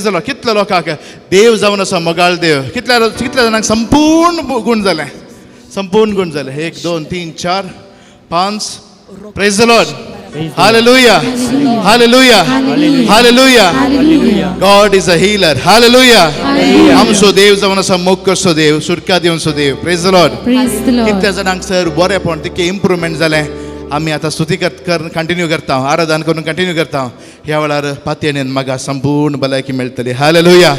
प्रेज जालो. कितल्या लोकांक देव जावन आसा मोगाळ देव. कितल्या कितल्या जाणांक संपूर्ण गूण जालें, संपूर्ण गूण जालें. 1 2 3 4 5. Praise the Lord. Hallelujah. Hallelujah. Hallelujah. God is a healer. Hallelujah. आमचो देव जावन आसा मोग करचो देव, सुटका दिवचो देव. Praise the Lord. Praise the Lord. कितल्या जाणांक सर बरेंपण तितकें इम्प्रुवमेंट जालें. आमी आतां स्तुती कर कंटिन्यू करता, आराधन करून कंटिन्यू करता. ह्या वेळार पातयेन म्हाका संपूर्ण भलायकी मेळटली. हालेलुया.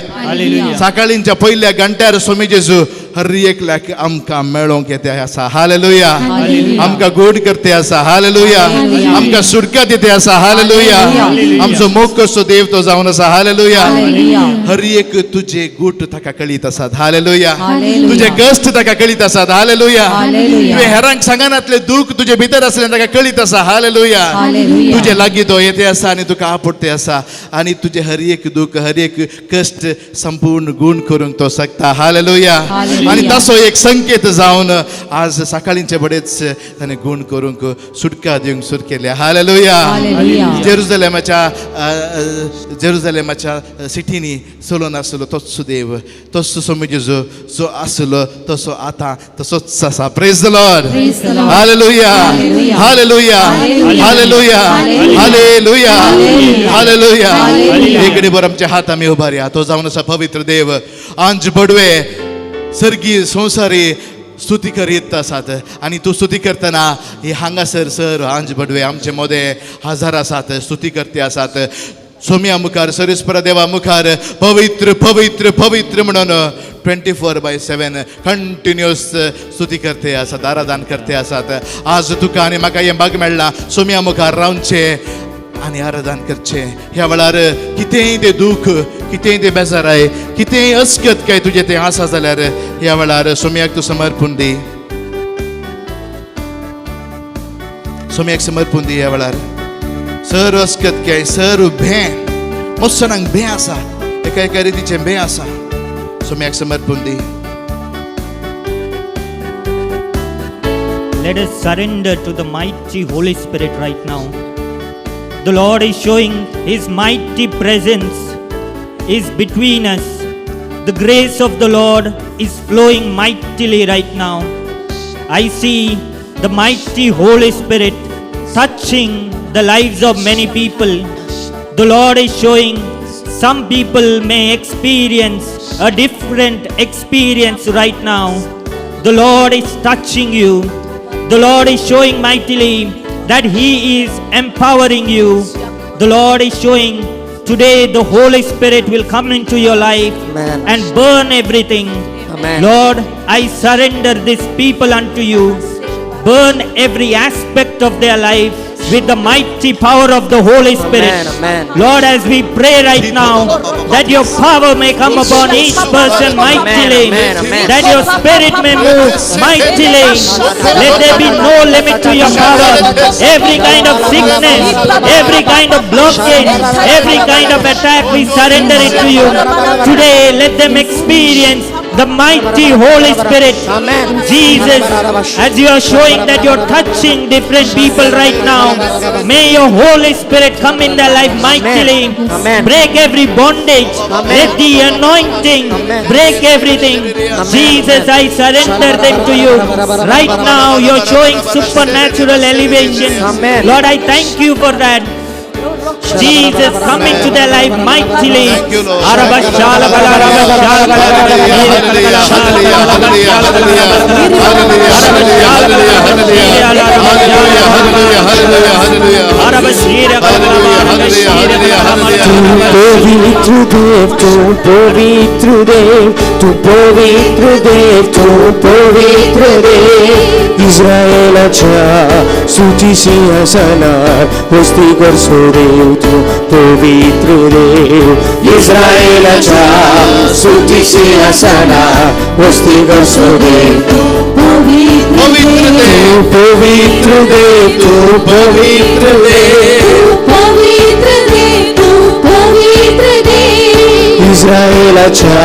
सकाळींच्या पयल्या घंट्यार स्वामी जेजू हर एकल्याक आमकां मेळोंक येते आसा. हालेलुया. आमकां गोड करते आसा. हालेलुया. आमकां सुटका दिते आसा. हालेलुया. आमचो मोग करचो देव तो जावन आसा. हालेलुया. हर एक तुजे गूट ताका कळीत आसात. हालेलुया. तुजे कश्ट ताका कळीत आसात. हालेलुया. तुवें हेरांक सांगनातले दूख तुजे भितर आसलें ताका कळीत आसा. हालेलुया. तुजे लागीं तो येते आसा आनी तुका आपोडते आसा आनी तुजे हर एक दूख, हर एक कश्ट संपूर्ण गूण करूंक तो शकता. हालेलुया. आनी तसो एक संकेत जावन आज सकाळींचे बरेच ताणें गूण करूंक, सुटका दिवंक सुरू केल्या. हालेलुया. जेरुजलेमाच्या जेरुजलेमाच्या सिटींनी चलोन आसलो तोच देव, तोच स्वामी जेजू जो आसलो तसो आतां तसोच आसा. Praise the Lord. Hallelujah. Hallelujah. Hallelujah. Hallelujah. Hallelujah. इकडे बरं आमच्या हात आमी उबारया. तो जावन आसा पवित्र देव. आंज बडवे सर्गी संवसारी स्तुती करीत आसात आनी तूं स्तुती करतना ही हांगासर सर आंज बडवे आमचे मोदे हजार आसात, स्तुती करते आसात. सोम्या मुखार, सरेस्पर देवा मुखार पवित्र पवित्र पवित्र म्हणून 24/7 कंटिन्युअस स्तुती करते आसात, आराधन करते आसात. आज तुका आनी म्हाका हें भाग मेळ्ळां सोम्या मुखार रावचें आनी आराधन करचें. ह्या वेळार कितेंय तें दूख, कितेंय तें बेजाराय, कितेंय अस्कत काय तुजें तें आसा जाल्यार ह्या वेळार सोम्याक तूं समर्पून दी, सोम्याक समर्पून दी. ह्या वेळार सर अस्कत काय सर भें, मोत्सणांक भें आसा, एका एका रितीचें भें आसा, सोम्याक समर्पून दी. Let us surrender to the mighty Holy Spirit right now. The Lord is showing His mighty presence is between us. The grace of the Lord is flowing mightily right now. I see the mighty Holy Spirit touching the lives of many people. The Lord is showing some people may experience a different experience right now. The Lord is touching you. The Lord is showing mightily that He is empowering you. The Lord is showing today the Holy Spirit will come into your life. Amen. And burn everything. Amen. Lord, I surrender this people unto you. Burn every aspect of their life with the mighty power of the Holy Spirit. Amen, amen. Lord, as we pray right now, that your power may come upon each person mightily, Amen, amen. That your spirit may move mightily. Let there be no limit to your power. Every kind of sickness, every kind of blockage, every kind of attack, we surrender it to you. Today, let them experience the mighty Holy Spirit. Amen. Jesus, as you are showing that you are touching different people right now, may your Holy Spirit come in their life mightily. Amen. Break every bondage. Amen. Let the anointing Amen. Break everything. Amen. Jesus, I surrender them to you. Right now, you are showing supernatural elevation. Amen. Lord, I thank you for that. Jesus, come into their life mightily. Thank you, Lord. Arabashala bala arabashala bala. Hallelujah, hallelujah, hallelujah, hallelujah, hallelujah, hallelujah, hallelujah, hallelujah, hallelujah, hallelujah. Arabashira Hallelujah, hallelujah, hallelujah, hallelujah. पवित्र देव तू, पवित्र देव तू, पवित्र देव तू, पवित्र देव. इस्रायलाच्या स्तुती सिंहासनार वस्ती करसो देव तू, पवित्र देव. इस्रायलाच्या स्तुती सिंहासनार वस्ती करसो देव तू, पवित्र देव, पवित्र देव तू, पवित्र देव. पवित्र देव तू, पवित्र देव. इस्रायलाच्या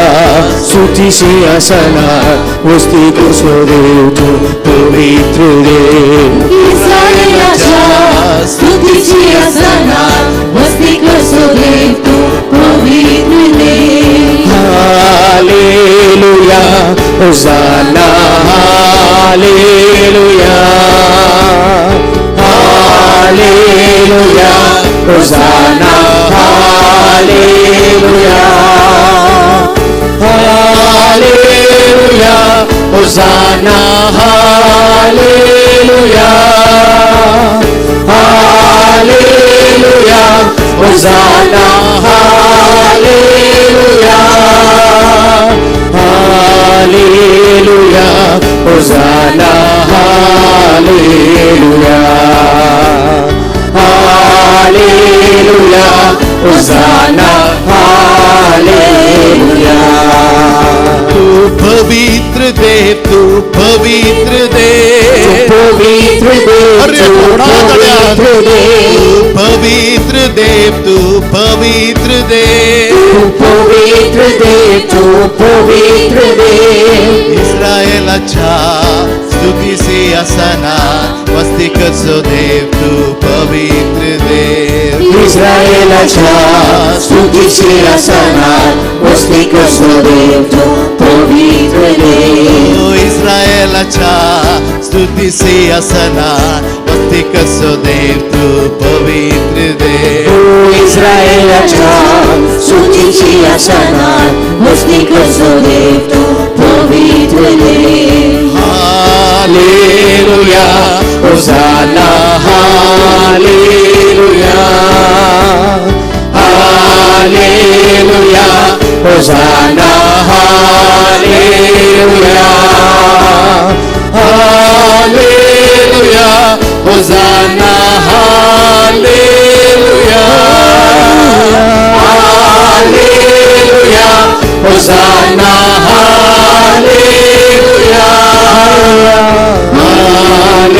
स्तुती सिंहासनार वस्ती करसो देव तू, पवित्र देव. इस्रायलाच्या स्तुती सिंहासनार वस्ती करसो देव तू, पवित्र देव. Hosanna, hallelujah, hallelujah, Hosanna, hallelujah, hallelujah, Hosanna, hallelujah, hallelujah, Hosanna, hallelujah, hallelujah, Hosanna, hallelujah, hallelujah, Hosanna, hallelujah. तू पवित्र देव, तू पवित्र देव, पवित्र देव, अरे तू थोडा पवित्र देव, पवित्र देव, तू पवित्र देव, तू पवित्र देव, तू पवित्र देव, इस्रायलाच्या स्तुतीसी आसना वस्ती करचो देव, तू पवित्र देव, इस्रायलाच्या स्तुतीसी आसनात वस्ती करचो देव, तू पवित्र देव, इस्रायलाच्या स्तुतीसी आसना वस्ती करचो देव, तू पवित्र देव, इस्रायलाच्या स्तुतीसी आसनात वस्ती करचो देव, तू पवित्र देव. Hallelujah, Hosanna, hallelujah, hallelujah, Hosanna, hallelujah, hallelujah, Hosanna, hallelujah, hallelujah, Hosanna, hallelujah, hallelujah,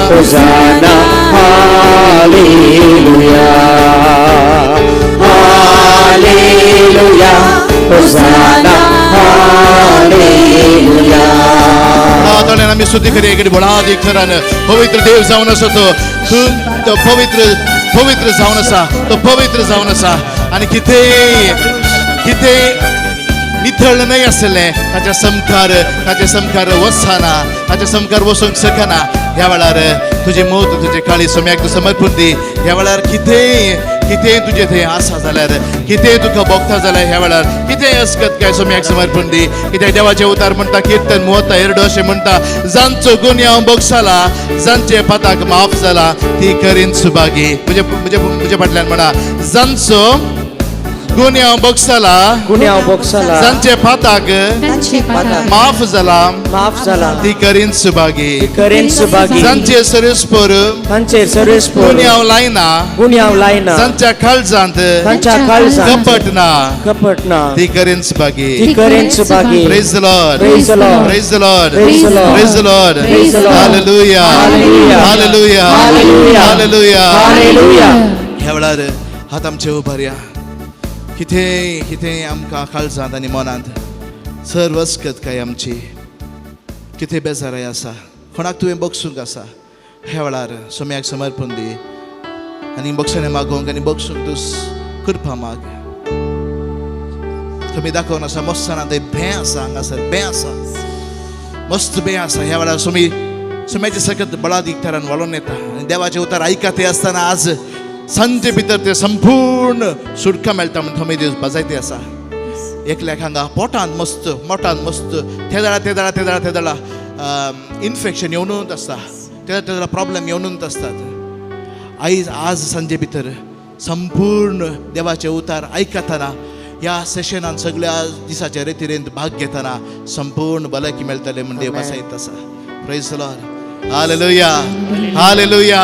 Hosanna, hallelujah, hallelujah, Hosanna, hallelujah. आदरणीय आम्ही स्तुती करूया इकडे बळाधिक थरान पवित्र देव जावन आसा तो, तूं तो पवित्र पवित्र जावन आसा, तो पवित्र जावन आसा आनी कितें कितें नितळ न्हय आसलें ताच्या समकार, ताच्या समकार वचना, ताच्या समकार वचूंक शकना. ह्या वेळार तुजें मत, तुजें काळी सोम्याक तूं समर्पण दी. ह्या वेळार कितेंय कितेंय तुजें थंय आसा जाल्यार, कितेंय तुका भोगता जाल्यार, ह्या वेळार कितेंय अस्कत काय सोम्याक समर्पण दी. कित्याक देवाचें उतार म्हणटा, किर्तन मुहता एरडो अशें म्हणटा, जांचो गुन्यांव भोगसाला, जांचे पाताक माफ जाला, ती करीन सुभागी. म्हजे म्हजे म्हजे फाटल्यान म्हणा, जांचो गुन्यांव भोगसाला, गुन्यांव भोगसाला, जांचे पाताक माफ जाला, माफ जाला, ती करीन सुभागी, करीन सुभागी, जांचे सर्वेस्पर, तांचेर सर्वेस्पर, गुन्यांव लायना, गुन्यांव लायना, जांच्या काळजांत, तांच्या काळजांत, कपट ना, कपट ना, ती करीन सुभागी, ती करीन Subhagi. Praise the Lord. Praise the Lord. Praise the Lord. Praise the Lord. Praise the Lord. Praise the Lord. Hallelujah. Hallelujah. Hallelujah. Hallelujah. Hallelujah. Hallelujah. ह्या वेळार हात आमचे उबारया. कितें कितें आमकां काळजांत आनी मनांत सर्वस्कत काय आमची कितें बेजाराय आसा, कोणाक तुवें बक्षूंक आसा, ह्या वेळार सोम्याक समर्पण दी आनी बक्षाने मागोवंक आनी बक्षूंक तूं कृपा माग. तुमी दाखोवन आसा मस्ताना थंय भें आसा, हांगासर भें आसा, मस्त भें आसा. ह्या वेळार सोमी सोम्याचे सकत बळादीक थरान वालोवन येता आनी देवाचें उतर आयकते आसतना आज सांजे भितर ते संपूर्ण सुटका मेळटा म्हण थोमे दीस बजायते आसा. एकल्याक हांगा पोटांत मस्त, मोटांत मस्त तेदळा तेदळा तेदळा तेदळा इन्फेक्शन येवनूच आसता, तेदळा तेदळा प्रॉब्लेम येवनूच आसतात. आयज आज सांजे भितर संपूर्ण देवाचे उतार आयकतना ह्या सेशनान सगळ्या दिसाच्या रेतिरेंत भाग घेतना संपूर्ण भलायकी मेळटले म्हण देव बसायत आसा. Praise the Lord. Hallelujah. Hallelujah.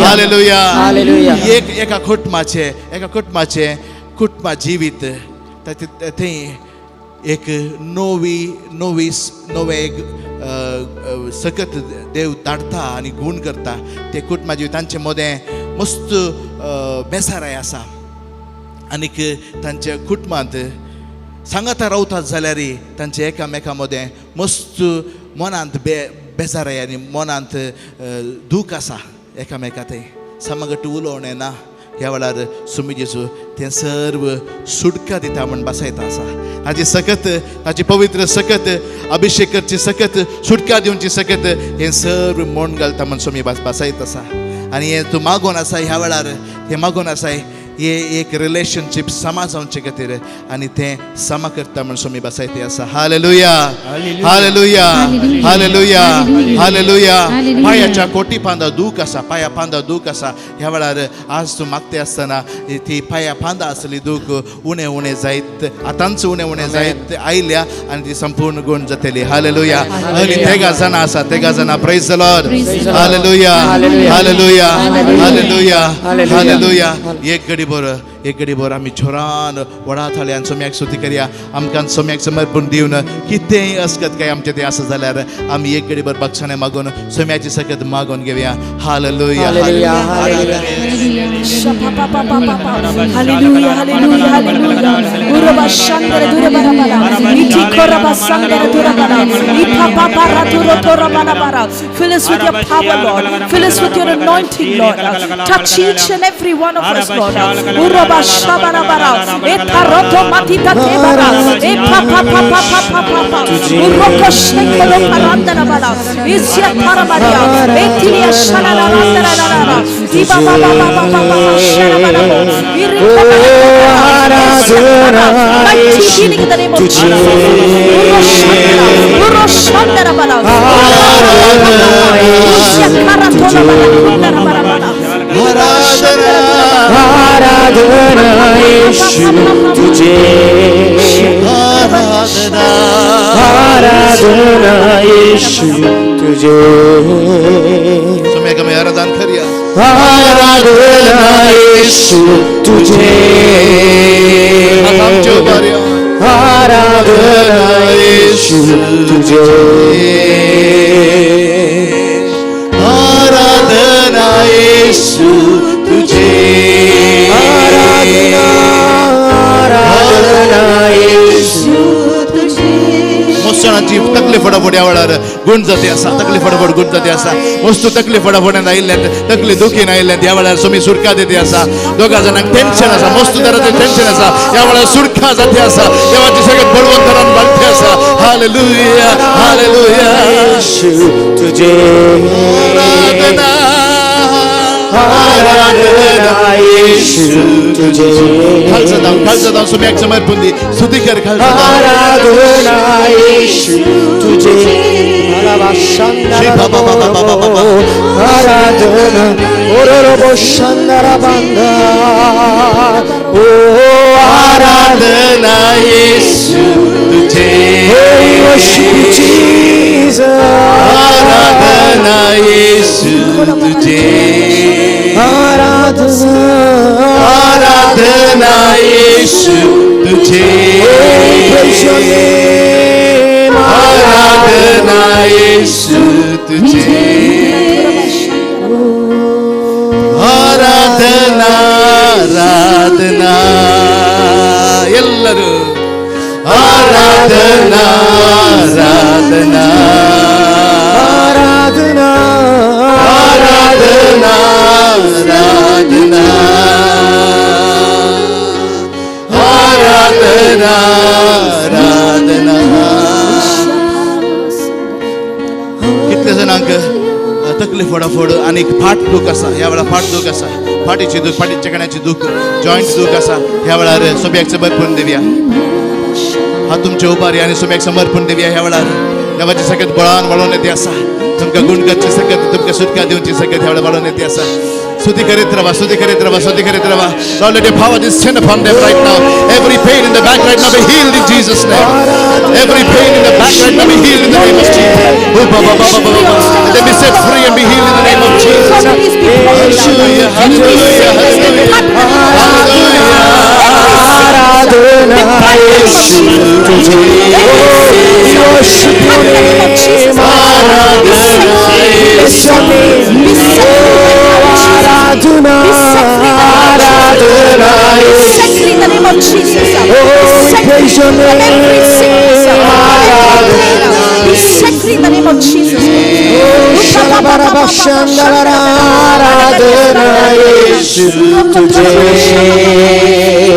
Hallelujah. Hallelujah. एक एका कुटुंबाचें, एका कुटुंबाचें कुटुंबा जिवीत थंय एक नवी नवी नवें एक सकत देव धाडटा आनी गूण करता. ते कुटुंबा जिवीत तांचे मदें मस्त बेसाराय आसा आनीक तांच्या कुटुंबांत सांगाता रावतात जाल्यार तांचे एकामेका मदें मस्त मनांत बेजाराय आनी मनांत दूख आसा एकामेका थंय समगट उलोवणें ना. ह्या वेळार सुमी जेजू तें सर्व सुटका दिता म्हण बसयता आसा. ताची सकत, ताची पवित्र सकत, अभिषेक करची सकत, सुटका दिवची सकत हें सर्व मोण घालता म्हण सोमी बसयत आसा. आनी हें तूं मागोन आसा ह्या वेळार, हें मागोन आसाय हे एक रिलेशनशीप समा जावचे खातीर आनी तें समा करता म्हण सोमी बसयते आसा. Hallelujah, hallelujah, hallelujah, hallelujah. पांयाच्या कोटी पांदा दूख आसा, पांया पांदा दूख आसा. ह्या वेळार आज तूं मागते आसतना ती पांया पांदा आसली दूख उणें उणें जायत, आतांच उणें उणें जायत आयल्या आनी ती संपूर्ण गुण जातली. हालेलुया. आनी तेगा जाणां आसा, तेगा जाणां. Praise the Lord. Hallelujah, hallelujah, hallelujah, hallelujah. एक घडी बरो, एक घडी बरो आमी जोरान व्हडा थाळ्यान सोम्याक स्तुती करया. आमकां सोम्याक समर्पण दिवन कितेंय असकत काय आमचें तें आसा जाल्यार आमी एक घडी भर बक्षाणें मागून सोम्याची सकत मागून घेवया. Hallelujah, hallelujah, hallelujah. Hallelujah, hallelujah, hallelujah. Uraba shandara dura bara bara. Iti koraba sandara dura bara. Ipa pa para dura tora bara bara. Fill us with your power, Lord. Fill us with your anointing, Lord. Touch each and every one of us, Lord. Uraba shabara bara. Etaroto matita tebara. Epa pa pa pa pa pa pa pa. Uroko shekolo parandara bara. Izya paramaria. Etilia shalala randara rara. Iba ba ba ba ba ba ba shala bara. Mighty healing in the name of Jesus. आराधना यीशु तुझे, आराधना यीशु तुझे. सोम्याक आमी आराधन करया. आराधना यीशु तुझे, आराधना यीशु तुझे, आराधना यीशु तुझे, आराधना, आराधना यीशु तुझे. मोसणाची तकली फटाफट ह्या वेळार गुण जाते आसा, तकली फटाफट गुण जाते आसा. वस्तू तकली फटाफट आयिल्ल्यान, तकली दुखीन आयिल्ल्यान ह्या वेळार सोमी सुरखा दिते आसा. दोगा जाणांक टेन्शन आसा, मस्त तराचें टेन्शन आसा. ह्या वेळार सुरखा जाते आसा. देवाची सगळें बळवंतरान वाडते आसा. Hallelujah, hallelujah. यीशु तुझे, आराधना, आराधना यीशु तुझे. खालसा धांव, खालसा धांव, सोम्याक समर्पण दी. स्तुती कर, खालसा धांव. आराधना यीशु तुझे. आराधना ओरोबो शंदरा बंदा. ओ आराधना यीशु तुझे, worship you, Jesus. आराधना यीशु तुझे, आराधना, आराधना यीशु तुझे, praise your name. आराधना यीशु तुझे, आराधना, आराधना. ಎಲ್ಲರೂ ಆರಾಧನಾ, ಆರಾಧನಾ, ಆರಾಧನಾ, ಆರಾಧನಾ, ಆರಾಧನಾ, ಆರಾಧನಾ, ಆರಾಧನಾ. कितले जाणांक तकली फोडाफोड आनी फाट दूख आसा. ह्या वेळार फाट दूख आसा, फाटीची दूख, फाटीच्या कण्याची दूख, जॉयंट दूख आसा. ह्या वेळार सोम्याक समर्पण दिवया. हात तुमचे उबारी आनी सोम्याक समर्पण दिवया. ह्या वेळार देवाची सकत बळान वाडोवन येते आसा. तुमकां गुण करची सकत, तुमकां सुटका दिवची सकत ह्या वेळार वाडोवन येते आसा. स्तुती करीत रावा, स्तुती करीत रावा, स्तुती करीत रावा. Lord, let your power descend upon them right now. Every pain in the back right now be healed in Jesus' name. Every pain in the back right now be healed in the name of Jesus. Oh, ba, ba, ba, ba, ba, ba. Let them be set free and be healed in the name of Jesus. Hallelujah, hallelujah, hallelujah. Hallelujah. आराधना यीशु तुझे, worship your name. Aradhana Bless your name. Aradhana, Aradhana Set free in the name of Jesus. Oh, we Set praise free your from every sickness. name. Be set free in the name of Jesus. आराधना येशू तुझे.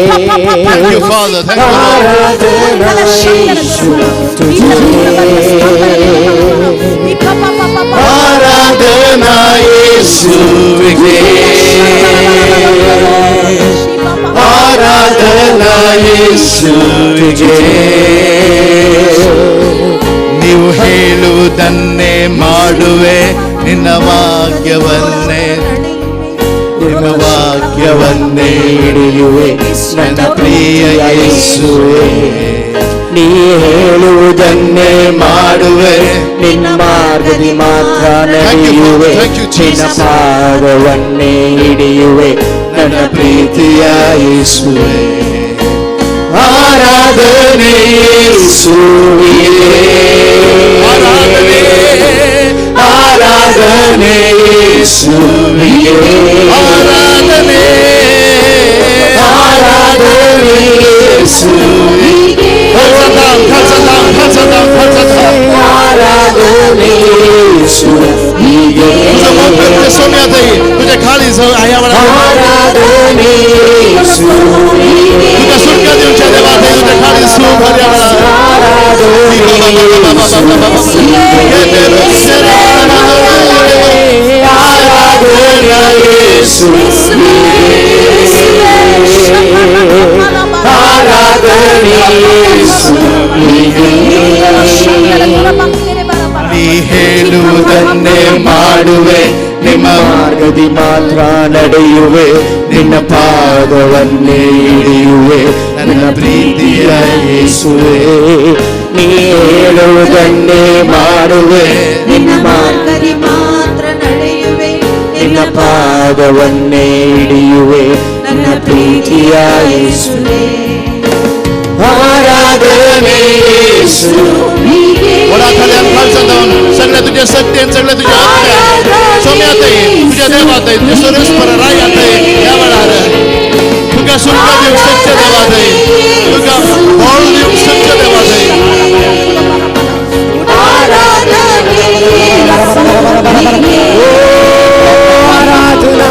Thank you, Father. Thank you, Lord. आराधना येशू तुझे. आराधना येशुविगे, ಆರಾಧನಾ ಯೇಸುವಿಗೆ. ನೀವು ಹೇಳುವುದನ್ನೇ ಮಾಡುವೆ, ನಿನ್ನ ವಾಕ್ಯವನ್ನೇ, ನಿನ್ನ ವಾಕ್ಯವನ್ನೇ ಹಿಡಿಯುವೆ ನನ್ನ ಪ್ರಿಯ ಯೇಸುವೆ. ನೀ ಹೇಳುವುದನ್ನೇ ಮಾಡುವೆ, ನಿನ್ನ ಮಾರ್ಗದಿ ಮಾತ್ರ Thank you, ನಡೆಯುವೆ, Father. Thank you, ನಿನ್ನ Jesus. ಪಾದವನ್ನೇ ಹಿಡಿಯುವೆ ನನ್ನ ಪ್ರೀತಿಯ ಯೇಸುವೆ. ಆರಾಧನೆ ಯೇಸುವಿಗೆ, ಆರಾಧನೆ, ಆರಾಧನೆ ಯೇಸುವಿಗೆ, ಆರಾಧನೆ, ಆರಾಧನೆ ಯೇಸುವಿಗೆ. ಆರಾಧನೆ ಯೇಸುವಿಗೆ. तुझं मन फिरते सोम्यातही तुझ्या खाली ಆರಾಧನೆ ಯೇಸುವಿಗೆ. तुझ्या सुटका दिवच्या देवातही तुझ्या खाली सुख ಆರಾಧನೆ ಆರಾಧನೆ ಯೇಸುವಿಗೆ. ನೀ ಹೇಳುವುದನ್ನೇ ಮಾಡುವೆ, ನಿಮ್ಮ ಮಾರ್ಗದಿ ಮಾತ್ರ ನಡೆಯುವೆ, ನಿನ್ನ ಪಾದವನ್ನೇ ಹಿಡಿಯುವೆ ನನ್ನ ಪ್ರೀತಿಯ ಯೇಸುವೆ. ನೀ ಹೇಳುವುದನ್ನೇ ಮಾಡುವೆ, ನಿನ್ನ ಮಾರ್ಗದಿ ಮಾತ್ರ ನಡೆಯುವೆ, ನಿನ್ನ ಪಾದವನ್ನೇ ಹಿಡಿಯುವೆ ನನ್ನ ಪ್ರೀತಿಯ ಯೇಸುವೆ. ಆರಾಧನೆ ಯೇಸು. वडाखाली खालचा जाऊन सगळ्या तुझ्या सत्य, सगळ्या तुझ्या आत्म्या सोम्यात तुझ्या देवात तुझ्या सर्वेस्पर रायात या वेळार तुका सुटका दिवंक सत्य देवात, तुका बळ दिवंक सत्य देवात. ಆರಾಧನಾ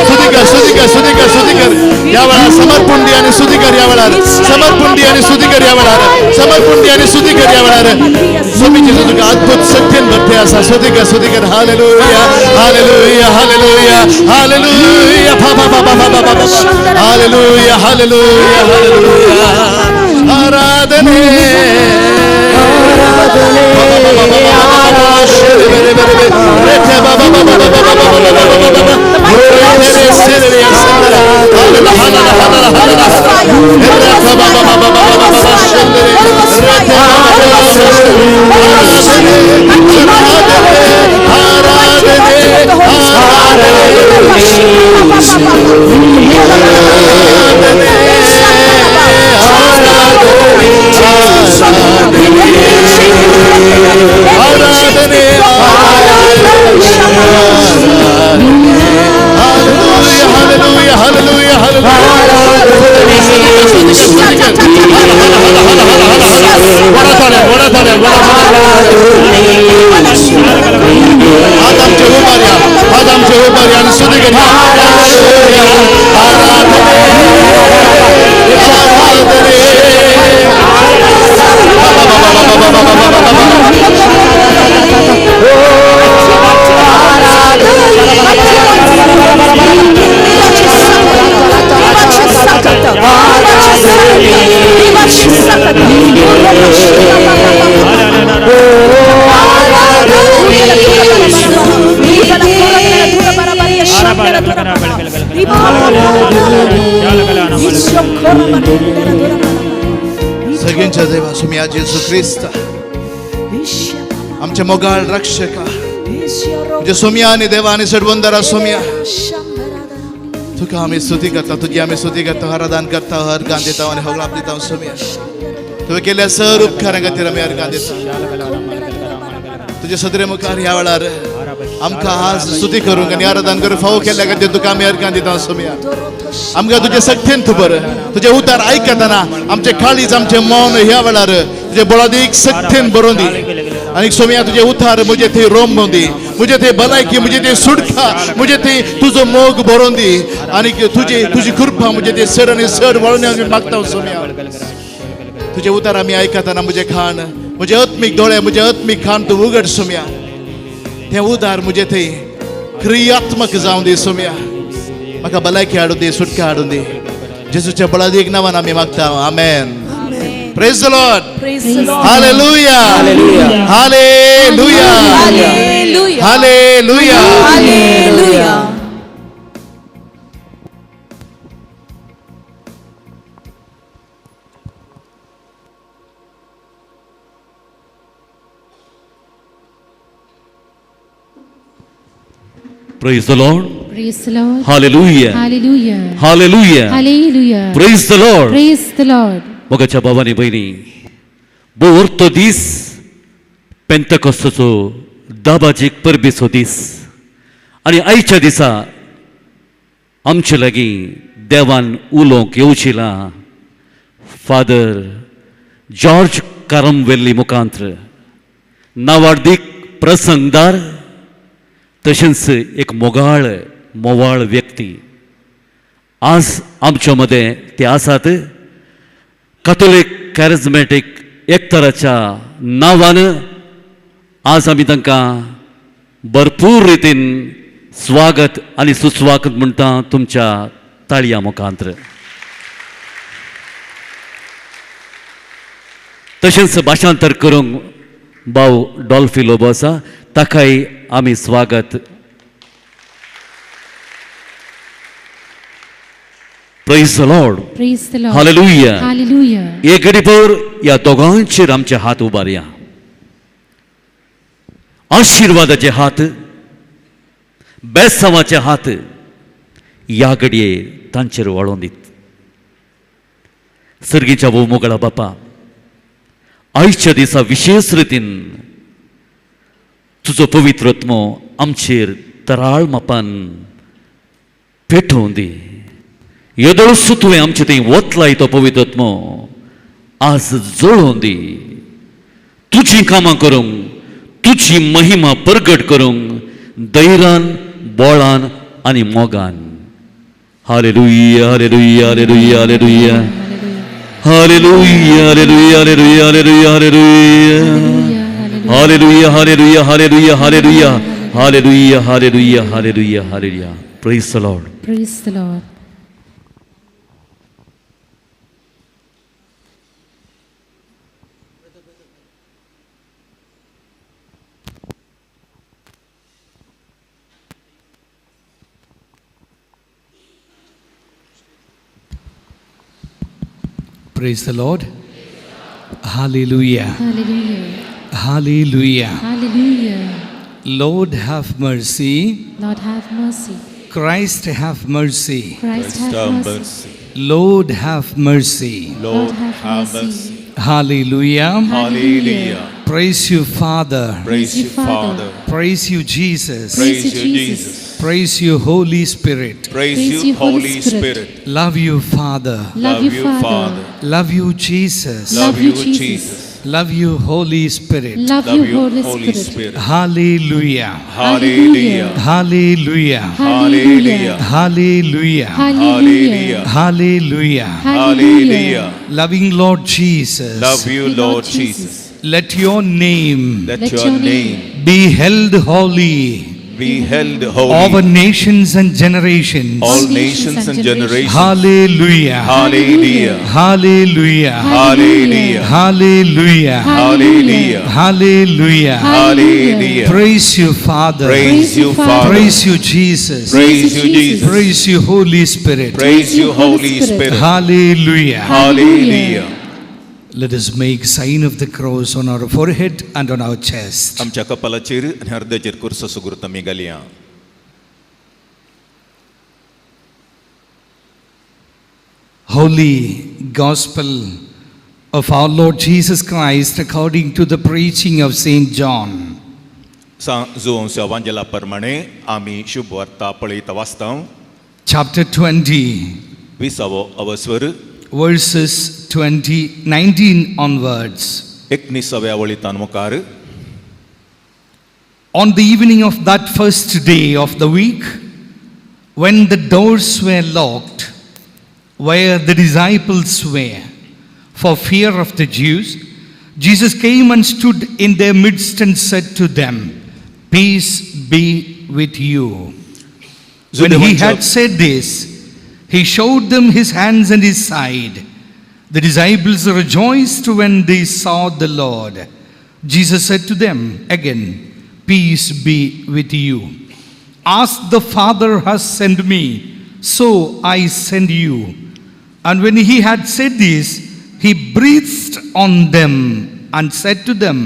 सुधिकर सुधिकर सुधिकर सुधिकर या वेळा समर्पण आणि सुधिकर, या वेळा समर्पण आणि सुधिकर, या वेळा समर्पण आणि सुधिकर, या वेळा स्वामीची तुका अद्भुत सत्य भरते असा. सुधिकर सुधिकर. हालेलुया हालेलुया हालेलुया हालेलुया फा फा फा फा फा फा. Hallelujah hallelujah hallelujah. आराधने Hallelujah, hallelujah, hallelujah. हात आमचे उभारया, हात आमचे उभारया आणि स्तुती करूया. आराधने, आराधने. सगळ्यांच्या देवा सोम्या जेजू क्रिस्त आमचे मोगाळ रक्षका तुझ्या सोम्या आनी देवा आनी सडवंदरा सोम्या तुका आमी स्तुती करता, तुजी आमी स्तुती करता, आराधन करता, अर्गान दिता आनी होगळाप दिता सोम्या. तुवें केल्ल्या सर उपकारां खातीर आमी अर्गान दिता. तुज्या सदरे मुखार ह्या वेळार आमकां आज स्तुती करूंक आनी आराधन करूंक फावो केल्ल्या खातीर तुका आमी अर्गान दिता सोम्या. आमकां तुजें सक्तीन खबर तुजें उतार आयकतना आमचें काळीज आमचें मन ह्या वेळार तुजें बळादीक सक्तीन बरोवन दी आनी सोम्या तुजें उतार म्हजें थंय रोम दी, म्हजें थंय भलायकी, म्हजें थंय सुटका, म्हजें थंय तुजो मोग बरोवन दी आनी तुजी तुजी कृपा म्हजें थंय चड आनी चड वळोवन आमी मागता सोम्या. तुजें उतार आमी आयकतना म्हजें खाण म्हजें आत्मीक दोळे म्हजें आत्मीक खाण तूं उगड सोम्या. तें उदार म्हजें थंय क्रियात्मक जावं दी सोम्या. म्हाका भलायकी हाडून दी, सुटका हाडून दी. जेजूच्या बळादीक नांवान आमी मागता, आमेन. Praise the Lord. Praise the Lord. Hallelujah. Hallelujah. Hallelujah. Hallelujah. Hallelujah. Praise the Lord. Praise the Lord. Hallelujah. Hallelujah. Hallelujah. Hallelujah. Praise the Lord. Praise the Lord. मोगाच्या भावानी भयणी, भोव दीस पेंतकोस्ताचो दाबाजीक परबेचो दीस आनी आयच्या दिसा आमचे लागीं देवान उलोवंक येवचिला फादर जॉर्ज कारमवेल्ली मुखांत्र नावार्दीक प्रसंगदार तशेंच एक मोगाळ मोवाळ व्यक्ती आज आमच्या मदें ते आसात. कातोलीक कॅरिज्मॅटीक एकतराच्या नांवान आज आमी तांकां भरपूर रितीन स्वागत आनी सुस्वागत म्हणटा तुमच्या ताळयां मुखांत्र. तशेंच भाशांतर करूंक भाव डॉल्फी लोबो आसा, ताकाय आमी स्वागत. Praise the Lord. Praise the Lord. Hallelujah. Hallelujah. एक घडीभर ह्या दोगांचेर आमचे हात उबारया. आशिर्वादाचे हात, बेसांवाचे हात ह्या घडये तांचेर वळोवन दीत. सर्गीच्या भोव मोगळा बापा, आयच्या दिसा विशेष रितीन तुजो पवित्र आत्मो आमचेर तराळ मापान पेटोवन दी. येदोळसो तुवें आमचे थंय वतलाय तो पवित्र आत्मो आज जळोवन दी. तुजीं कामां करूंक, तुजी महिमा परगट करूंक धैर्यान, बोळान आनी मोगान. Hallelujah, hallelujah, hallelujah, hallelujah, hallelujah, hallelujah, hallelujah, hallelujah, hallelujah, hallelujah, hallelujah, hallelujah, hallelujah, hallelujah, hallelujah, hallelujah. Praise the Lord. Praise the Lord. Praise the Lord. Hallelujah. Hallelujah. Hallelujah. Hallelujah. Lord have mercy. Lord have mercy. Christ have mercy. Christ have mercy. Lord have mercy. Lord have mercy. Hallelujah. Hallelujah. Praise you, Father. Praise you, Father. Praise you, Jesus. Praise you, Jesus. Praise you, Holy Spirit. Praise you, Holy Spirit. Love you, Father. Love you, Father. Love you, Jesus. Love you, Jesus. Love you, Holy Spirit. Love you, Holy Spirit. Hallelujah. Hallelujah. Hallelujah. Hallelujah. Hallelujah. Hallelujah. Hallelujah. Hallelujah. Loving Lord Jesus. Love you, Lord Jesus. Let your name Let your name be held holy. Be held holy. Our nations and generations. All nations and generations. Hallelujah. Hallelujah. Hallelujah. Hallelujah. Hallelujah. Hallelujah. Hallelujah. Hallelujah. Praise you, Father. Praise you, Father. Praise you, Jesus. Praise you, Jesus. Praise you, Holy Spirit. Praise you, Holy Spirit. Hallelujah. Hallelujah. Let us make sign of the cross on our forehead and on our chest. आमच्या कपालाचेर आनी हृदयाचेर कुर्साचो गुर्त आमी घालया. Holy Gospel of our Lord Jesus Christ according to the preaching of Saint John. सां जुवांच्या वांजेला प्रमाणे आमी शुभ वार्ता पळयता वाचता. Chapter 20, विसावो अवस्वर verses 19 onwards. एकुणिसाव्या वळीतान मुखार. On the evening of that first day of the week, when the doors were locked, where the disciples were, for fear of the Jews, Jesus came and stood in their midst and said to them, "Peace be with you." When he had said this, he showed them his hands and his side. The disciples rejoiced when they saw the Lord. Jesus said to them again, "Peace be with you. As the Father has sent me, so I send you." And when he had said this, he breathed on them and said to them,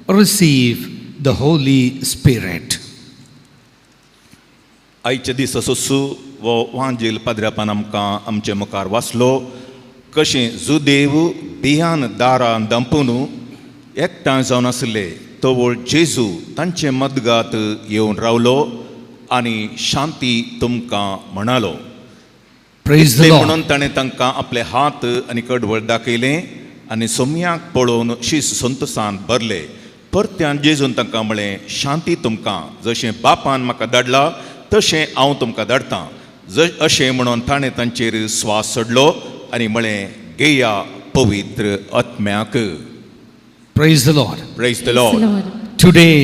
"Receive the Holy Spirit." आयच्या दिसा सोसू वो वांजेल पाद्र्यापान आमकां आमचे मुखार वाचलो कशें जुदेव बियान दारान दंपून एकठांय जावन आसले तवळ जेजू तांचे मदगात येवन रावलो आनी शांती तुमकां म्हणालो. Praise the ते Lord. म्हणून ताणें तांकां आपले हात आनी कडवळ दाखयलें आनी सोम्याक पळोवन शीस संतोसान भरले. परत्यान जेजून तांकां म्हळें, शांती तुमकां, जशें बापान म्हाका धाडला तशें हांव तुमकां धाडटां. अशें म्हणून ताणें तांचेर स्वास सोडलो आनी म्हळें, घेया पवित्र आत्म्याक. Praise the Lord. Praise the Lord. Today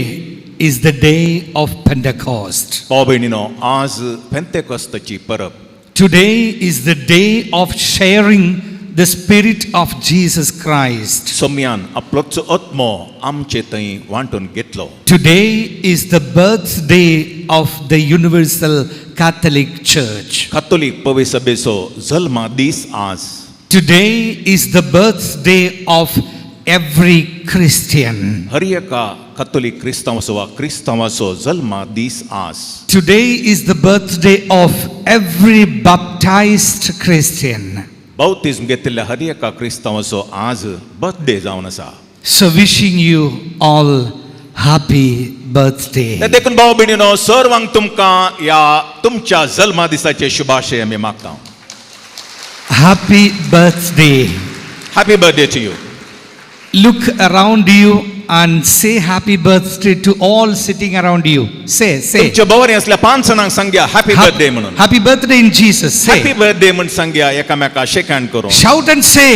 is the day of Pentecost. भाव भयणीनो, आज पेंतेकोस्ताची परब. Today is the day of sharing the Spirit of Jesus Christ. सोम्यान आपलोच आत्मो आमचे थंय वांटून घेतलो. Today is the birthday of the Universal Catholic Church. कातोलीक पवित्र सभेचो जल्मा दीस आज. Today is the birthday of every Christian. हर एका कातोलीक क्रिस्तांवाचो वा क्रिस्तांवाचो जल्मा दीस आज. Today is the birthday of every baptized Christian. बाप्तिज्म घेतिल्ल्या हर एका क्रिस्तांवाचो आज बर्थडे जावन आसा. So wishing you all happy birthday. देखून भाव भयणीनो, सर्वांक तुमकां ह्या तुमच्या जल्मा दिसाचे शुभाशय आमी मागता. Happy birthday. Happy birthday to you. Look around you and say happy birthday to all sitting around you. Say, say. तुमच्या बवरी असल्या पांच जाणांक सांगया हॅपी बर्थडे म्हणून. Happy birthday in Jesus. Happy Say. Birthday म्हूण सांगया एकामेका शेक हँड करून. Shout and say.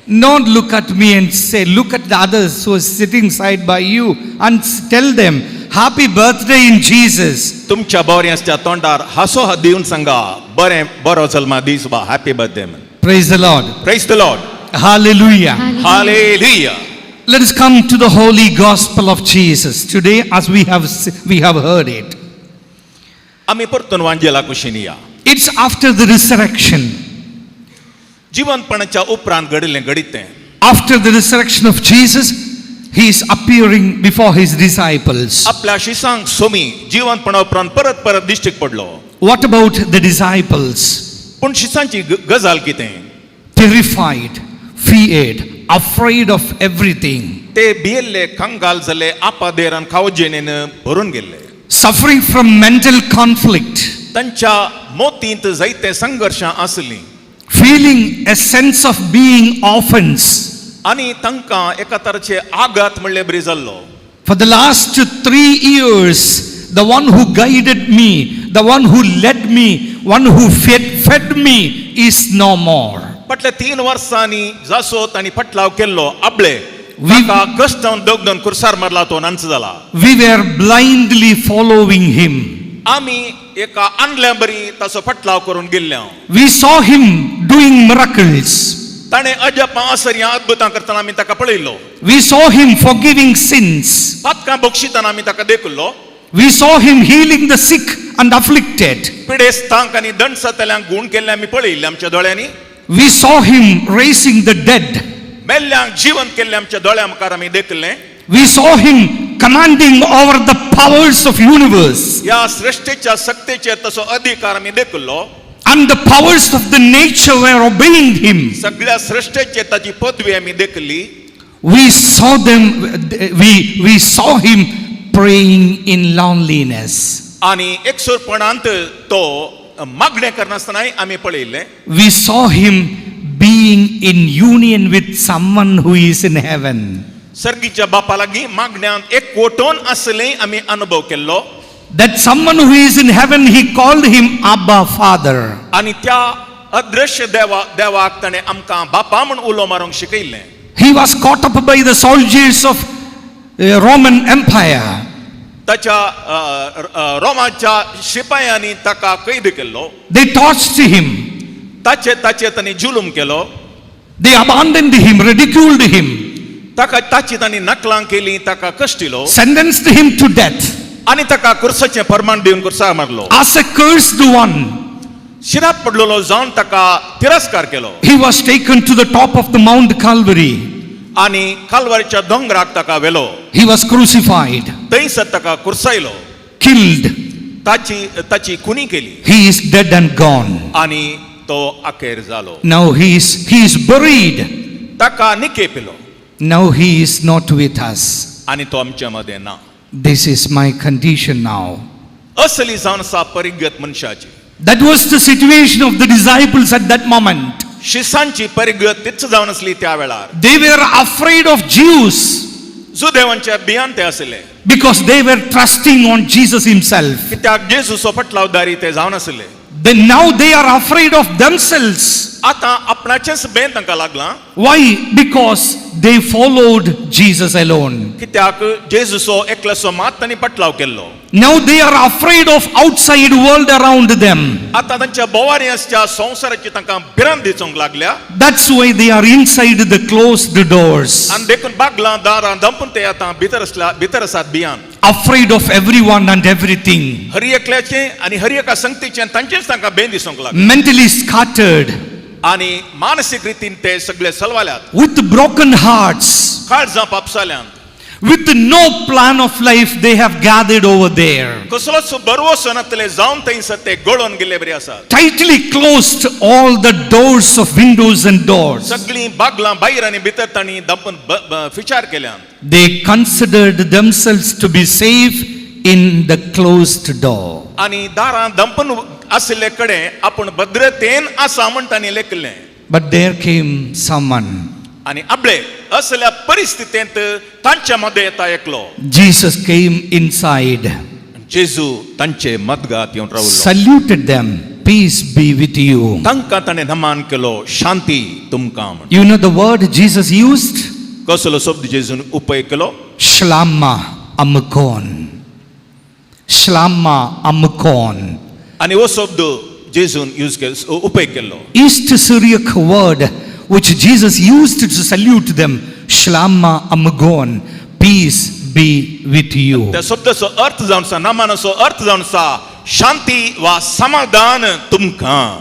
Don't look at me and say, look at the others who are sitting side by you and tell them, happy birthday in Jesus. तुमच्या बवरी असल्या तोंडार हासो हात दिवन सांगा बरें बरो जल्मा दीस बा हॅपी बर्थडे म्हूण. Praise the Lord. Praise the Lord. Hallelujah. Hallelujah. Let us come to the holy gospel of Jesus today as we have heard it. आमी परतून वांजेला कुशीन या. It's after the resurrection. जिवंतपणाच्या उपरांत घडिल्लें घडीत तें. After the resurrection of Jesus, he is appearing before his disciples. आपल्या शिसांक सोमी जिवंतपणा उपरांत परत परत दिश्टीक पडलो. What about the disciples? पूण शिसांची गजाल कितें? Terrified, feared, afraid of everything. ते भियेल्ले कंगाल जाले आपादेरान खावजेणेन भरून गेल्ले. Suffering from mental conflict. तांच्या मोतींत जायते संघर्शां आसलीं. Feeling a sense of being orphans. आनी तांकां एका तराचे आघात म्हणले बरी जाल्लो. For the last 3 years, the one who guided me, the one who led me, one who fed me is no more. फाटल्या 3 वर्सांनी जासो तांणी फाटलाव केल्लो आपले ताका कश्टान दोग कुर्सार मारला तो नांच जाला. We were blindly following him. आमी एका आणल्या बरी ताचो फाटलाव करून गेल्ले. We saw him doing miracles. ताणें अजापां आसर्यां अद्भुतां करतना आमी ताका पळयलो. We saw him forgiving sins. पातकां बक्षितना आमी ताका देखलो. We saw him healing the sick and afflicted. पिडेस्तांक आनी दणसातल्यांक गूण केल्ले आमी पळयल्ले आमच्या दोळ्यांनी. We saw him raising the dead. मेल्ल्यांक जिवंत केल्ले आमच्या दोळ्यां मुखार आमी देखले. We saw him commanding over the powers of universe. ह्या सृश्टीच्या सक्तेचेर तसो अधिकार आमी देखलो. And the powers of the nature were obeying him. सगळ्या सृश्टीचेर ताची पदवी आमी देखली. We saw them, we saw him praying in loneliness. आनी एकसुरपणांत तो मागणें करनासतनाय आमी पळयल्लें. We saw him being in union with someone who is in heaven. सर्गीच्या बापा लागीं मागण्यांत एक कोटोन आसलें आमी अनुभव केल्लो. That someone who is in heaven, he called him Abba Father. आनी त्या अदृश्य देवा देवाक ताणें आमकां बापा म्हूण उलो मारूंक शिकयल्लें. He was caught up by the soldiers of Roman Empire. ताच्या रोमाच्या शिपायांनी ताका कैद केल्लो. They tortured him. ताचे ताचे तांणी जुलूम केलो. They abandoned him, ridiculed him. ताका ताची तांणी नकलां केली, ताका कश्टिलो. Sentenced him to death. आनी ताका कुर्साचें परमाण दिवन कुर्सा मारलो. As a cursed one. शिराप पडलेलो जावन ताका तिरस्कार केलो. He was taken to the top of the Mount Calvary. आनी कालवारीच्या दोंगराक ताका व्हेलो. He was crucified. थंयसर ताका कुर्सायलो. Killed. ताची ताची खुनी केली. He is dead and gone. आनी तो अखेर जालो. Now he is buried. ताका निकेपिलो. Now he is not with us. आनी तो आमच्या मदें ना. This is my condition now. असली जावन आसा परिगत मनशाची. That was the situation of the disciples at that moment. शिसांची परिगत तीच जावन आसली त्या वेळार. They were afraid of Jews. जुदेवांच्या भियान ते आसले. Because they were trusting on Jesus himself. कित्याक जेजूचो पटलावदारी ते जावन आसले. Then now they are afraid of themselves. आतां आपणाचेंच बेन तांकां लागलां. Why? Because they followed Jesus alone. कित्याक जेजूचो एकल्याचो मात तांणी पटलाव केल्लो. Now they are afraid of outside world around them. आतां तांच्या बोवारी आसच्या संवसाराची तांकां भिरांत दिसूंक लागल्या. That's why they are inside the closed doors. आनी देखून बागलां दारां दंपून ते आतां भितर आसल्या भितर आसात भियान. Afraid of everyone and everything. हर एकल्याचें आनी हर एका संगतीचें तांचेंच तांकां बेन दिसूंक लागलें. Mentally scattered. आनी मानसीक रितीन ते सगळे सलवाल्यात. With broken hearts. काळजां पापसाल्यांत. With no plan of life they have gathered over there. कसलोच बरवसो नातले जावन थंयसर ते गळोवन गेल्ले बरी आसात. Tightly closed all the doors of windows and doors. सगळीं बागलां भायर आनी भितर तांणी दपून फिचार केल्यात. They considered themselves to be safe in the closed door. आनी दारां दंपून आशिल्ले कडेन आपूण भद्रतेन आसा म्हण तांणी लेखिल्लें. But there came someone. आनी आपले असल्या परिस्थितींत तांच्या मदें येता एकलो. Jesus came inside. जेजू तांचे मदगात येवन रावलो. Saluted them. Peace be with you. तांकां ताणें नमान केलो, शांती तुमकां म्हण. You know the word Jesus used? कसलो शब्द जेजून उपयोग केलो? Shlama amkon. Shlama amkon. आनी हो शब्द जेजून यूज केलो, उपयोग केलो. East Syriac word which Jesus used to salute them, Shlama amgon, peace be with you. त्या शब्दाचो अर्थ जावन आसा, नामानाचो अर्थ जावन आसा शांती वा समाधान तुमकां.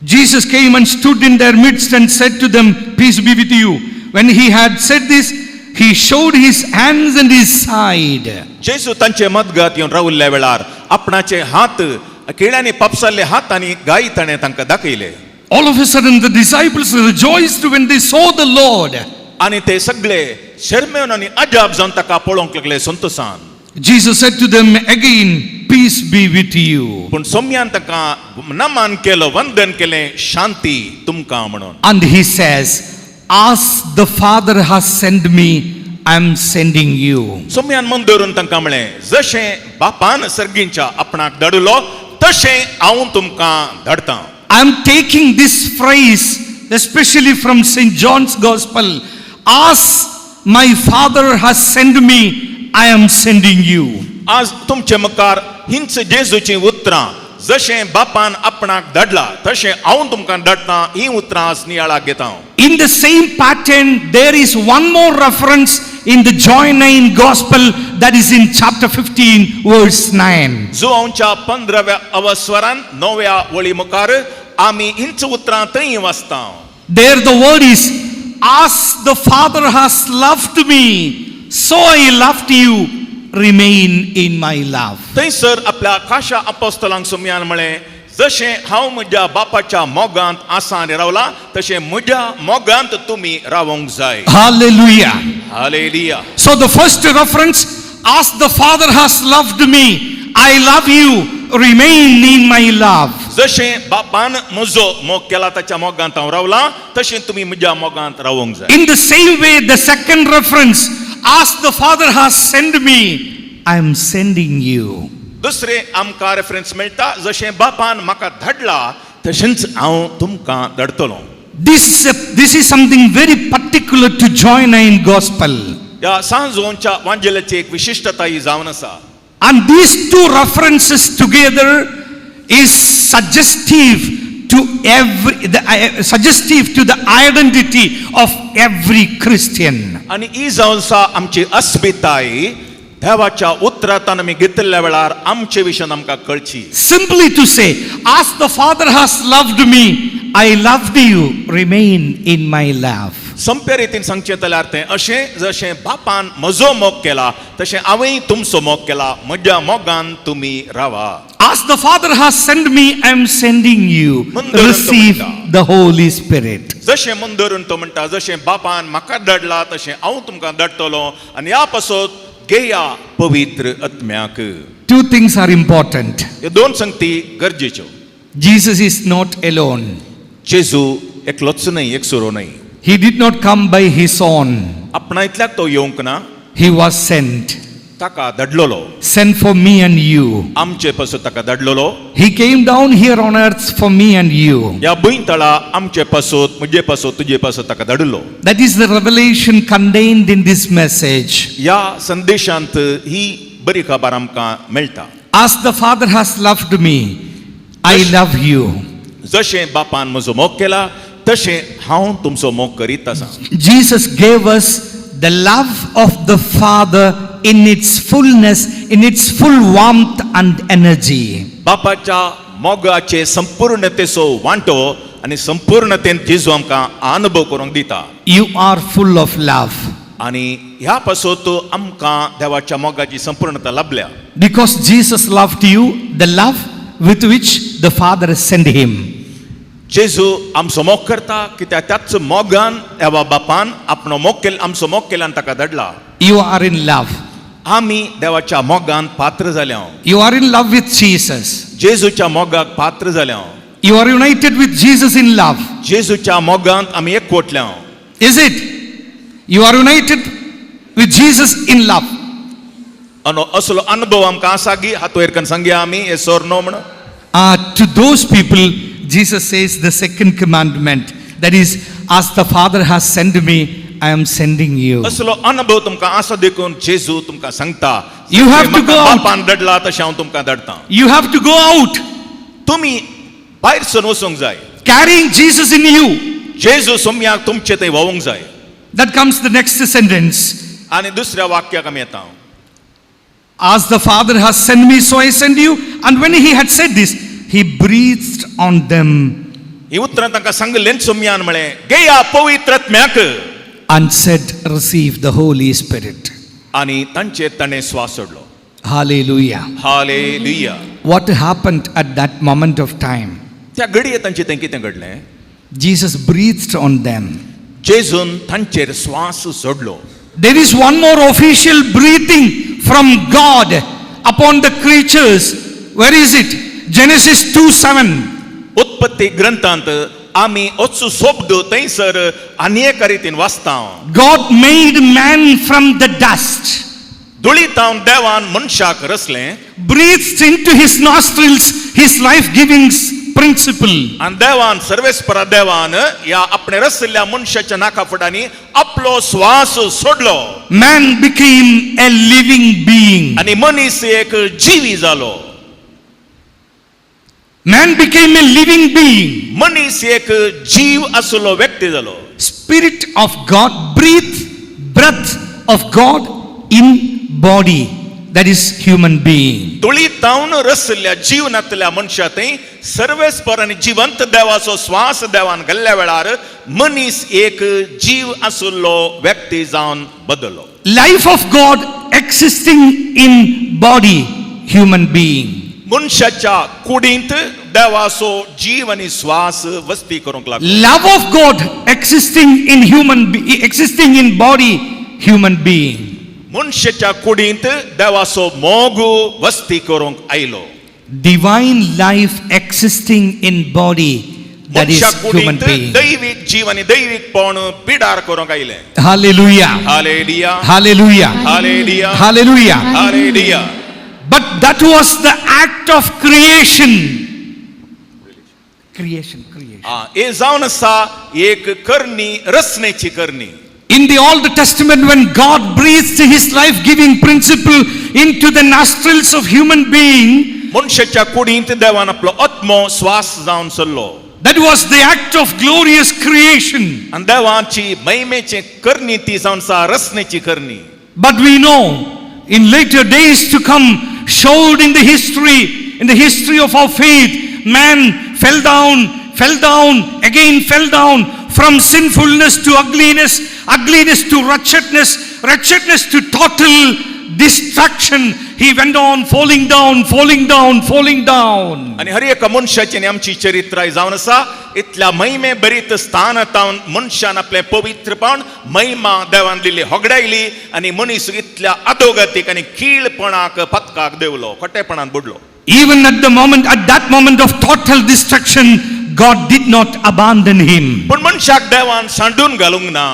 Jesus came and stood in their midst and said to them, peace be with you. When he had said this, he showed his hands and his side. जेजू तांचे मदगात येवन रावल्ल्या वेळार आपणाचे हात किळ्यांनी पापसाल्ले हात आनी गाय ताणें तांकां दाखयले. All of a sudden the disciples rejoiced when they saw the Lord. आनी ते सगळे शर्मेवन आनी अजाप जावन ताका पळोवंक लागले संतोसान. Jesus said to them again, peace be with you. पूण सोम्यान तांकां नमान केलो, वंदन केलें, शांती तुमकां म्हणून. And he says, as the Father has sent me, I am sending you. सोम्यान मन धरून तांकां म्हळें, जशें बापान सर्गींच्या आपणाक धाडलो तशें हांव तुमकां धाडटां. I am taking this phrase especially from St. John's Gospel. As my Father has sent me, I am sending you. आज तुमचे मुखार हींच जेजूचीं उतरां जशें बापान आपणाक धाडला तशें हांव तुमकां धाडटा हीं उतरां आज नियाळाक घेता हांव. In the same pattern, there is one more reference in the John 9 Gospel, that is in chapter 15, verse 9. जुवांच्या 15व्या अवस्वरान 9व्या वळी मुखार आमी हींच उतरां थंय वाचता. There the word is, as the Father has loved me, so I loved you, remain in my love. थंयसर आपल्या खाशा अपोस्तलांक सोमयान म्हळें जशें हांव म्हज्या बापाच्या मोगांत आसा आनी रावला तशें म्हज्या मोगांत तुमी रावंक जाय. Hallelujah. Hallelujah. So the first reference, as the Father has loved me, I love you, remain in my love. जशें बापान म्हजो मोग केला ताच्या मोगांत हांव रावला तशें तुमी म्हज्या मोगांत रावंक जाय. In the same way, the second reference, as the Father has sent me, I am sending you. दुसरें आमकां रेफरन्स मेळटा जशें बापान म्हाका धाडला तशेंच हांव तुमकां धाडटलो. This is something very particular to John 9 Gospel. ह्या सांजोनच्या वांजेलाची एक विशिश्टताय जावन आसा. And these two references together is suggestive to every, the, suggestive to the identity of every Christian. आनी ही जावन आसा आमची अस्मिताय देवाच्या उतरांत आमी घेतिल्ल्या वेळार आमचे विशयान आमकां कळची. Simply to say, as the Father has loved me, I loved you, remain in my love. सोंप्या रितीन सांगचें जाल्यार तें अशें जशें बापान म्हजो मोग केला तशें हांवें तुमचो मोग केला म्हज्या मोगान तुमी रावा. As the Father has sent me, I am sending you. Receive the Holy Spirit. जशें मुंदरून तो म्हणटा जशें बापान म्हाका धाडला तशें हांव तुमकां धाडटलो आनी ह्या पासत घेया पवित्र आत्म्याक. Two things are important. ह्यो दोन संगती गरजेच्यो. Jesus is not alone. जेजू एकलोच न्हय, एकसुरो न्हय. He did not come by his own. आपणा इतल्याक तो येवंक ना. He was sent. ताका धाडलेलो. Sent for me and you. आमचे पासत ताका धाडलेलो. He came down here on earth for me and you. ह्या भुंयतळा आमचे पासत म्हजे पासत तुजे पासत ताका धाडलो. That is the revelation contained in this message. ह्या संदेशांत ही बरी खबर आमकां मेळटा. As the Father has loved me, I love you. जशें बापान म्हजो मोग केला तशें हांव तुमचो मोग करीत आसा. Jesus gave us the love of the Father in its fullness, in its full warmth and energy. बापाच्या मोगाचे संपूर्णतेचो वांटो आनी संपूर्णतेन जेजू आमकां अनुभव करूंक दिता. You are full of love. आनी ह्या पासत आमकां देवाच्या मोगाची संपूर्णता लाभल्या. Because Jesus loved you, the love with which the Father sent him. जेजू आमचो मोग करता कित्याक त्याच मोगान देवा बापान आपलो मोग केल आमचो मोग केला आनी ताका धाडला. You are in love. आमी देवाच्या मोगान पात्र जाल्या. You are in love with Jesus. जेजूच्या मोगाक पात्र जाल्या. You are united with Jesus in love. जेजूच्या मोगांत आमी एकवटल्या. Is it? You are united with Jesus in love. असलो अनुभव आमकां आसा की हातवेर कन सांगया आमी हे सोर न्हू म्हण. To those people, Jesus says the second commandment, that is, as the Father has sent me, I am sending you. असलो अनुभव तुमकां आसा देखून जेजू तुमकां सांगता. You have to go out. बापान धाडला तशें हांव तुमकां धाडटा. You have to go out. तुमी भायर सरून वचूंक जाय. Carrying Jesus in you. जेजू सोमयाक तुमचे थंय व्हांवूंक जाय. That comes the next sentence. आनी दुसऱ्या वाक्याक आमी येता. As the Father has sent me, so I send you. And when he had said this, he breathed on them. ही उतरां तांकां सांगलें सोमयान म्हळें घेया पवित्र आत्म्याक. And said, receive the Holy Spirit. आनी तांचेर ताणें स्वास सोडलो. Hallelujah. Hallelujah. What happened at that moment of time? त्या घडये तांचें थंय कितें घडलें? Jesus breathed on them. जेजून तांचेर स्वास सोडलो. There is one more official breathing from God upon the creatures. Where is it? Genesis 2:7. उत्पत्ती ग्रंथांत आमी असो शब्द थंयसर आनी एका रितीन वाचता. God made man from the dust. धुळीतावन देवान मनशाक रचलें. Breathed into his nostrils his life-giving principle. आनी देवान सर्वेस्परा देवान ह्या आपणे रचिल्ल्या मनशाच्या नाका फुडांनी आपलो स्वास सोडलो. Man became a living being. आनी मनीस एक जिवी जालो. Man became a living being. मनीस एक जीव आशिल्लो व्यक्ती जालो. Spirit of God, breathe, breath of God in body, that is human being. धुळीतावन रचिल्ल्या जीवनांतल्या मनशा थंय सर्वेस्पर आनी जिवंत देवाचो स्वास देवान घाल्ल्या वेळार मनीस एक जीव आशिल्लो व्यक्ती जावन बदललो. Life of God existing in body, human being. मनशाच्या कुडींत देवाचो जीव आनी स्वास वस्ती करूंक लागलो. Love of God existing in existing in body, human being. मनशाच्या कुडींत देवाचो मोग वस्ती करूंक आयलो. Divine life existing in body, that is मनशा human कुडींत being. दैवीक जीव आनी दैवीकपण पिडार करूंक आयलें. Hallelujah. Hallelujah. Hallelujah. Hallelujah. Hallelujah. Hallelujah. But that was the act of creation. Creation, creation. हे जावन आसा एक करणी, रचनेची करणी. In the Old Testament, when God breathed his life-giving principle into the nostrils of human being, मनशाच्या कुडींत देवान आपलो आत्मो स्वास जावन सरलो. That was the act of glorious creation. आनी देवाची महिमेची करणी ती जावन आसा रचनेची करणी. But we know in later days to come, showed in the history of our faith, man fell down, again fell down from sinfulness to ugliness, ugliness to wretchedness, wretchedness to total destruction. He went on falling down, falling down, falling down. आनी हर एका मनशाची आनी आमची चरित्राय जावन आसा इतल्या महिमे भरीत स्थान तावन मनशान आपलें पवित्रपण महिमा देवान दिल्ली होगडायली आनी मनीस इतल्या अधोगतीक आनी खीळपणाक पतकाक देवलो, खोटेपणान बुडलो. Even at that moment of total destruction, God did not abandon him. पूण मनशाक देवान सांडून घालूंक ना.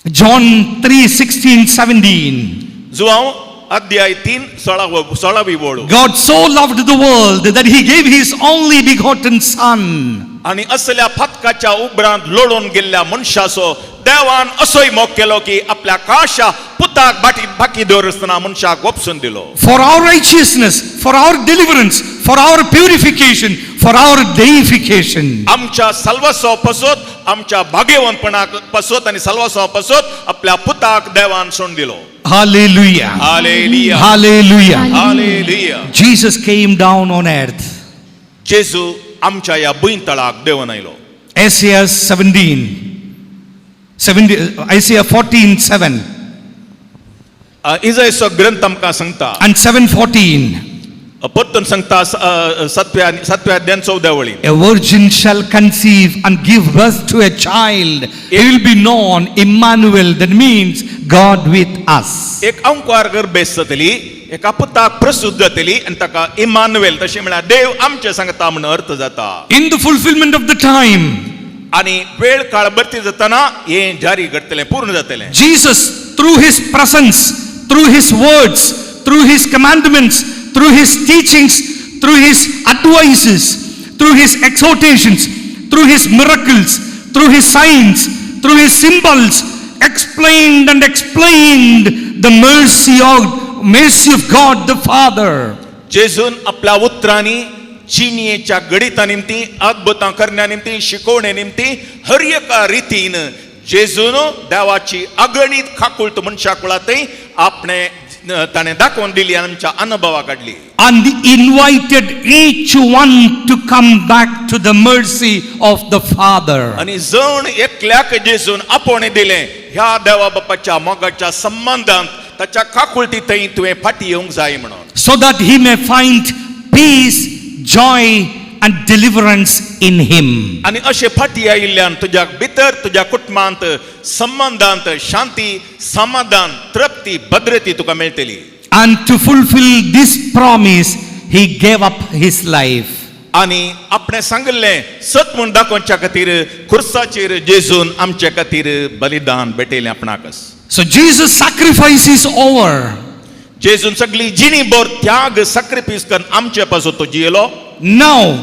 John 3 16 17. जुवांव अध्याय 3 16वी वळ. God so loved the world that he gave his only begotten Son. आनी असल्या फातकाच्या उपरांत लोळून गेल्ल्या मनशाचो देवान असोय मोग केलो की आपल्या काशा पुताक बाटी बाकी दवरसतना मनशाक वपसून दिलो. For our righteousness, for our deliverance, for our purification, for our deification. आमच्या साल्वासांव पासत, आमच्या भाग्यवंतपणाक पासत आनी साल्वासांव पासत आपल्या पुताक देवान सोडून दिलो. Hallelujah. Hallelujah. Hallelujah. Hallelujah. Jesus came down on earth. जेजू आमच्या ह्या भुंयतळाक देंवन आयलो. Isaiah 17, 70, Isaiah 14 7 इजायचो ग्रंथ आमकां सांगता and 7:14. परतून सांगता सातव्या अध्यान 14व्या वळी. A virgin shall conceive and give birth to a child. He will be known Emmanuel, that means God with us. एक अंकवार गर्भेस्त जातली, एका पुताक प्रसूत जातली आनी ताका इमानुएल, तशें म्हळ्यार देव आमचे सांगता म्हण अर्थ जाता. In the fulfillment of the time, आनी वेळ काळ भरती जातना हें जारी घडटलें, पूर्ण जातलें. Jesus, through his presence, through his words, through his commandments, through his teachings, through his advices, through his exhortations, through his miracles, through his signs, through his symbols, explained and explained the mercy of God the Father. जेजून आपल्या उतरांनी जिणयेच्या गणिता निमती, अद्भुतां करण्या निमती, शिकोवणे निमती, हर एका रितीन जेजून देवाची अगणीत काकुळट मनशा कुळातय आपणे ताणें दाखोवन दिली आनी आमच्या अनुभवा काडली. And invited each one to come back to the mercy of the Father. आनी जण एकल्याक जेजून आपोवणें दिलें, ह्या देवा बापाच्या मोगाच्या संबंदांत ताच्या काकुळटी थंय तुवें फाटी येवंक जाय म्हणून. So that he may find peace, joy, and deliverance in him. आनी अशें फाटी आयिल्ल्यान तुज्या भितर, तुज्या कुटुंबांत, संबंदांत शांती, समाधान, तृप्ती, भद्रती तुका मेळटली. And to fulfill this promise, he gave up his life. आनी आपणें सांगिल्लें सत म्हूण दाखोवच्या खातीर खुर्साचेर जेजून आमचे खातीर बलिदान भेटयलें आपणाकच. So Jesus' sacrifice is over. जेजून सगळी जिणी भर त्याग sacrifice करून आमचे पासून तो जियेलो. Now,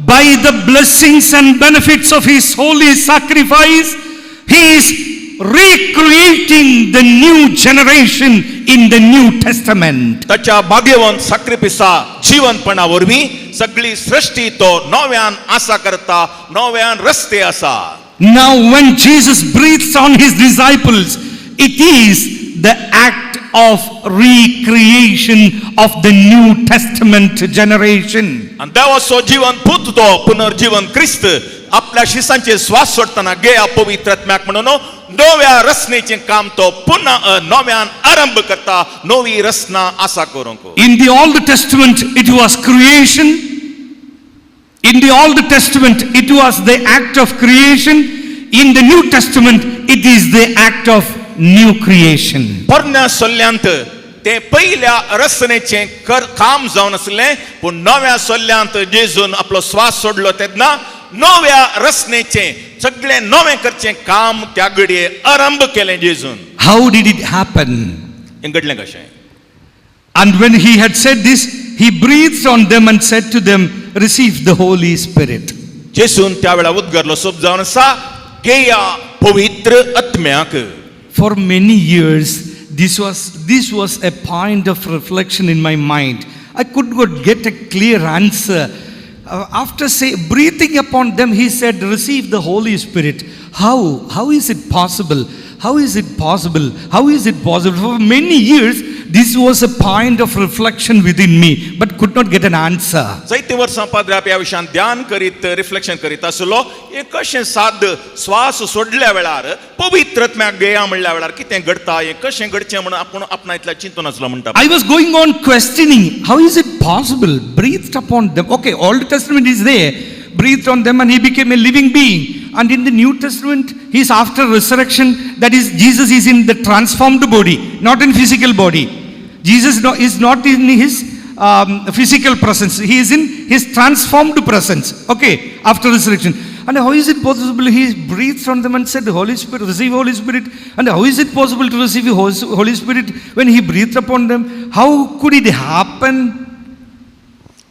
by the blessings and benefits of his holy sacrifice, he is recreating the new generation in the New Testament. ताच्या भाग्यवंत sacrifice जिवनपणा वरवीं सगळी सृश्टी तो नव्यान आसा करता, नव्यान रस्ते आसा. Now, when Jesus breathes on his disciples, it is the act of recreation of the New Testament generation. आनी देवाचो जिवन पूत तो पुनर्जीवन क्रिस्त आपल्या शिसांचे श्वास सोडटना गेया पवित्र आत्म्याक म्हणून नव्या रचनेचें काम तो पुन्हा नव्यान आरंभ करता, नवी रचना आसा करूंक. In the Old Testament, it was creation. In the Old Testament, it was the act of creation. In the New Testament, it is the act of new creation. पोरण्या सोल्ल्यांत ते पयल्या रचनेचें कर काम जावन आसलें, पूण नव्या सोल्ल्यांत जेजून आपलो श्वास सोडलो तेन्ना नव्या रचनेचें सगळें नवें करचें काम त्या घडये आरंभ केलें जेजून. How did it happen? हें घडलें कशें? And when he had said this, he breathed on them and said to them, "Receive the Holy Spirit." जेजून त्या वेळार उद्गारलो सोब जावन आसा, गेया पवित्र आत्म्याक. For many years, this was a point of reflection in my mind. I could not get a clear answer. After breathing upon them, he said, "Receive the Holy Spirit." How? How is it possible? How is it possible? How is it possible? For many years, this was a point of reflection within me, but could not get an answer. जायते वर्सां पाद्रे ह्या विशयान ध्यान करीत, reflection करीत आसलो, हें कशें साद श्वास सोडल्या वेळार पवित्र आत्म्याक घेया म्हणल्या वेळार कितें घडता, हें कशें घडचें म्हणून आपूण आपणा इतल्या चिंतून आसलो म्हणटा. I was going on questioning, how is it possible? Breathed upon them. Okay, Old Testament is there. Breathed on them and he became a living being. And in the New Testament, he is after resurrection. That is, Jesus is in the transformed body, not in physical body. Jesus is not in his physical presence. He is in his transformed presence. Okay, after resurrection. And how is it possible? He breathed on them and said, "Holy Spirit, receive Holy Spirit." And how is it possible to receive Holy Spirit when he breathed upon them? How could it happen?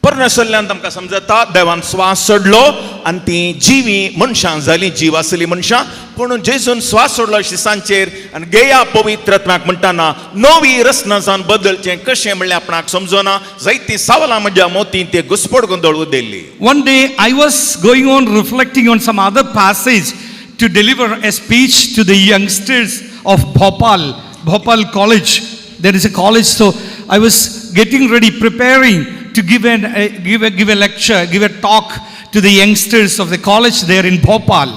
पोरण्या सल्ल्यान आमकां समजता देवान श्वास सोडलो आनी ती जिवी मनशां जाली, जीव आसली मनशां. पूण जेजून श्वास सोडलो शिसांचेर आनी गेया पवित्र आत्म्याक म्हणटाना नवी रचना जावन बदलचें कशें म्हणल्यार आपणाक समजना. जायतीं सवालां म्हज्या मोतीन ते घुसपड गोंदळ उदेल्ली. One day I was going on reflecting on some other passage to deliver a speech to the youngsters of Bhopal, Bhopal College. There is a college, so I was getting ready, preparing to give a lecture, give a talk to the youngsters of the college there in Bhopal.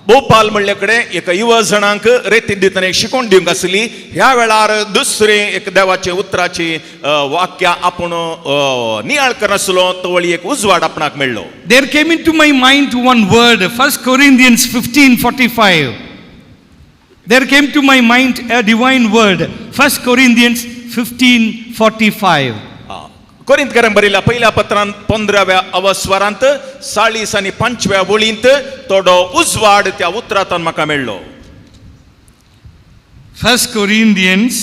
Bhopal म्हणले कडेन एका युवा जणांक रेती दितना एक शिकोवन दिवंक आसली. ह्या वेळार दुसरें एक देवाचे उतराची वाक्य आपूण नियाळ करनासलो, तवळी एक उजवाड आपणाक मेळ्ळो. There came into my mind one word, 1 Corinthians 15:45. There came to my mind a divine word, 1 Corinthians 15:45. कोरिंतकारांक बरयल्या पयल्या पत्रान 15व्या अवस्वरांत 45व्या वळींत थोडो उजवाड त्या उतरांत म्हाका मेळ्ळो. 1 Corinthians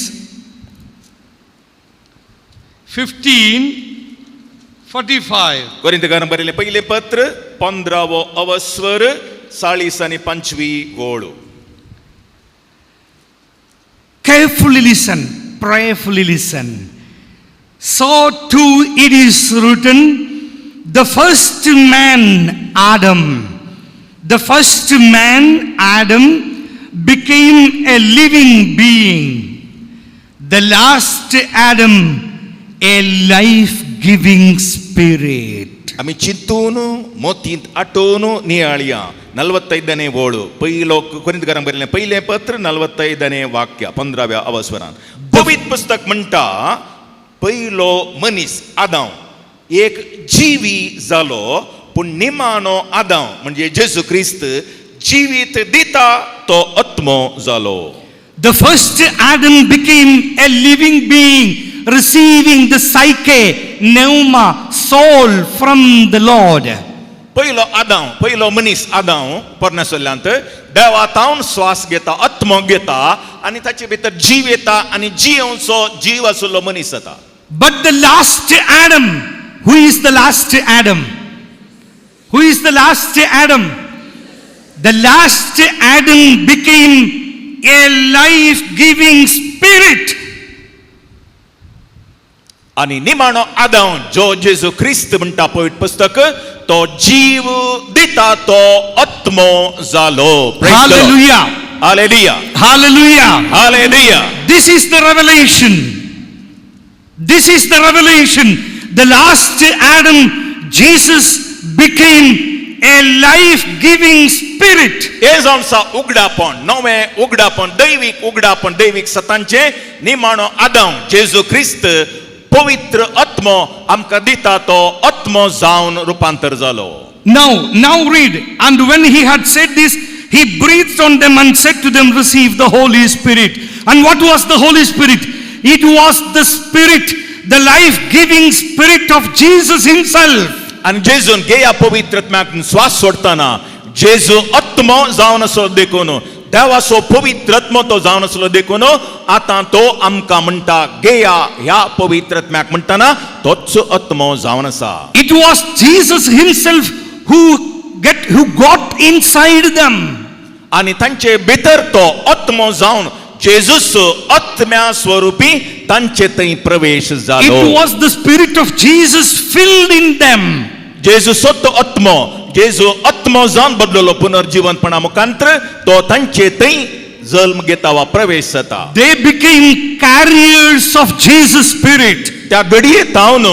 15:45. कोरिंतकारांक बरयलें पयलें पत्र 15वो अवस्वर 45वी वळ. Carefully listen, prayerfully listen. So too it is written, the first man Adam, the first man Adam became a living being. The last Adam, a life-giving spirit. आमी चिंतून मोतींत आटोवन नियाळया 45ನೇ ಓಳು. पयलो कोरिंतकारांक बरयलें पयलें पत्र 45ನೇ वाक्य 15व्या अवस्वरान पवित्र पुस्तक म्हणटा, पयलो मनीस आदांव एक जिवी जालो, पूण निमाणो आदांव म्हणजे जेजू क्रिस्त जिवीत दिता तो आत्मो जालो. The first Adam became a living being, receiving the psyche, pneuma, soul from the Lord. पयलो आदांव, पयलो मनीस आदांव पोरण्या सोल्ल्यांत देवा तावन श्वास घेता, आत्मो. आत्मो घेता आनी ताचे भितर जीव येता आनी जियोवचो जीव आशिल्लो मनीस जाता. But the last Adam, who is the last Adam? Who is the last Adam? The last Adam became a life-giving spirit. आनी निमाणो आदांव जो जेजू क्रिस्त म्हणटा पवित्र पुस्तक तो जीव दिता तो आत्मो जालो. Hallelujah. Hallelujah. Hallelujah. Hallelujah. This is the revelation. This is the revelation. The last Adam, Jesus, became a life-giving spirit. हे जावन आसा उगडापण, नवें उगडापण, दैवीक उगडापण, दैवीक सतांचें निमाणो आदांव जेजू क्रिस्त पवित्र आत्मो आमकां दिता तो आत्मो जावन रुपांतर जालो. Now read. And when he had said this, he breathed on them and said to them, receive the Holy Spirit. And what was the Holy Spirit? It was the Spirit, the life-giving Spirit of Jesus himself. आनी जेजून गेया पवित्र आत्म्याक श्वास सोडटना जेजू आत्मो जावन आसलो देखून देवाचो पवित्र आत्मो तो जावन आसलो देखून आतां तो आमकां म्हणटा गेया ह्या पवित्र आत्म्याक म्हणटना तोच आत्मो जावन आसा. It was Jesus himself who got inside them. आनी तांचे भितर तो आत्मो जावन जेजूस आत्म्या स्वरुपी तांचे थंय प्रवेश जालो. It was the Spirit of Jesus filled in them. जेजूसो तो आत्मो, जेजू आत्मो जावन बदललो पुनर्जीवनपणा मुखांतर तो तांचे थंय जल्म घेता वा प्रवेश जाता. They became carriers of Jesus' Spirit. त्या घडये तावन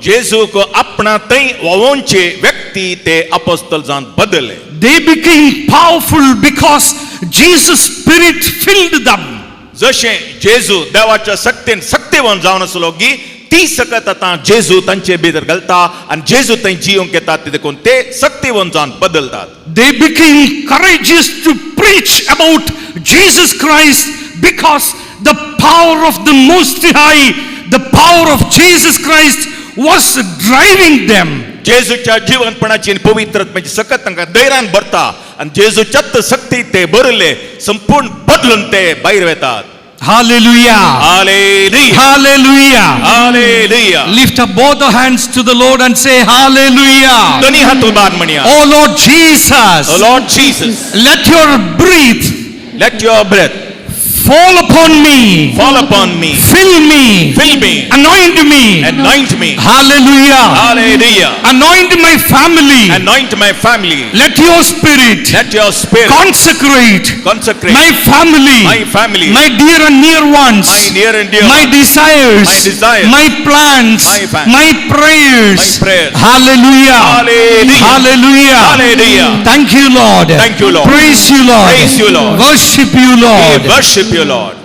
जेजूक आपणा थंय व्हांवोवचे व्यक्ती ते अपोस्तल जावन बदलले. They became powerful because Jesus' Spirit filled them. जशें जेजू देवाच्या शक्तीन शक्तिवान जावन आसलो की ती सकत आतां जेजू तांचे भितर घालता आनी जेजू थंय जियोंक येता ते देखून ते शक्तिवान जावन बदलतात. They became courageous to preach about Jesus Christ because the power of the Most High, the power of Jesus Christ was driving them. जेजूच्या जिवनपणाची आनी पवित्र आत्म्याची सकत तांकां धैर्यान भरता आनी जेजूच्याच शक्ती ते भरले संपूर्ण बदलून ते भायर वेतात. Hallelujah. Hallelujah. Hallelujah. Hallelujah. Lift up both the hands to the Lord and say hallelujah. दोन्ही हात उबार म्हणया. Oh Lord Jesus. Oh Lord Jesus. Let your breath. Let your breath. Fall upon me. Fall upon me. Fill me. Fill me. Anoint me. Anoint me. Hallelujah. Hallelujah. Anoint my family. Anoint my family. Let your Spirit. Let your Spirit. Consecrate. Consecrate. My family. My family. My dear and near ones. My near and dear My ones. desires. My desires. My plans. My plans. My prayers. My prayers. Hallelujah. Hallelujah. Hallelujah. Hallelujah. Thank you, Lord. Thank you, Lord. Praise you, Lord. Praise you, Lord. Worship you, Lord. We worship you, Lord.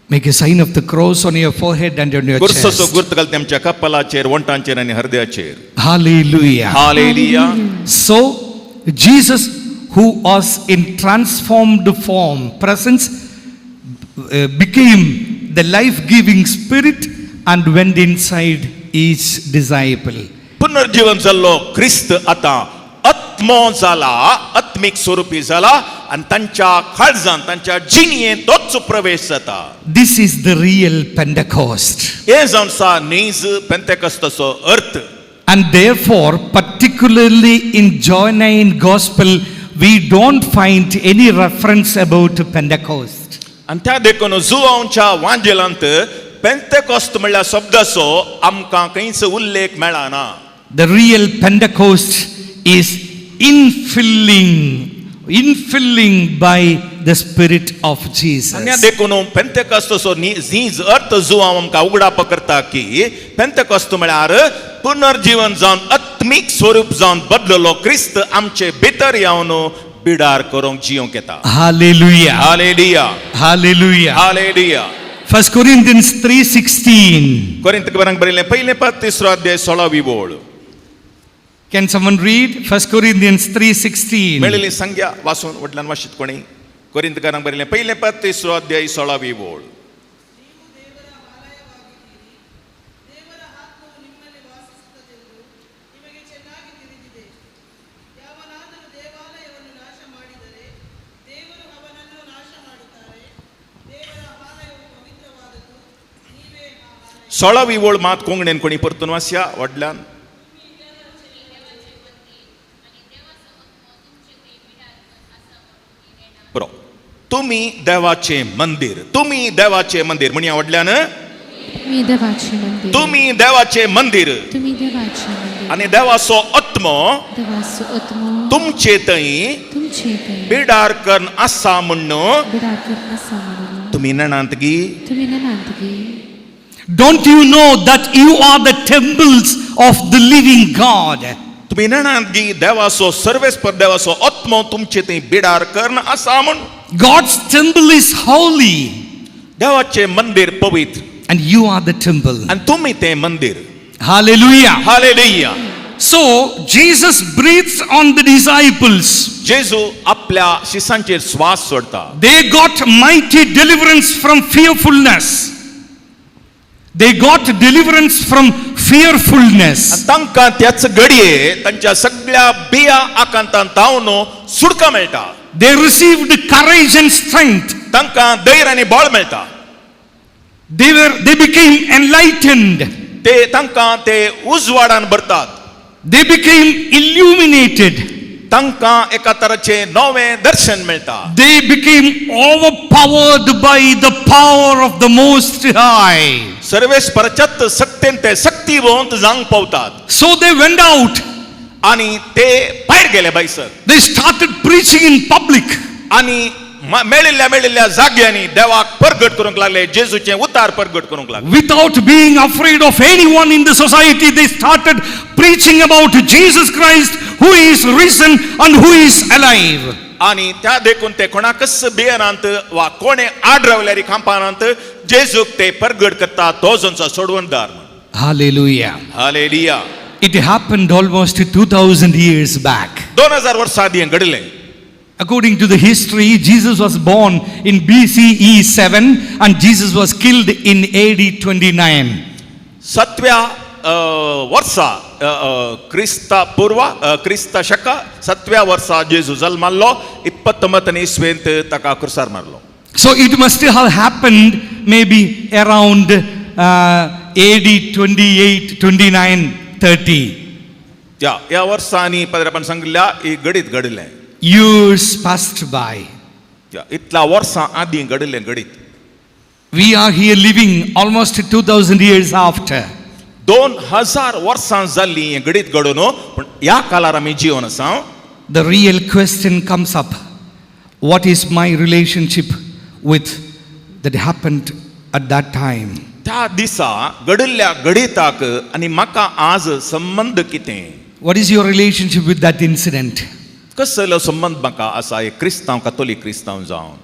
Make a sign of the cross on your forehead and on your गुरसोचो chest. गुर्त घालता आमच्या कपालाचेर, वंटांचेर आनी हृदयाचेर. Hallelujah. Hallelujah. So Jesus, who was in transformed form, presence, became the life-giving Spirit and went inside each disciple. पुनर्जीवन जाल्लो क्रिस्त आतां आत्मो जाला, आत्मीक स्वरुपी जाला आनी तांच्या काळजान, तांच्या जिणयेंत तोच प्रवेश जाता. This is the real Pentecost. हें जावन आसा नीज पेंतेकोस्ताचो अर्थ. And therefore, particularly in John 9 Gospel, we don't find any reference about Pentecost. आनी त्या देखून जुवांच्या वांजेलांत पेंतेकोस्त म्हणल्यार शब्दाचो आमकां खंयच उल्लेख मेळना. The real Pentecost is infilling by the Spirit of Jesus. आनी देखून पेंतेकोस्ताचो नीज अर्थ जुवांव आमकां उगडाप करता की पेंतेकोस्त म्हळ्यार पुनर्जीवन जावन आत्मीक स्वरूप जावन बदललो क्रिस्त आमचे भितर येवन बिडार करूंक जियोंक येता. Hallelujah. Hallelujah. Hallelujah. Hallelujah. 1 Corinthians 3:16. कोरिंथकरांक बरयलें पयलें पत्र तिसरो अध्याय 16वी ओळ. Can someone read 1 Corinthians 3:16? मेळिल्ली संख्या वाचून व्हडल्यान वाशीत कोणी. कोरिंथकरांक बरयलें पयलें पत्र तिसरो अध्याय 16वी ओळ. 16वी वळ मात कोंकणीन कोणी परतून वाचया व्हडल्यान. बरो, तुमी देवाचें मंदीर, तुमी देवाचें मंदीर म्हणया व्हडल्यान, तुमी देवाचें मंदीर, तुमी देवाचें मंदीर, तुमी देवाचें मंदीर आनी देवाचो आत्मो, देवाचो आत्मो तुमचे थंय तुमचे थंय बिडार करून आसा म्हण्ण बिडार करून आसा म्हणून तुमी नेणांत गी. तुमी नेणांत गी. Don't you know that you are the temples of the living God? तुमी नेणांत गी देवाचो सर्वेस्पर देवाचो आत्मो तुमचे थंय बिडार करून आसा म्हूण. God's temple is holy. देवाचें मंदीर पवित्र. And you are the temple. आनी तुमी तें मंदीर. Hallelujah. Hallelujah. So Jesus breathes on the disciples. जेजू आपल्या शिसांचेर श्वास सोडता. They got mighty deliverance from fearfulness. They got deliverance from fearfulness. तांकां त्याच घडये तांच्या सगळ्या बिया आकांतान तावन सुडका मेळटा. They received courage and strength. तांकां धैर्य आनी बळ मेळटा. They became enlightened. ते तांकां ते उजवाडान भरतात. They became illuminated. तांकां एका तराचें नवें दर्शन मेळटा. They became overpowered by the power of the Most High. सर्वेस्पराच्याच सक्तेन ते सक्तीवंत जावंक पावतात. So they went out. आनी ते भायर गेले भायसर. They started preaching in public. आनी मेळिल्ल्या मेळिल्ल्या जाग्यांनी देवाक परगट करूंक लागले, जेजूचें उतार परगट करूंक लागले. Without being afraid of anyone in the society, they started preaching about Jesus Christ, who is risen and who is alive. आनी त्या देखून ते कोणाकच बियनांत वा कोणे आड रावल्यार खांपानांत जेजूक ते परगट करता, तो जांचो सोडवणदार. Hallelujah. Hallelujah. It happened almost 2000 years back. 2000 वर्सां आदीं घडलें. According to the history, Jesus was born in BCE 7 and Jesus was killed in AD 29. 7व्या वर्सा क्रिस्ता पूर्व क्रिस्ता शक 7व्या वर्सा जेजू जल्माल्लो, 29 इस्वेंत ताका क्रुसार मारलो. So it must have happened maybe around AD 28, 29, 30. ह्या वर्सांनी पाद्रापान सांगिल्ल्या ही घडीत घडलें. Years passed by. इतल्या वर्सां आदीं घडिल्लें घडीत. We are here living almost 2000 years after. 2000 वर्सां जाल्लीं हें घडीत घडून, पूण ह्या काळार आमी जिवन आसा. The real question comes up. What is my relationship with that happened at that time? त्या दिसा घडिल्ल्या घडिताक आनी म्हाका आज संबंद कितें? What is your relationship with that incident? कसलो संबंद म्हाका आसा एक क्रिस्तांव कातोलीक क्रिस्तांव जावन?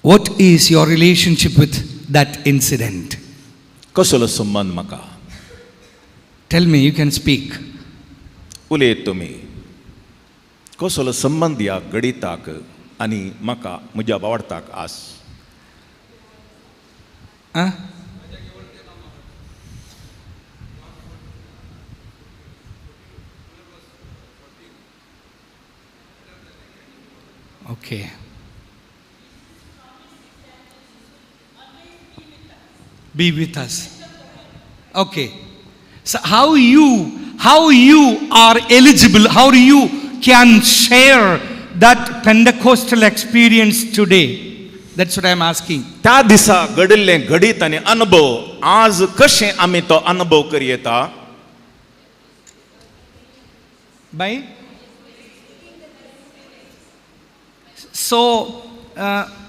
What is your relationship with that incident? कसलो संबंद म्हाका? Tell me, you can speak. उलयत तुमी. कसलो संबंद ह्या घडिताक आनी म्हाका म्हज्या बावडताक आस? Okay. Be with us. Okay. So how you are eligible, how you can share that Pentecostal experience today? That's what I am asking. त्या दिसा घडिल्लें घडीत आनी अनुभव आज कशें आमी तो अनुभव करयेता? By? So,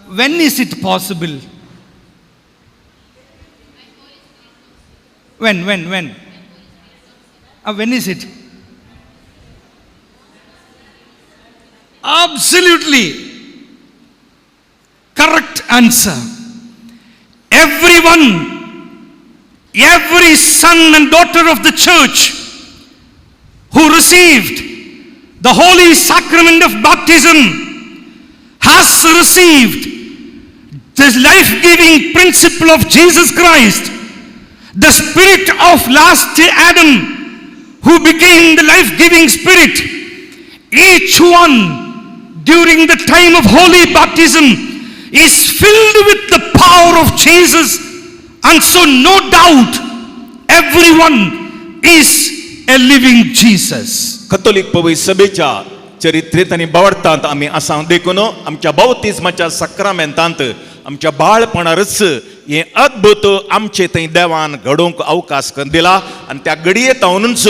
when is it possible? When? When is it? Absolutely correct answer. Everyone, every son and daughter of the church who received the holy sacrament of baptism has received the life-giving principle of Jesus Christ, the spirit of last Adam, who became the life-giving spirit. Each one during the time of holy baptism is filled with the power of Jesus, and so no doubt everyone is a living Jesus. कथोलीक पवित्र सभेच्या चरित्रेंत आनी बावडटांत आमी आसा देखून आमच्या बावतिज्माच्या सक्रामेंतांत आमच्या बाळपणारच हें अद्भुत आमचे थंय देवान घडोवंक अवकाश करून दिला आनी त्या घडये तावनूच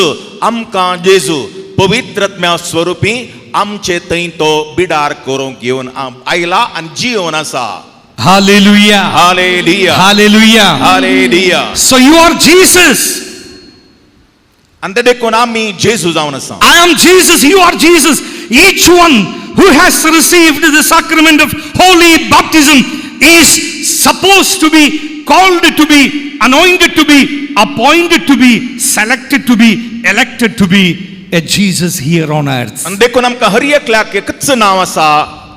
आमकां जेजू पवित्रत्म्या स्वरुपी आमचे थंय तो बिडार करूंक येवन आयला आनी जिवन आसा. Hallelujah. Hallelujah. Hallelujah. Hallelujah. So you are Jesus. आनी ते देखून आमी जेजू जावन आसा. I am Jesus, you are Jesus. Each one who has received the sacrament of holy baptism is supposed to be called to be, anointed to be, appointed to be, selected to be, elected to be a Jesus here on earth. आनी देखून आमकां हर एकल्याक एकच नांव आसा,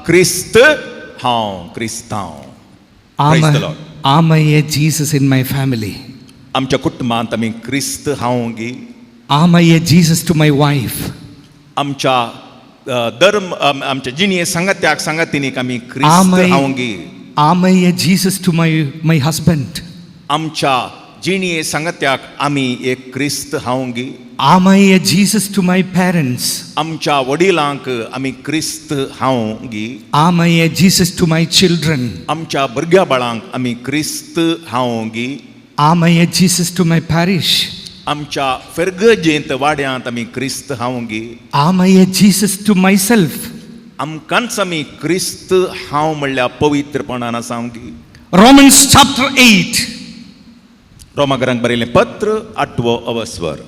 क्रिस्त हांव क्रिस्तांव. Am Praise the Lord. Am I a Jesus in my family? आमच्या कुटुंबांत आमी क्रिस्त हांव गी? Am I a Jesus to my wife? आमच्या धर्म आमच्या जिणये सांगात्याक सांगातिनीक आमी Am क्रिस्त I, हांव गी? am I a Jesus to my husband? आमच्या जिणये सांगात्याक आमी एक क्रिस्त हांव गी? Am I a Jesus to my parents? आमच्या वडिलांक आमी क्रिस्त हांव गी? Am I a Jesus to my children? आमच्या भुरग्या बाळांक आमी क्रिस्त हांव गी? Am I a Jesus to my parish? आमच्या फेरगजेंत वाड्यांत आमी क्रिस्त हांव गी? Am I a Jesus to myself? आमकांच आमी क्रिस्त हांव म्हणल्यार पवित्रपणान आसा गी? Romans chapter 8. रोमाकरांक बरयलें पत्र आठवो अवस्वर.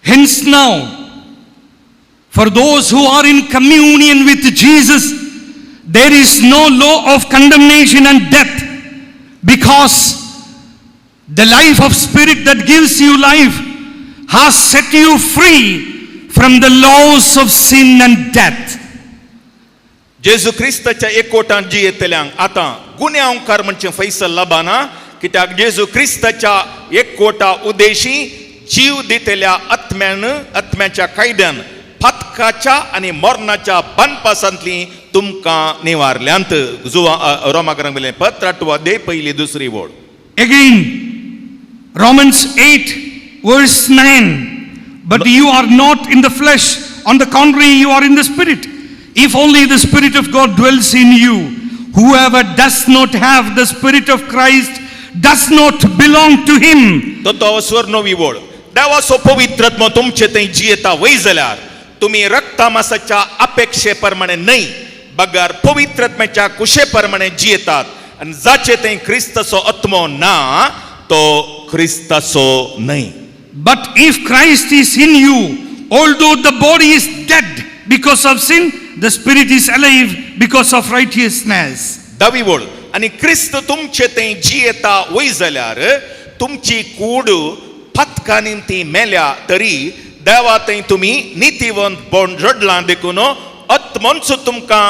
Hence now, for those who are in communion with Jesus, there is no law of condemnation and death, because the life of Spirit that gives you life has set you free from the laws of sin and death. जेजू क्रिस्ताच्या एकवटान जियेतल्यांक आतां गुन्यांवकार म्हणचें फैसल लाबाना, कित्याक जेजू क्रिस्ताच्या एकवटा उद्देशी जीव दितल्या आत्म्यान आत्म्याच्या कायद्यान फातकाच्या आनी मरणाच्या बांदपासांतली तुमकां निवारल्यांत. जुवा रोमाकरांक बरयलें पत्र आठवो अध्याय पयली दुसरी वळ. Again, Romans 8 verse 9. But you are not in the flesh, on the contrary, you are in the Spirit, if only the Spirit of God dwells in you. Whoever does not have the Spirit of Christ does not belong to him. तो स्वर नवी वळ. देवाचो पवित्रात्मो तुमचे थंय जियेता वय जाल्यार तुमी रक्तामासाच्या अपेक्षे प्रमाणे न्हय बगर पवित्रात्म्याच्या कुशे प्रमाणे जियेतात, आनी जाचे थंय क्रिस्ताचो आत्मो ना तो क्रिस्ताचो न्हय. But if Christ is in you, although the body is dead because of sin, the Spirit is alive because of righteousness. धावी वळ. आनी क्रिस्त तुमचे थंय जियेता वय जाल्यार तुमची कूड फातकांनी ती मेल्या तरी देवा थंय तुमी नितीवंत बोण जोडलां देखून आत्मोंच तुमकां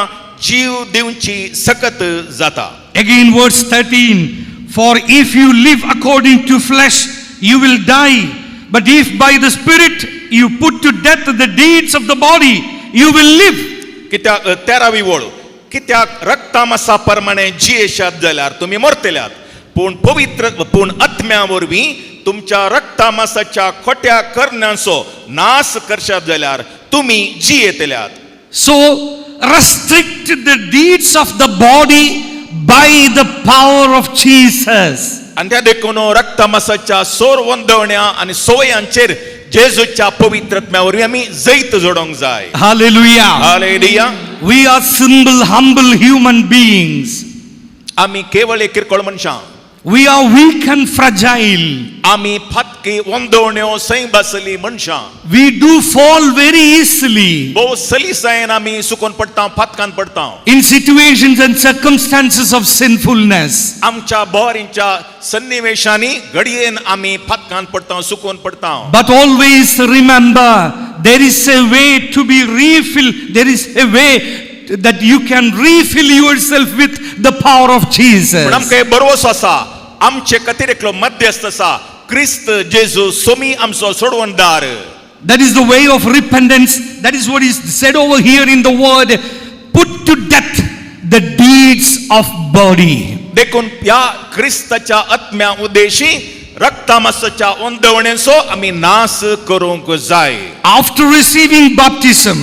जीव दिवची सकत जाता. Again verse 13. For if you live according to flesh, you will die. But if by the Spirit you put to death the deeds of the body, you will live. कित्याक तेरावी वळ. कित्याक रक्तामासा प्रमाणे जियेशात जाल्यार तुमी मरतल्यात, पूण पवित्र पूण आत्म्या वरवीं तुमच्या रक्तामासाच्या खोट्या करण्यांचो नाश करशात जाल्यार तुमी जियेतल्यात. So restrict the deeds of the body by the power of Jesus. आनी त्या देखून रक्तामासाच्या सोर वंदवण्या आनी सोयांचेर जेजूच्या पवित्रत्म्या वरवीं आमी जैत जोडोवंक जाय. Hallelujah. Hallelujah. We are simple, humble human beings. आमी केवळ एक किरकोळ मनशां. We are weak and fragile. आमी फातकी वंदवण्यो सैम बसली मनशां. We do fall very easily भोव सलीसायेन आमी सुकोन पडटा, फातकान पडटा. in situations and circumstances of sinfulness. आमच्या बोरींच्या सन्निवेशांनी घडयेन आमी फातकान पडटा, सुकोन पडटा. But always remember, there is a way to be refilled. There is a way that you can refill yourself with the power of पूण Jesus. आमकां एक भरवंसो आसा आमचे खातीर एकलो मध्यस्थ आसा क्रिस्त जेजू सोमी आमचो सोडवणदार. That is the way of repentance. That is what is said over here in the word. Put to death the deeds of body. देखून ह्या क्रिस्ताच्या आत्म्या उद्देशी रक्तामासाच्या ओंदवणेचो आमी नाश करूंक जाय. After receiving baptism,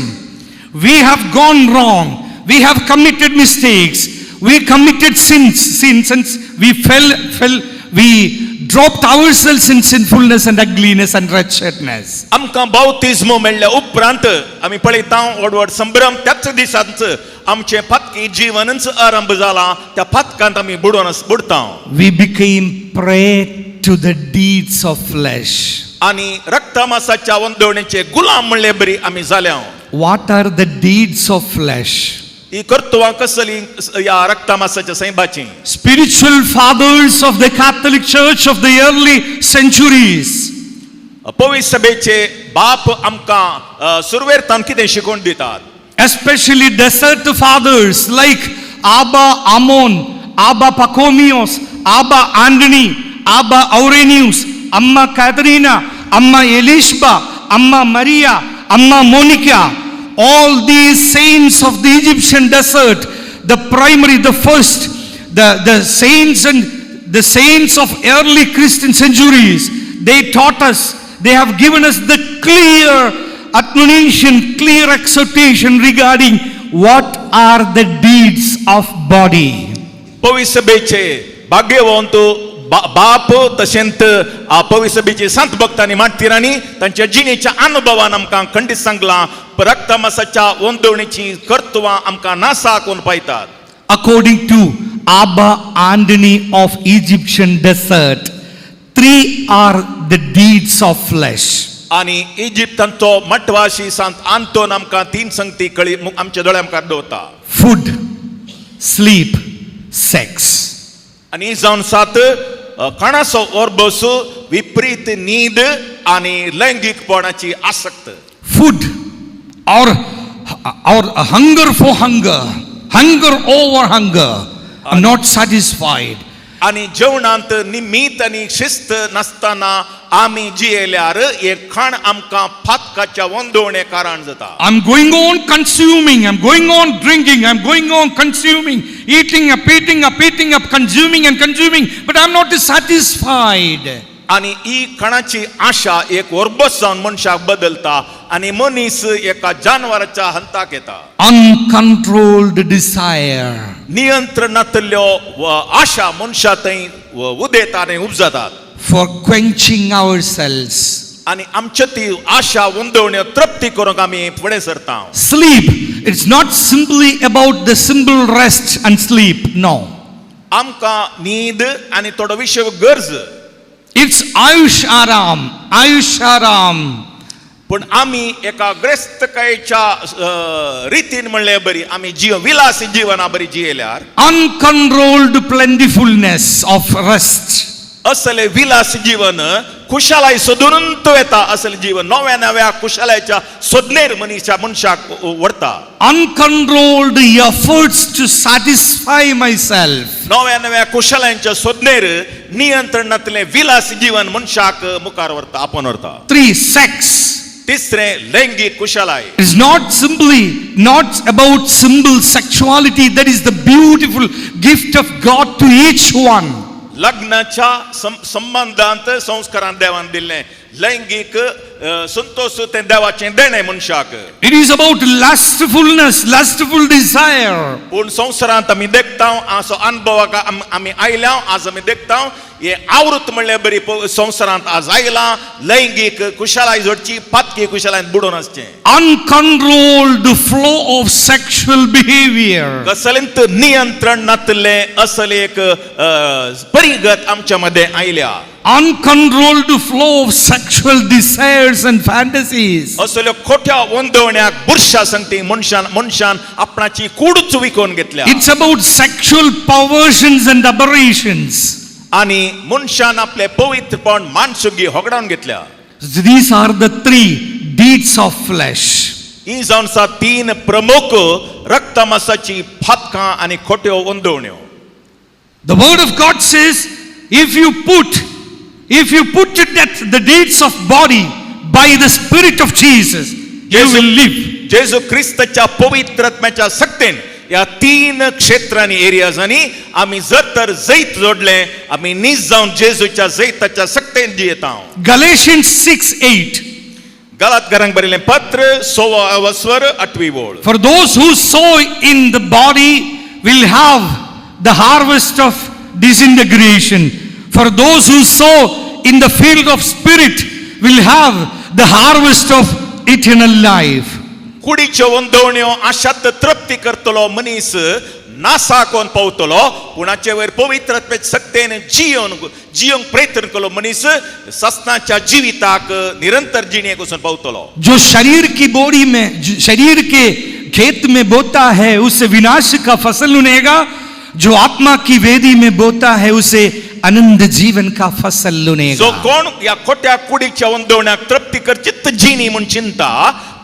we have gone wrong. We have committed mistakes. We committed sins, and we fell, we dropped ourselves in sinfulness and ugliness and wretchedness. आमकां बावतिज्म मेळ्ळ्या उपरांत आमी पळयता व्हड व्हड संभ्रम त्याच दिसांत आमचें पातकी जीवनच आरंभ जाला त्या पातकांत आमी बुडोवन बुडता. We became prey to the deeds of flesh. आनी रक्तमासाच्या वंदवणेचे गुलाम म्हणले बरी आमी जाल्या. What are the deeds of flesh? ही कर्तुवां कसली ह्या रक्तमासाच्या सैबाची? Spiritual fathers of the Catholic Church of the early centuries, पवित्र सभेचे बाप आमकां सुरवेरतान कितें शिकोवन दितात? Especially desert fathers like Abba Ammon, Abba Pachomios, Abba Anthony, Abba Aurelius, Amma Katharina, Amma Elishba, Amma Maria, Amma Monica, all these saints of the Egyptian desert, the primary, the first, the saints and the saints of early Christian centuries, they taught us, they have given us the clear admonition, clear exhortation regarding what are the deeds of body. पवित्र सभेचे भाग्यवंत बाप तशेंच पवित्र सभेचे संत भक्तांनी मार्टिरांनी तांच्या जिणेच्या अनुभवान आमकां खंडीत सांगलां रक्तमासाच्या वंदवणेची कर्तुवां आमकां नासा कोण पायतात. According to Abba Anthony of Egyptian desert, three are the deeds of flesh. आनी इजिप्तांचो मटवाशी संत आंतोन आमकां तीन संगती कळी आमच्या दोळ्या मुखार दवरता. Food, sleep, sex. आनी जावन सात खाणाचो ओरबस विपरीत न्हीद आनी लैंगीकपणाची आसक्त. Food or hunger for hunger, hunger over hunger. I'm not satisfied. आनी जेवणांत निमीत आनी शिस्त नासतना आमी जियेल्यार एक खाण आमकां फातकाच्या वंदवणे कारण जाता. I'm going on consuming, I'm going on drinking, I'm going on consuming, eating up, eating up, eating up, consuming and consuming, but I'm not satisfied. आनी ही खाणाची आशा एक ओरबस जावन मनशाक बदलता आनी मनीस एका जानवराच्या हंताक येता. Uncontrolled desire. नियंत्रण नातल्यो आशा मनशा थंय उदेता आनी उपजातात. For quenching ourselves. आनी आमच्या ती आशा उंदवण्यो तृप्ती करूंक आमी फुडें सरता. Sleep, it's not simply about the simple rest and sleep, no. आमकां न्हीद आनी थोडो विशय गरज. It's Ayush Aram, Ayush Aram. पूण आमी एका ग्रेस्तकायेच्या रितीन म्हणले बरी आमी जीव विलासी जिवना बरी जियेल्यार. Uncontrolled plentifulness of rest. असले विलासी जीवन खुशालाय सोदून येता असलें जीवन नव्या नव्या खुशालायच्या सोदनेर मनीसा मनशाक व्हरता. Uncontrolled efforts to satisfy myself. नव्या नव्या कुशलांच्या सोदनेर नियंत्रणांतलें विलासी जीवन मनशाक मुखार व्हरता आपोवन व्हरता. Three, sex. तिसरें लैंगीक कुशलाय. It's not simply, not about simple sexuality. That is the beautiful gift of God to each one. लग्नाच्या संबंदांत संस्कारान देवान दिल्लें लैंगीक संतोष तें देवाचें देणें मनशाक. It is about lustfulness, lustful desire. पूण संवसारांत आमी देखता असो अनुभवाक आमी आयल्या आज आमी देखता हे आवृत म्हणल्यार बरी संवसारांत आज आयलां लैंगीक कुशलाय जोडची पातकी कुशलायन बुडोवन आसचें. Uncontrolled flow of sexual behavior. कसलेंत नियंत्रण नातलें असले एक परिगत आमच्या मदें आयल्या. Uncontrolled flow of sexual desires and fantasies. असल्यो खोट्या वंदवण्याक बुरशा संगती मनशान मनशान आपणाची कूडच विकोवन घेतल्या. It's about sexual perversions and aberrations. आनी मनशान आपले पवित्रपण मानसुगी होगडावन घेतल्या. These are the three deeds of flesh. ही जावन आसा तीन प्रमुख रक्तमासाची फातकां आनी खोट्यो वंदवण्यो. The word of God says, if you put to death the deeds of body by the Spirit of Jesus, you will live. जेजू क्रिस्ताच्या पवित्रत्म्याच्या सक्तेन ह्या तीन क्षेत्रांनी, एरियाजांनी आमी जर तर जैत जोडले, आमी नीज जावन जेजूच्या जैताच्या सक्तेन जियेता. Galatians 6:8. गलातकारांक बरयलें पत्र, सवा वस्वर, आठवी ओळ. For those who sow in the body will have the harvest of disintegration. For those who sow in the field of spirit will have the harvest of eternal life. कुडीच्यो वंदवण्यो आशात तृप्ती करतलो मनीस नासाकोन पावतलो, पूण हाचे वयर पवित्र सक्तेन जियोन जियोंक प्रयत्न केलो मनीस सस्नाच्या जिविताक निरंतर जिणेक वचून पावतलो. जो शरीर की बोरी में, जो शरीर के खेत में बोता है, उसे विनाश का फसल लुनेगा. जो आत्मा की वेदी में बोता है, उसे आनंद जीवन का फसल लुनेगा. जो कोण ह्या खोट्या कुडीच्या वंदवण्याक तृप्ती करचीत जिणी म्हूण चिंता,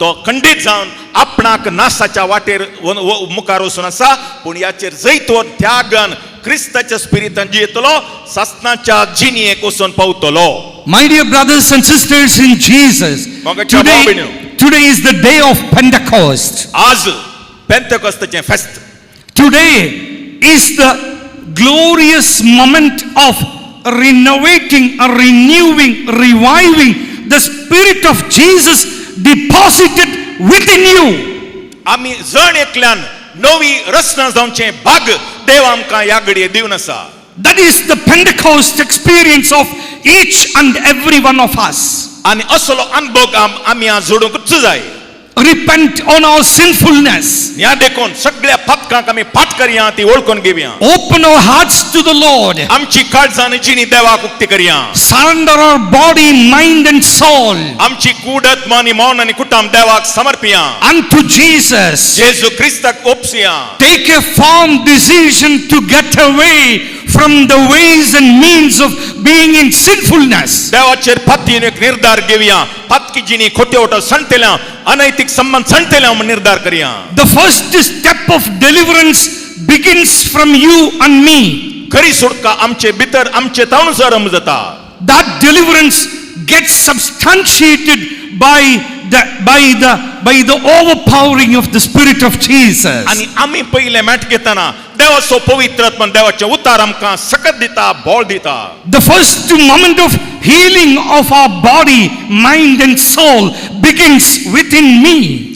तो खंडीत जावन आपणाक नासाच्या वाटेर मुखार वचून आसा, पूण ह्याचेर जैतवर त्यागान क्रिस्ताच्या स्पिरितान जियेतलो, सासनाच्या जिणेक वचून पावतलो. My dear brothers and sisters in Jesus, मोगाच्या today, भाव-भयणींनो. Today is the day of Pentecost. आज पेंतेकोस्ताचें फेस्त. Today is the glorious moment of renovating, renewing, reviving the Spirit of Jesus deposited within you. आमी जण एकल्यान नवी रचना जावचें भाग देव आमकां ह्या घडये दिवन आसा. That is the Pentecost experience of each and every one of us. आनी असलो अनुभव आमी आज जोडूंकच जाय. Repent on our sinfulness. ह्या देखून सगळ्या पातकांक आमी फाट करया, ती वळखून घेवया. Open our hearts to the Lord. आमची काळजां आनी जिणी देवाक उक्ती करया. Surrender our body, mind, and soul आमची कूड, आत्मा आनी मन आनी कुटुंब देवाक समर्पिया unto Jesus. जेजू क्रिस्ताक ओपसुया. Take a firm decision to get away from the ways and means of being in sinfulness. देवाचेर फातीन एक निर्धार घेवया, पातकी जिणी खोट्यो वटा सणतेल्या, अनैतीक संबंद सणतेल्या म्हूण निर्धार करया. The first step of deliverance begins from you and me. खरी सुटका आमचे भितर, आमचे तावून आरंभ जाता. That deliverance gets substantiated by the overpowering of the Spirit of Jesus. आनी आमी पयले मॅट घेतना देवाचो पवित्र आत्मा, देवाचें उतार आमकां सकत दिता, बळ दिता. The first moment of healing of our body, mind, and soul begins within me.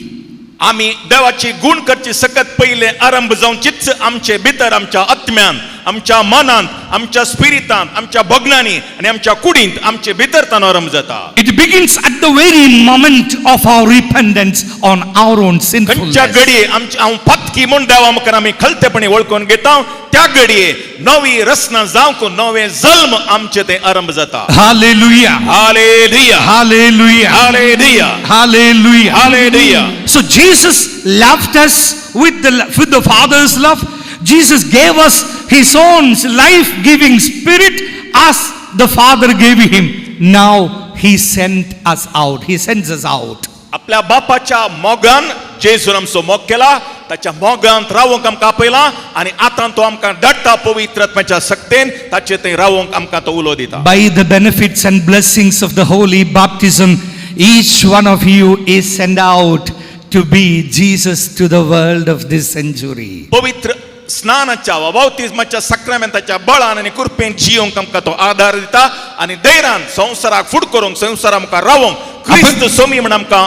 आमी देवाची गुण करची सकत पयले आरंभ जावचीच आमचे भितर, आमच्या आत्म्यान, आमच्या मनांत, आमच्या स्पिरितांत, आमच्या भगनांनी आनी आमच्या कुडींत, आमचे भितर तानो आरंभ जाता. It begins at the very moment of our repentance on our own खंयच्या sinfulness. घडये आमची हांव पातकी म्हूण देवा मुखार आमी खलतेपणी वळखून घेता, त्या घडये नवी रचना जावंक नवे जल्म आमचे ते आरंभ जाता. Hallelujah. Hallelujah. Hallelujah. Hallelujah. Hallelujah. Hallelujah. So Jesus loved us with the Father's love. Jesus gave us His own life-giving Spirit as the Father gave Him. Now He sent us out. He sends us out. आपल्या बापाच्या मोगान जेजून आमचो मोग केला, ताच्या मोगांत रावंक आमकां आपयला आनी आतां तो आमकां धाडटा पवित्र आत्म्याच्या सक्तेन, ताचे थंय रावंक आमकां तो उलो दिता. By the benefits and blessings of the holy baptism, each one of you is sent out to be Jesus to the world of this century. पवित्र स्नानाच्या वा बाप्तिज्माच्या साक्रामेंताच्या बळान आनी कृपेन जियोंक आमकां तो आधार दिता आनी धैर्यान संवसाराक फुड करूंक, संवसारा मुखार रावोंक, क्रिस्त सोमी म्हण आमकां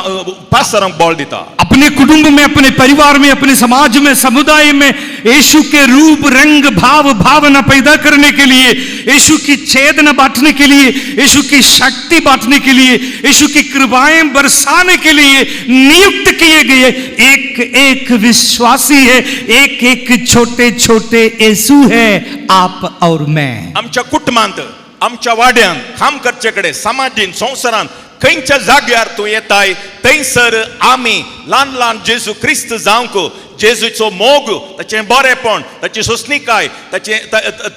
पासरांक बळ दिता. अपने कुटुंब में, अपने परिवार में, अपने समाज में, समुदाय में यीशु के रूप, रंग, भाव, भावना पैदा करने के लिए, यीशु की चेतना बांटने के लिए, यीशु की शक्ति बांटने के लिए, यीशु की कृपाएं बरसाने के लिए नियुक्त किए गए एक एक विश्वासी है, एक एक छोटे छोटे यीशु है आप और मैं. आमच्या कुटुंबांत, आमच्या वाड्यान, काम करचे कडेन, समाजीन, संवसारान, खंयच्या जाग्यार तूं येताय थंयसर आमी ल्हान ल्हान जेजू क्रिस्त जावंक, जेजूचो मोग, ताचें बरेपण, ताची सोंसणिकाय, ताचें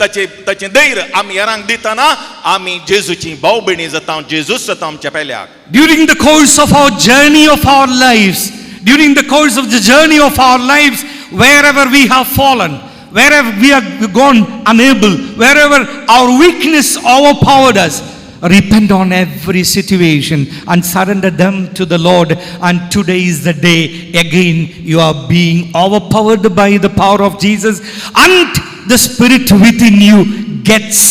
ताचें धैर्य आमी हेरांक दितना आमी जेजूची भाव भयणी जाता, जेजूच जाता आमच्या पेल्याक. During the course of our journey of our lives, during the course of the journey of our lives, wherever we have fallen, wherever we have gone unable, wherever our weakness overpowered us. Repent on every situation and surrender them to the Lord. And today is the day again you are being overpowered by the power of Jesus, and the Spirit within you gets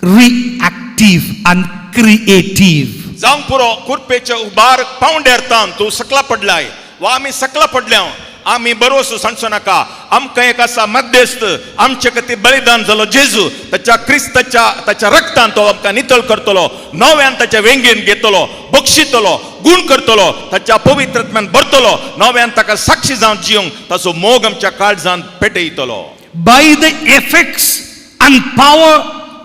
reactive and creative. जावंक पुरो कुरपेच्या उबार पावंड्यार तावन तूं सकला पडलाय वा आमी सकला पडल्या आमी बरोसो सांगचो नाका. आमकां एक आसा मध्यस्थ, आमचे खातीर बलिदान जालो जेजू. ताच्या क्रिस्ताच्या ताच्या रक्तान तो आमकां नितळ करतलो, नव्यान ताच्या वेंगेन घेतलो, बक्षितलो, गुण करतलो, ताच्या पवित्रत्मान भरतलो, नव्यान ताका साक्षी जावन जिवंक ताचो मोग आमच्या काळजान पेटयतलो. By the effects and power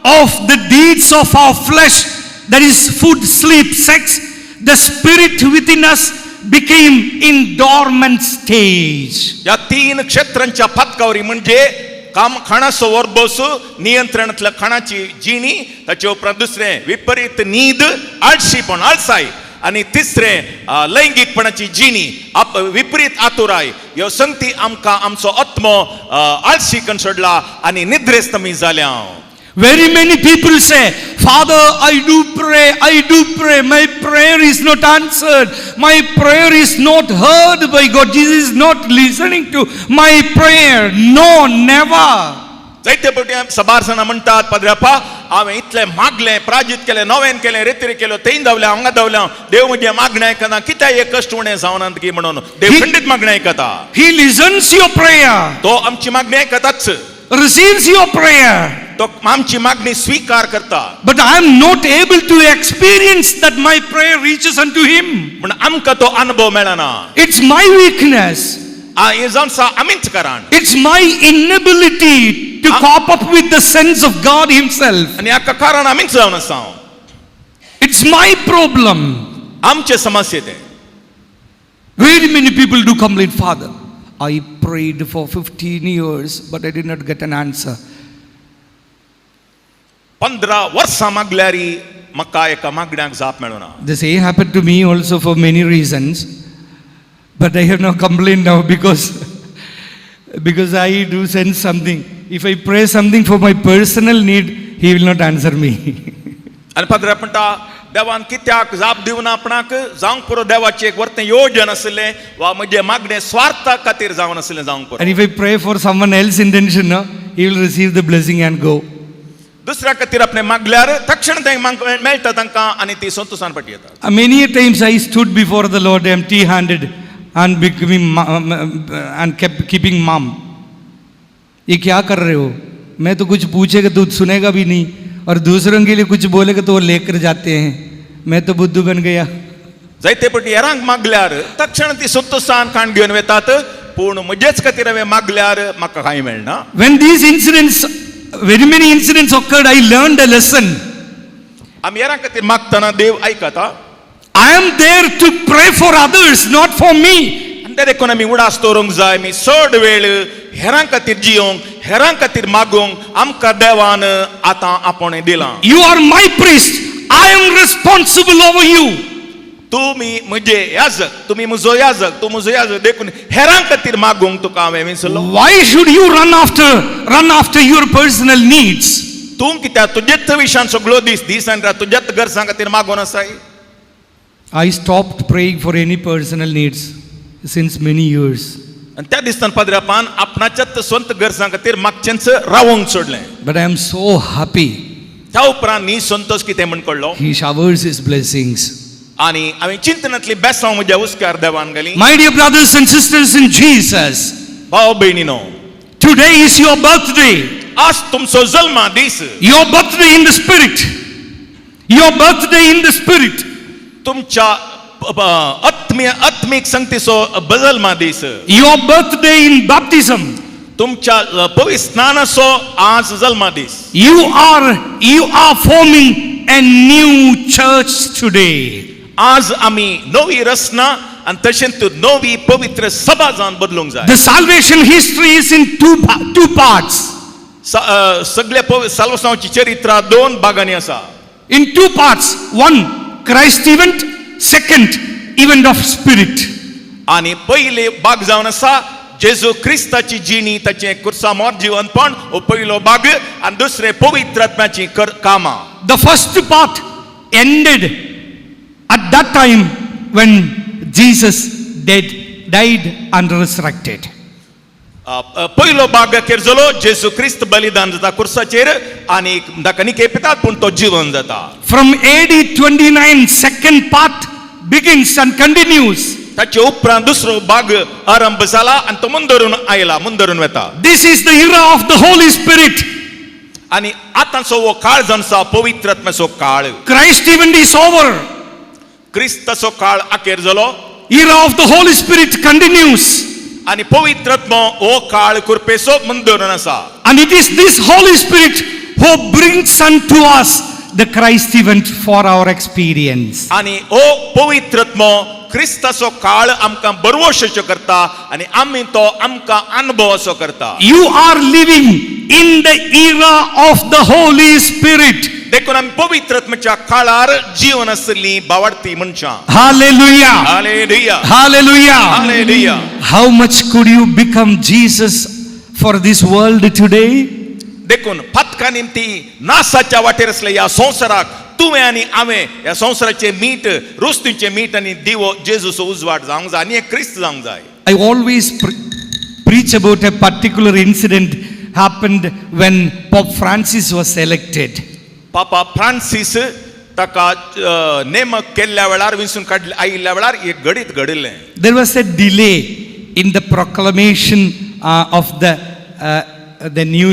of the deeds of our flesh, that is food, sleep, sex, the spirit within us became in dormant stage. ह्या तीन क्षेत्रांच्या पातकावरी म्हणजे काम खाणाचो वरबस, नियंत्रणांतल्या खाणाची जिणी, ताचे उपरांत दुसरें विपरीत न्हीद, आळशीपण, आळसाय, आनी तिसरें लैंगीकपणाची जिणी, आप विपरीत आतुराय. ह्यो संगती आमकां आमचो आत्मो आळशी सोडला आनी निद्रेस्त आमी जाल्या. Very many people say, "Father, I do pray, I do pray, my prayer is not answered, my prayer is not heard by God, Jesus is not listening to my prayer." No, never. जायते फावटी सबार जाणां म्हणटात, पाद्रापा, हांवें इतलें मागलें, प्राजीत केलें, नोवेन केलें, रेतिरी केलो, थंय धांवलें, हांगा धांवलें, देव म्हजें मागणें आयकना, कित्याक हे कश्ट उणें जावनात की म्हणून. देव खंडीत मागणें आयकता. He listens your prayer, तो आमची मागणी आयकताच, receives your prayer. तो आमची मागणी स्वीकार करता. But I am not able to experience that my prayer reaches unto him. पूण आमकां तो अनुभव मेळना. It's my weakness. हें जावन आसा आमीच कारण. It's my inability to cope up with the sense of God Himself. आनी हाका कारण आमीच जावन आसा. It's my problem. आमचे समस्ये ते. Very many people do complain, "Father, I prayed for 15 years, but I did not get an answer." 15 वर्सां मागल्यार म्हाका एका मागण्याक जाप मेळना. The same happened to me also for many reasons. But I have no complaint now because I do sense something. If I pray something for my personal need, He will not answer me. आनी पाद्रे म्हणटा, देवान कित्याक जाप दिवना आपणाक? जावंक पुरो, देवाची एक वर्तें योजन आशिल्लें वा म्हजें मागणें स्वार्था खातीर जावन आशिल्लें जावंक पुरो. And if I pray for someone else intention, no, he will receive the blessing and go. दुसऱ्या खातीर आपणें मागल्यार तक्षण तें मेळटा तांकां आनी ती संतोशान फाटी येतात. Many a times I stood before the Lord empty handed and becoming and kept keeping mum. ये क्या कर रहे हो? मैं तो कुछ पूछेगा तो सुनेगा भी नहीं और दूसरों के लिए कुछ बोलेगा तो वो लेकर जाते हैं. मैं तो बुद्धू बन गया. जायते फावटी हेरांक मागल्यार तक्षण ती संतोशान खाण घेवन वेतात, पूण म्हजेच खातीर हांवें मागल्यार म्हाका कांय मेळना. When these incidents, very many incidents occurred, I learned a lesson. आमी हेरां खातीर मागतना देव आयकता. I am there to pray for others, not for me. आनी ते देखून आमी उडास दवरूंक जाय, आमी चड वेळ हेरां खातीर जियोंक, हेरां खातीर मागूंक आमकां देवान आतां आपोवणें दिलां. You are my priest. I am responsible over you. तुमी म्हजे याजक, तुमी म्हजो याजक, तूं म्हजो याजक, देखून हेरां खातीर मागूंक तुका हांवें विसरलो. Why should you run after your personal needs? तूं कित्याक तुजेच विशान सगळो दीस दीस आनी रात तुज्याच गरजां खातीर मागून आसाय? I stopped praying for any personal needs since many years. आनी त्या दिसान पाद्रापान आपणाच्याच स्वंत गरजां खातीर मागचेंच रावोंक सोडलें. But I am so happy. त्या उपरांत न्ही संतोष कितें म्हण कळ्ळो. He showers His blessings. आनी हांवें चिंतनांतली बेसांव म्हज्या हुस्क्यार देवान घाली. My dear brothers and sisters in Jesus, भाव भयणीनो, today is your birthday. आज तुमचो जल्मा दीस. Your birthday in the Spirit. Your birthday in the Spirit. तुमच्या आत्मीय आत्मीक संगतीचो जल्मा दीस. Your birthday in baptism. तुमच्या पवित्र स्नानाचो आज जल्मा दीस. You are forming a new church today. आज आमी नवी रचना आनी तशेंच नवी पवित्र सभा जावन बदलूंक जाय. The salvation history is in two parts. सगळ्या साल्वासांवाची चरित्र दोन भागांनी आसा. In two parts. One, Christ event. Second, event of Spirit. आनी पयले भाग जावन आसा जेजू क्रिस्ताची जिणी ताचें कुर्सामोर जिवनपण हो पयलो भाग आनी दुसरें पवित्र आत्म्याची कामां. The first part ended at that time when Jesus died and resurrected. पयलो भाग अखेर जालो जेजू क्रिस्त बलिदान जाता कुर्साचेर आनी ताका निकेप येतात पूण तो जिवन जाता. From AD 29, second part begins and continues. ताचे उपरांत दुसरो भाग आरंभ जाला आनी तो मुंदरून आयला मुंदरून वता. This is the era of the Holy Spirit. आनी आतांचो हो काळ जावन आसा पवित्र आत्म्याचो काळ. Christ event is over. क्रिस्ताचो काळ अखेर जालो. Era of the Holy Spirit continues. आनी पवित्र आत्मो हो काळ कृपेचो मुंदरून आसा. And it is this Holy Spirit who brings unto us the Christ event for our experience. आनी हो पवित्र आत्मो क्रिस्ताचो काळ आमकां बरवशेचो करता आनी आमी तो आमकां अनुभवाचो करता. You are living in the era of the Holy Spirit. देखून आमी पवित्र आत्म्याच्या काळार जीवन आसली बावाडती मनशां. Hallelujah. Hallelujah. Hallelujah. Hallelujah. How much could you become Jesus for this world today? देखून पातका निमती नासाच्या वाटेर आसले ह्या संवसाराक तुवें आनी हांवें ह्या संवसाराचें मीठ रुस्तीचें मीठ आनी दिवो जेजूचो उजवाड जावंक जाय आनी एक क्रिस्त जावंक जाय. I always preach about a particular incident happened when Pope Francis was elected. Papa Francis ताका नेमक केल्ल्या वेळार विंचून काडले आयिल्ल्या वेळार एक घडीत घडिल्लें. There was a delay in the proclamation of the new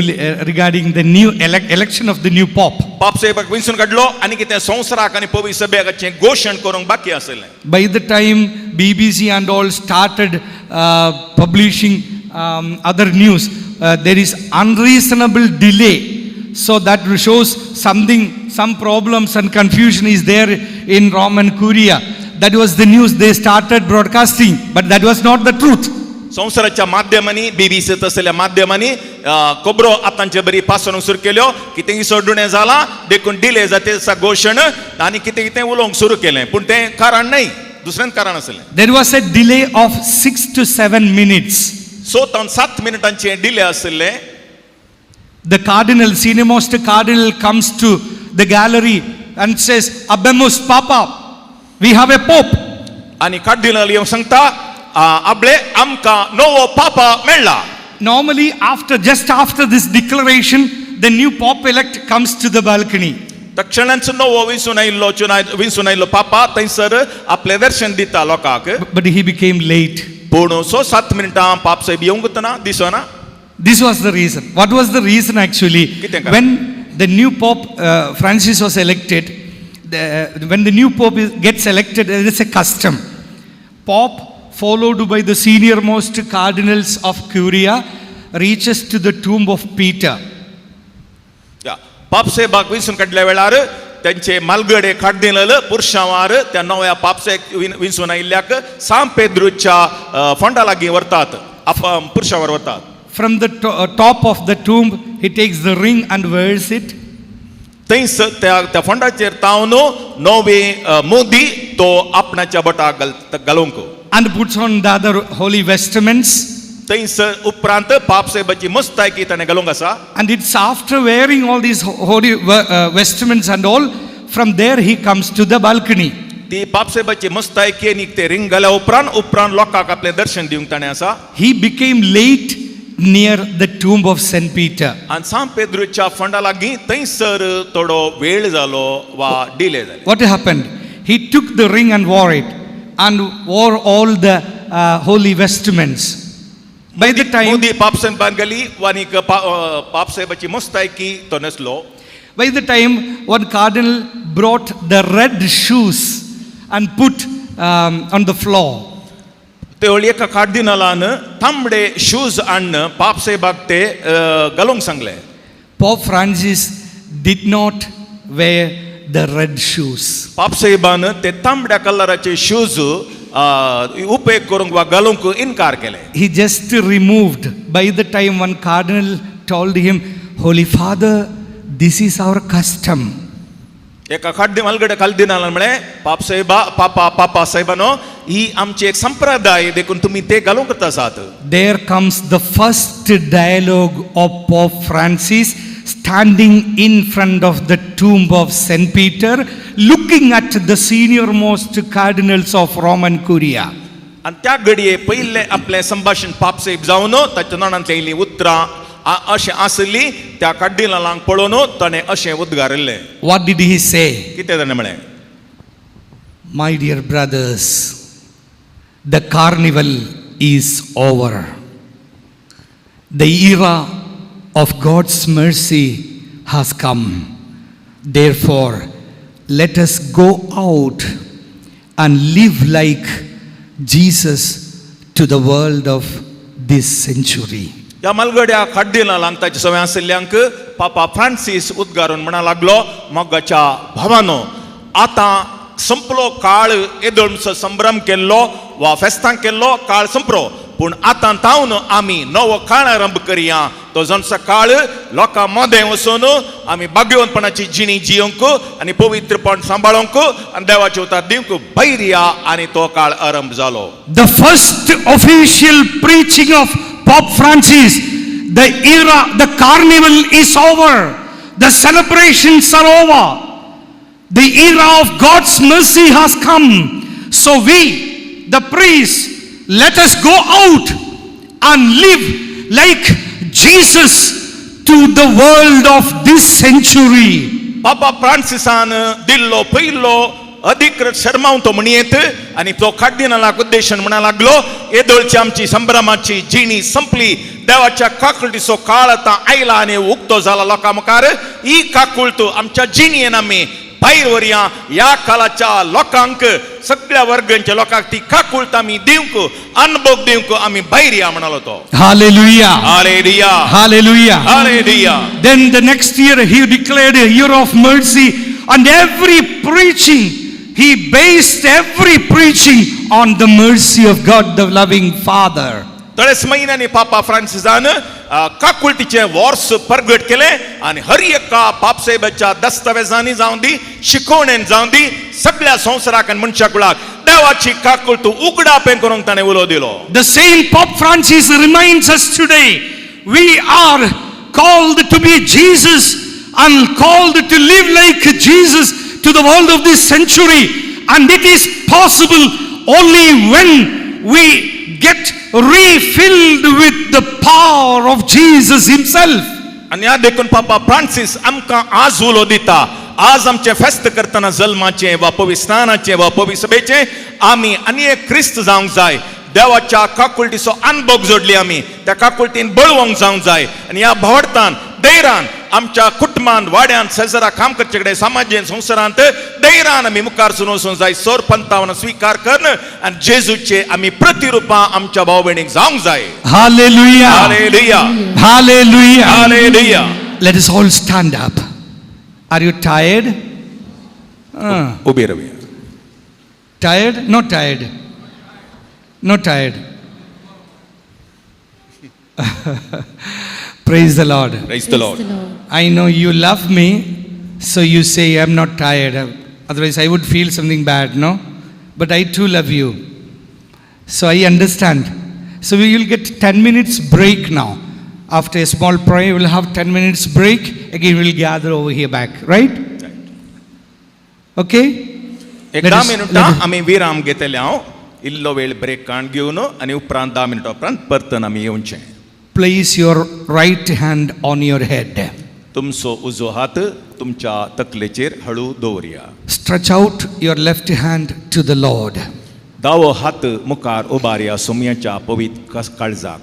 regarding the new election of the new Pope. पाप साहेबाक विंचून काडलो आनी कितें संवसाराक आनी पवित्र सभ्याचें घोशण करूंक बाकी आशिल्लें. By the time BBC and all started publishing other news, there is unreasonable delay. So that shows something, some problems and confusion is there in Roman Curia. That was the news they started broadcasting, but that was not the truth. संवसाराच्या माध्यमांनी BBC तसल्या माध्यमांनी खबरो आतांचे बरी पासोवंक सुरू केल्यो कितें सोडुणें जालां देखून डिले जाता दिसा घोशण आनी कितें कितें उलोवंक सुरू केलें पूण तें कारण न्हय दुसरेंच कारण आसलें. There was a delay of 6 to 7 minutes. 6 ते 7 मिनटांचें डिले आशिल्लें. The cardinal, senior most cardinal, comes to the gallery and says, "Habemus Papa, we have a pope." आनी कार्डिनल येवन सांगता आपले आमकां नवो पापा मेळ्ळा. Normally, just after this declaration, the new pope elect comes to the balcony. तक्षणांच नवो विंचून आयिल्लो विंचून आयिल्लो पापा थंयसर आपलें दर्शन दिता लोकांक. But he became late. पूण 6-7 मिनटां पाप साहेब येवंक ना दिसना. This was the reason. What was the reason actually? When the new Pope Francis was elected, when the new Pope gets elected, there is a custom. Pope, followed by the senior most cardinals of Curia, reaches to the tomb of Peter. पाप साहेबाक विंचून काडल्या वेळार त्यांचे मालगडे cardinal पुरशांवार त्या नव्या पाप साहेब विंचून आयिल्ल्याक सांत पेद्रूच्या फोंडा लागीं व्हरतात पुरशांवार व्हरतात. From the top of the tomb, he takes the ring and wears it. थंयस त्या फोंडाचेर तावन नवी मोदी तो आपणाच्या बोटाक घालूंक. And puts on the other holy vestments. थंयस उपरांत पाप साहेबाची मुस्तायकी ताणें घालूंक आसा. And it's after wearing all these holy vestments and all, from there he comes to the balcony. ती पाप साहेबाची मुस्तायकी आनी ते रिंग घाल्या उपरांत उपरांत लोकांक आपलें दर्शन दिवंक ताणें आसा. He became late near the tomb of Saint Peter. आनी सांत पेद्रूच्या फोंडा लागीं थंयसर थोडो वेळ जालो वा डिले जाले. What happened? He took the ring and wore it, and wore all the holy vestments. By the time Modi पाप साहेबान घाली आनी पाप साहेबाची मुस्तायकी तो न्हेसलो. By the time one cardinal brought the red shoes and put on the floor. ते एका कार्डिनलान तांबडे shoes हाडून पाप साहेबाक ते घालूंक सांगले. Pope Francis did not wear the red shoes. पाप साहेबान ते तांबड्या कलराचे शूज उपेग करूंक वा घालूंक इनकार केले. He just removed. By the time one cardinal told him, "Holy Father, this is our custom." एका खाड्डे मालगडे कालदिनालान म्हळें पाप साहेबा पापा पापा साहेबानो ही आमची एक संप्रदाय देखून तुमी ते घालूंक करता आसात. There comes the first dialogue of Pope Francis standing in front of the tomb of St. Peter, looking at the senior-most cardinals of Roman Curia. आनी त्या घडये पयलें आपलें संभाशण पापसाहेब जावन ताच्या नोणांतलीं आयलीं उतरां अशें आसली त्या कार्दिनालांक पळोवन ताणें अशें उद्गारिल्लें. What did he say? कितें ताणें म्हळें? My dear brothers, the carnival is over. The era of God's mercy has come. Therefore, let us go out and live like Jesus to the world of this century. ह्या मालगड्या कार्दिनालांक ताच्या सवय आशिल्ल्यांक पापा Francis उद्गारून म्हणा लागलो, मोगाच्या भावानो, आतां संपलो काळ येदोळचो संभ्रम केल्लो वा फेस्तां केल्लो काळ संपलो, पूण आतां तावन आमी नवो काळ आरंभ करया. तो जनसो काळ लोकां मदें वचून आमी भाग्यवंतपणाची जिणी जियोंक आनी पवित्रपण सांबाळोंक आनी देवाचे उतार दिवंक भायर या आनी तो काळ आरंभ जालो. The first official preaching of Pope Francis, the era, the carnival is over, the celebrations are over, the era of God's mercy has come. So we, the priests, let us go out and live like Jesus to the world of this century. पापा फ्रांसिसान दिल्लो पयलो अधिकृत शर्माव तो म्हणयेत आनी तो कार्दिनालाक उद्देशन म्हणा लागलो, येदोळची आमची संभ्रमाची जिणी संपली, देवाच्या काकुळटीचो काळ आतां आयला आनी उक्तो जाला लोकां मुखार. ही काकुळट आमच्या जिणयेन आमी भायर व्हरया. ह्या काळाच्या लोकांक, सगळ्या वर्गांच्या लोकांक ती काकुळट आमी दिवंक, अनुभव दिवंक आमी भायर या म्हणालो तो. Hallelujah. Hallelujah. Hallelujah. Hallelujah. Then the next year he declared a year of mercy, and every preaching, he based every preaching on the mercy of God, the loving Father. थोड्याच म्हयन्यांनी पापा फ्रांसिसान काकुळटीचें वर्स परगट केलें आनी हर एका पापसाहेबाच्या दस्तावेजांनी जावं दी, शिकवणेन जावं दी, सगळ्या संवसाराक आनी मनशा कुळाक देवाची काकुळट उगडापें करूंक ताणें उलो दिलो. The same Pope Francis reminds us today, we are called to be Jesus and called to live like Jesus to the world of this century, and it is possible only when we get refilled with the power of Jesus himself. आनी ह्या देखून पापा Francis आमकां आज उलो दिता. आज आमचें फेस्त करतना जल्माचें वा पविस्तानाचें वा पविसभेचें आमी आनी एक क्रिस्त जावंक जाय. देवाच्या काकुळटीचो अनुभव जोडली आमी त्या काकुळटीन बळवंक जावंक जाय आनी ह्या भावार्थान धैर्यान आमच्या कुटुंबान, वाड्यान, शेजरा, काम करचे कडेन, समाजेन, संवसारांत धैर्यान आमी मुखार सुरू वचूंक जाय. सोर पंतावन स्विकार करून आनी जेजूचे आमी प्रतिरुपां आमच्या भाव भयणीक जावंक जाय. Hallelujah. Hallelujah. Hallelujah. Hallelujah. Let us all stand up. Are you tired? उबे रावया. Tired? Not tired. Not tired. Praise the Lord. Praise the Lord. I know you love me, so you say I'm not tired. Otherwise I would feel something bad, no? But I too love you. So I understand. So we will get 10 minutes break now. After a small prayer, we will have 10 minutes break. Again, we will gather over here back, right? Okay? एक Let 10 us- मिनटां let us- आमी विराम घेतले. हांव इल्लो वेळ break काण घेवन आनी उपरांत 10 मिनटां उपरांत परतून आमी येवचें. Place your right hand on your head. तुमचो उजो हात तुमच्या तकलेचेर हळू दवरया. Stretch out your left hand to the Lord. दावो हात मुखार उबारया सोमयाच्या पवित्र काळजाक.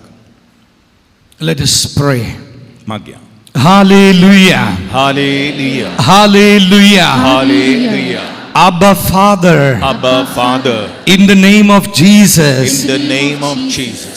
Let us pray. मागया. Hallelujah. Hallelujah. Hallelujah. Hallelujah. Abba Father. Abba Father. In the name of Jesus. In the name of Jesus.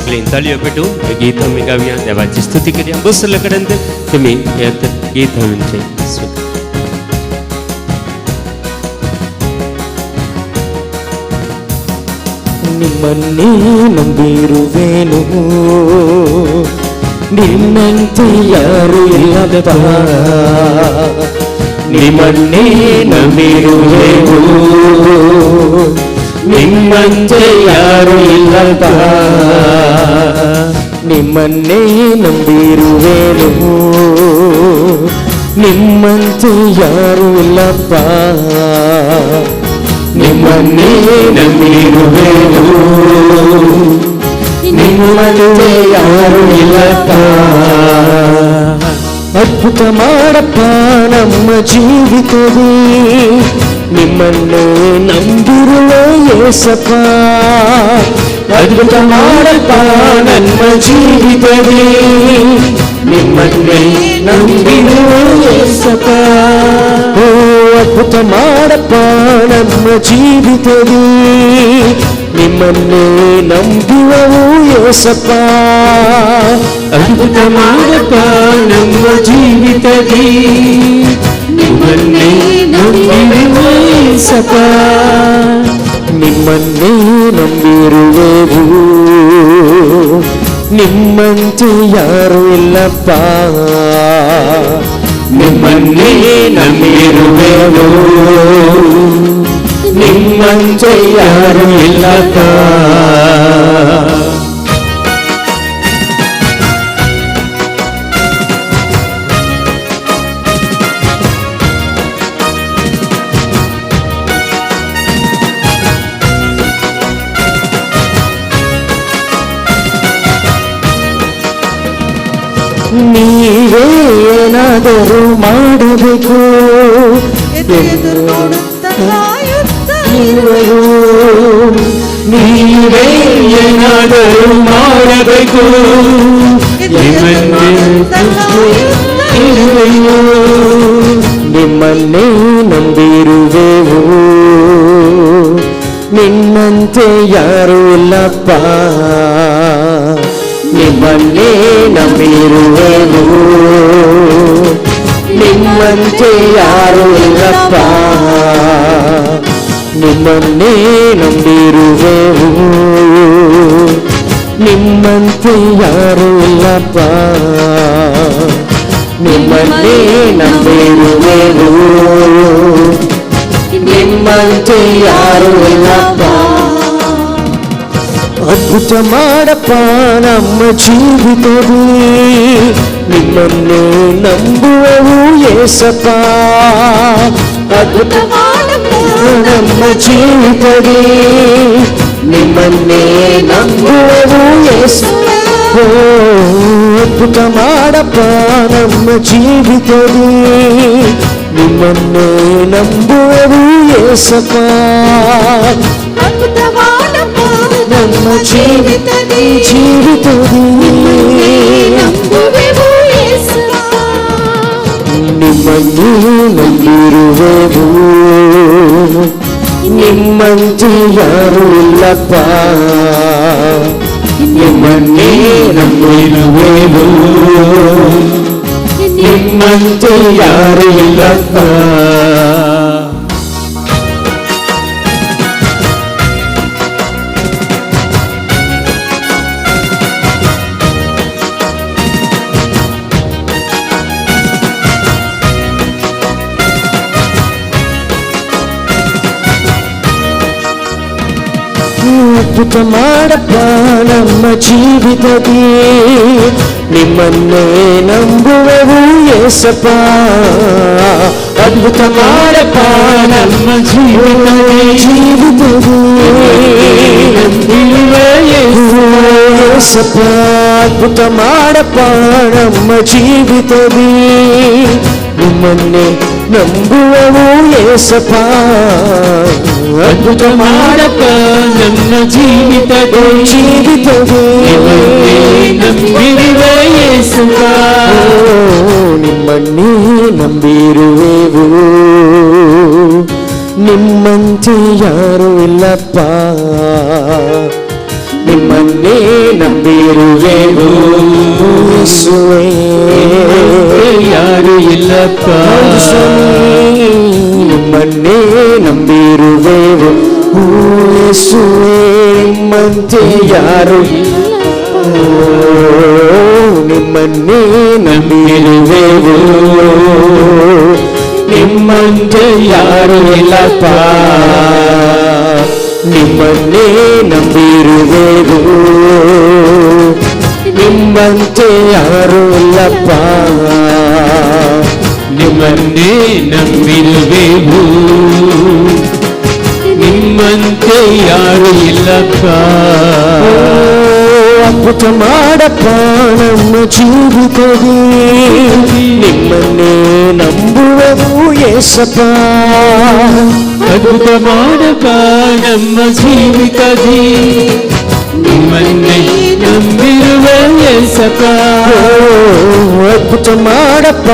तकलेन ताळयो पेटून हें गीत आमी गावया, देवाची स्तुती करया. बसले कडेन तुमी हें गीत आमचें स्वीकार. ನಿಮ್ಮನ್ನೇ ನಂಬಿರುವೆನು, ನಿನ್ನಂತೆ ಯಾರು ಇಲ್ಲಪ್ಪ. ನಿಮ್ಮನ್ನೇ ನಂಬಿರುವೆನು, ನಿಮ್ಮಂತೆ ಯಾರು ಇಲ್ಲಪ್ಪ. ನಿಮ್ಮನ್ನೇ ನಂಬಿರುವೆನು, ನಿಮ್ಮಂತೆ ಯಾರು ಇಲ್ಲಪ್ಪ. ನಿಮ್ಮನ್ನೇ ನಂಬಿರುವೆನು, ನಿಮ್ಮಂತೆ ಯಾರು ಇಲ್ಲಪ್ಪ. ಅದ್ಭುತ ಮಾಡಪ್ಪ ನಮ್ಮ ಜೀವಿತವೇ, ನಿಮ್ಮನ್ನೇ ನಂಬಿರುವ ಯೇಸಪ್ಪ. ಅದ್ಭುತ ಮಾಡಪ್ಪ ನಮ್ಮ ಜೀವಿತವೇ, ನಿಮ್ಮನ್ನೇ ನಂಬಿರುವ ಯೇಸಪ್ಪ. ಓ ಅದ್ಭುತ ಮಾಡಪ್ಪ ನಮ್ಮ ಜೀವಿತವೇ, ನಿಮ್ಮನ್ನೇ ನಂಬುವವು ಯೇಸಪ್ಪ. ಅದ್ಭುತ ಮಾಡಪ್ಪ ನಮ್ಮ ಜೀವಿತದಿ, ನಿಮ್ಮನ್ನೇ ನಂಬಿರುವ ಯೇಸಪ್ಪ. ನಿಮ್ಮನ್ನೇ ನಂಬಿರುವೆವು, ನಿಮ್ಮಂತೆ ಯಾರು ಇಲ್ಲಪ್ಪ. ನಿಮ್ಮನ್ನೇ ನಂಬಿರುವೆವು, ನಿಮ್ಮಂತೆ ಯಾರು ಇಲ್ಲಪ್ಪ. ನೀವೇ ಏನಾದರೂ ಮಾಡಬೇಕು, ಎದುರು ನೋಡುತ್ತ ಕಾಯುತ್ತ ಇರುವೆವು. ನೀವೇ ಏನಾದರೂ ಮಾಡಬೇಕು, ಇರುವೆವು. ನಿಮ್ಮನ್ನೇ ನಂಬಿರುವೆವು, ನಿನ್ನಂತೆ ಯಾರೂ ಇಲ್ಲಪ್ಪ. ನಿಮ್ಮನ್ನೇ ನಂಬಿರುವೆವು, ನಿಮ್ಮಂತೆ ಯಾರೂ ಇಲ್ಲಪ್ಪ. ನಿಮ್ಮನ್ನೇ ನಂಬಿರುವೆವು, ನಿಮ್ಮಂತೆ ಯಾರೂ ಇಲ್ಲಪ್ಪ. ನಿಮ್ಮನ್ನೇ ನಂಬಿರುವೆವು, ನಿಮ್ಮಂತೆ ಯಾರೂ ಇಲ್ಲಪ್ಪ. ಅದ್ಭುತ ಮಾಡಪ್ಪ ನಮ್ಮ ಜೀವಿತವೇ, ನಿಮ್ಮನ್ನೇ ನಂಬುವವು ಯೇಸಪ್ಪ. ಅದ್ಭುತ ಮಾಡಪ್ಪ ನಮ್ಮ ಜೀವಿತವೇ, ನಿಮ್ಮನ್ನೇ ನಂಬುವವು ಯೇಸಪ್ಪ. ಅದ್ಭುತ ಮಾಡಪ್ಪ ನಮ್ಮ ಜೀವಿತವೇ, ನಿಮ್ಮನ್ನೇ ನಂಬುವವು ಯೇಸಪ್ಪ. ಅದ್ಭುತ ಮಾಡಪ್ಪ ನಮ್ಮ ಜೀವಿತದಿ ಜೀವಿತದಿ ನಂಬುವೆವು ಯೇಸಪ್ಪ. ನಿಮ್ಮನ್ನೇ ನಂಬಿರುವೆವು, ನಿಮ್ಮಂತೆ ಯಾರೂ ಇಲ್ಲಪ್ಪ. ನಿಮ್ಮನ್ನೇ ನಂಬಿರುವೆವು, ನಿಮ್ಮಂತೆ ಯಾರು ಇಲ್ಲಪ್ಪ. ಅದ್ಭುತ ಮಾಡಪ್ಪ ನಮ್ಮ ಜೀವಿತದಿ, ನಿಮ್ಮನ್ನೇ ನಂಬುವೆವು ಯೇಸಪ್ಪ. ಅದ್ಭುತ ಮಾಡಪ್ಪ ನಮ್ಮ ಜೀವಿತದಿ, ಯೇಸಪ್ಪ. ಅದ್ಭುತ ಮಾಡಪ್ಪ ನಮ್ಮ ಜೀವಿತದಿ, ನಿಮ್ಮನ್ನೇ ನಂಬುವೆವು ಯೇಸಪ್ಪ. ಅದ್ಭುತ ಮಾಡಪ್ಪ ನಮ್ಮ ಜೀವಿತದಿ, ಜೀವಿತದಿ ನಂಬಿರುವ ಯೇಸಪ್ಪ. ನಿಮ್ಮನ್ನೇ ನಂಬಿರುವೆವು, ನಿಮ್ಮಂತೆ ಯಾರೂ ಇಲ್ಲಪ್ಪ. ನಿಮ್ಮನ್ನೇ ನಂಬಿರುವೆವು ಯೇಸುವೇ. ಯಾರು ಇಲ್ಲಪ್ಪ, ನಿಮ್ಮನ್ನೇ ನಂಬಿರುವೆವು ಯೇಸುವೇ, ನಿಮ್ಮಂತೆ ಯಾರು ನಿಮ್ಮನ್ನೇ ನಂಬಿರುವೆವು, ನಿಮ್ಮಂತೆ ಯಾರು ಇಲ್ಲಪ್ಪ, ನಿಮ್ಮನ್ನೇ ನಂಬಿರುವೆವು, ನಿಮ್ಮಂತೆ ಯಾರು ಇಲ್ಲಪ್ಪ, ನಿಮ್ಮನ್ನೇ ನಂಬಿರುವೆವು, ನಿಮ್ಮಂತೆ ಯಾರು ಇಲ್ಲಪ್ಪ. ಅದ್ಭುತ ಮಾಡಪ್ಪ ನಮ್ಮ ಜೀವಿತದಿ, ನಿಮ್ಮನ್ನೇ ನಂಬುವೆವು ಯೇಸಪ್ಪ. ಅದ್ಭುತ ಮಾಡಪ್ಪ ನಮ್ಮ ಜೀವಿತದಿ, ನಿಮ್ಮನ್ನೇ ನಂಬಿರುವ ಯೇಸಪ್ಪ. ಅದ್ಭುತ ಮಾಡಪ್ಪ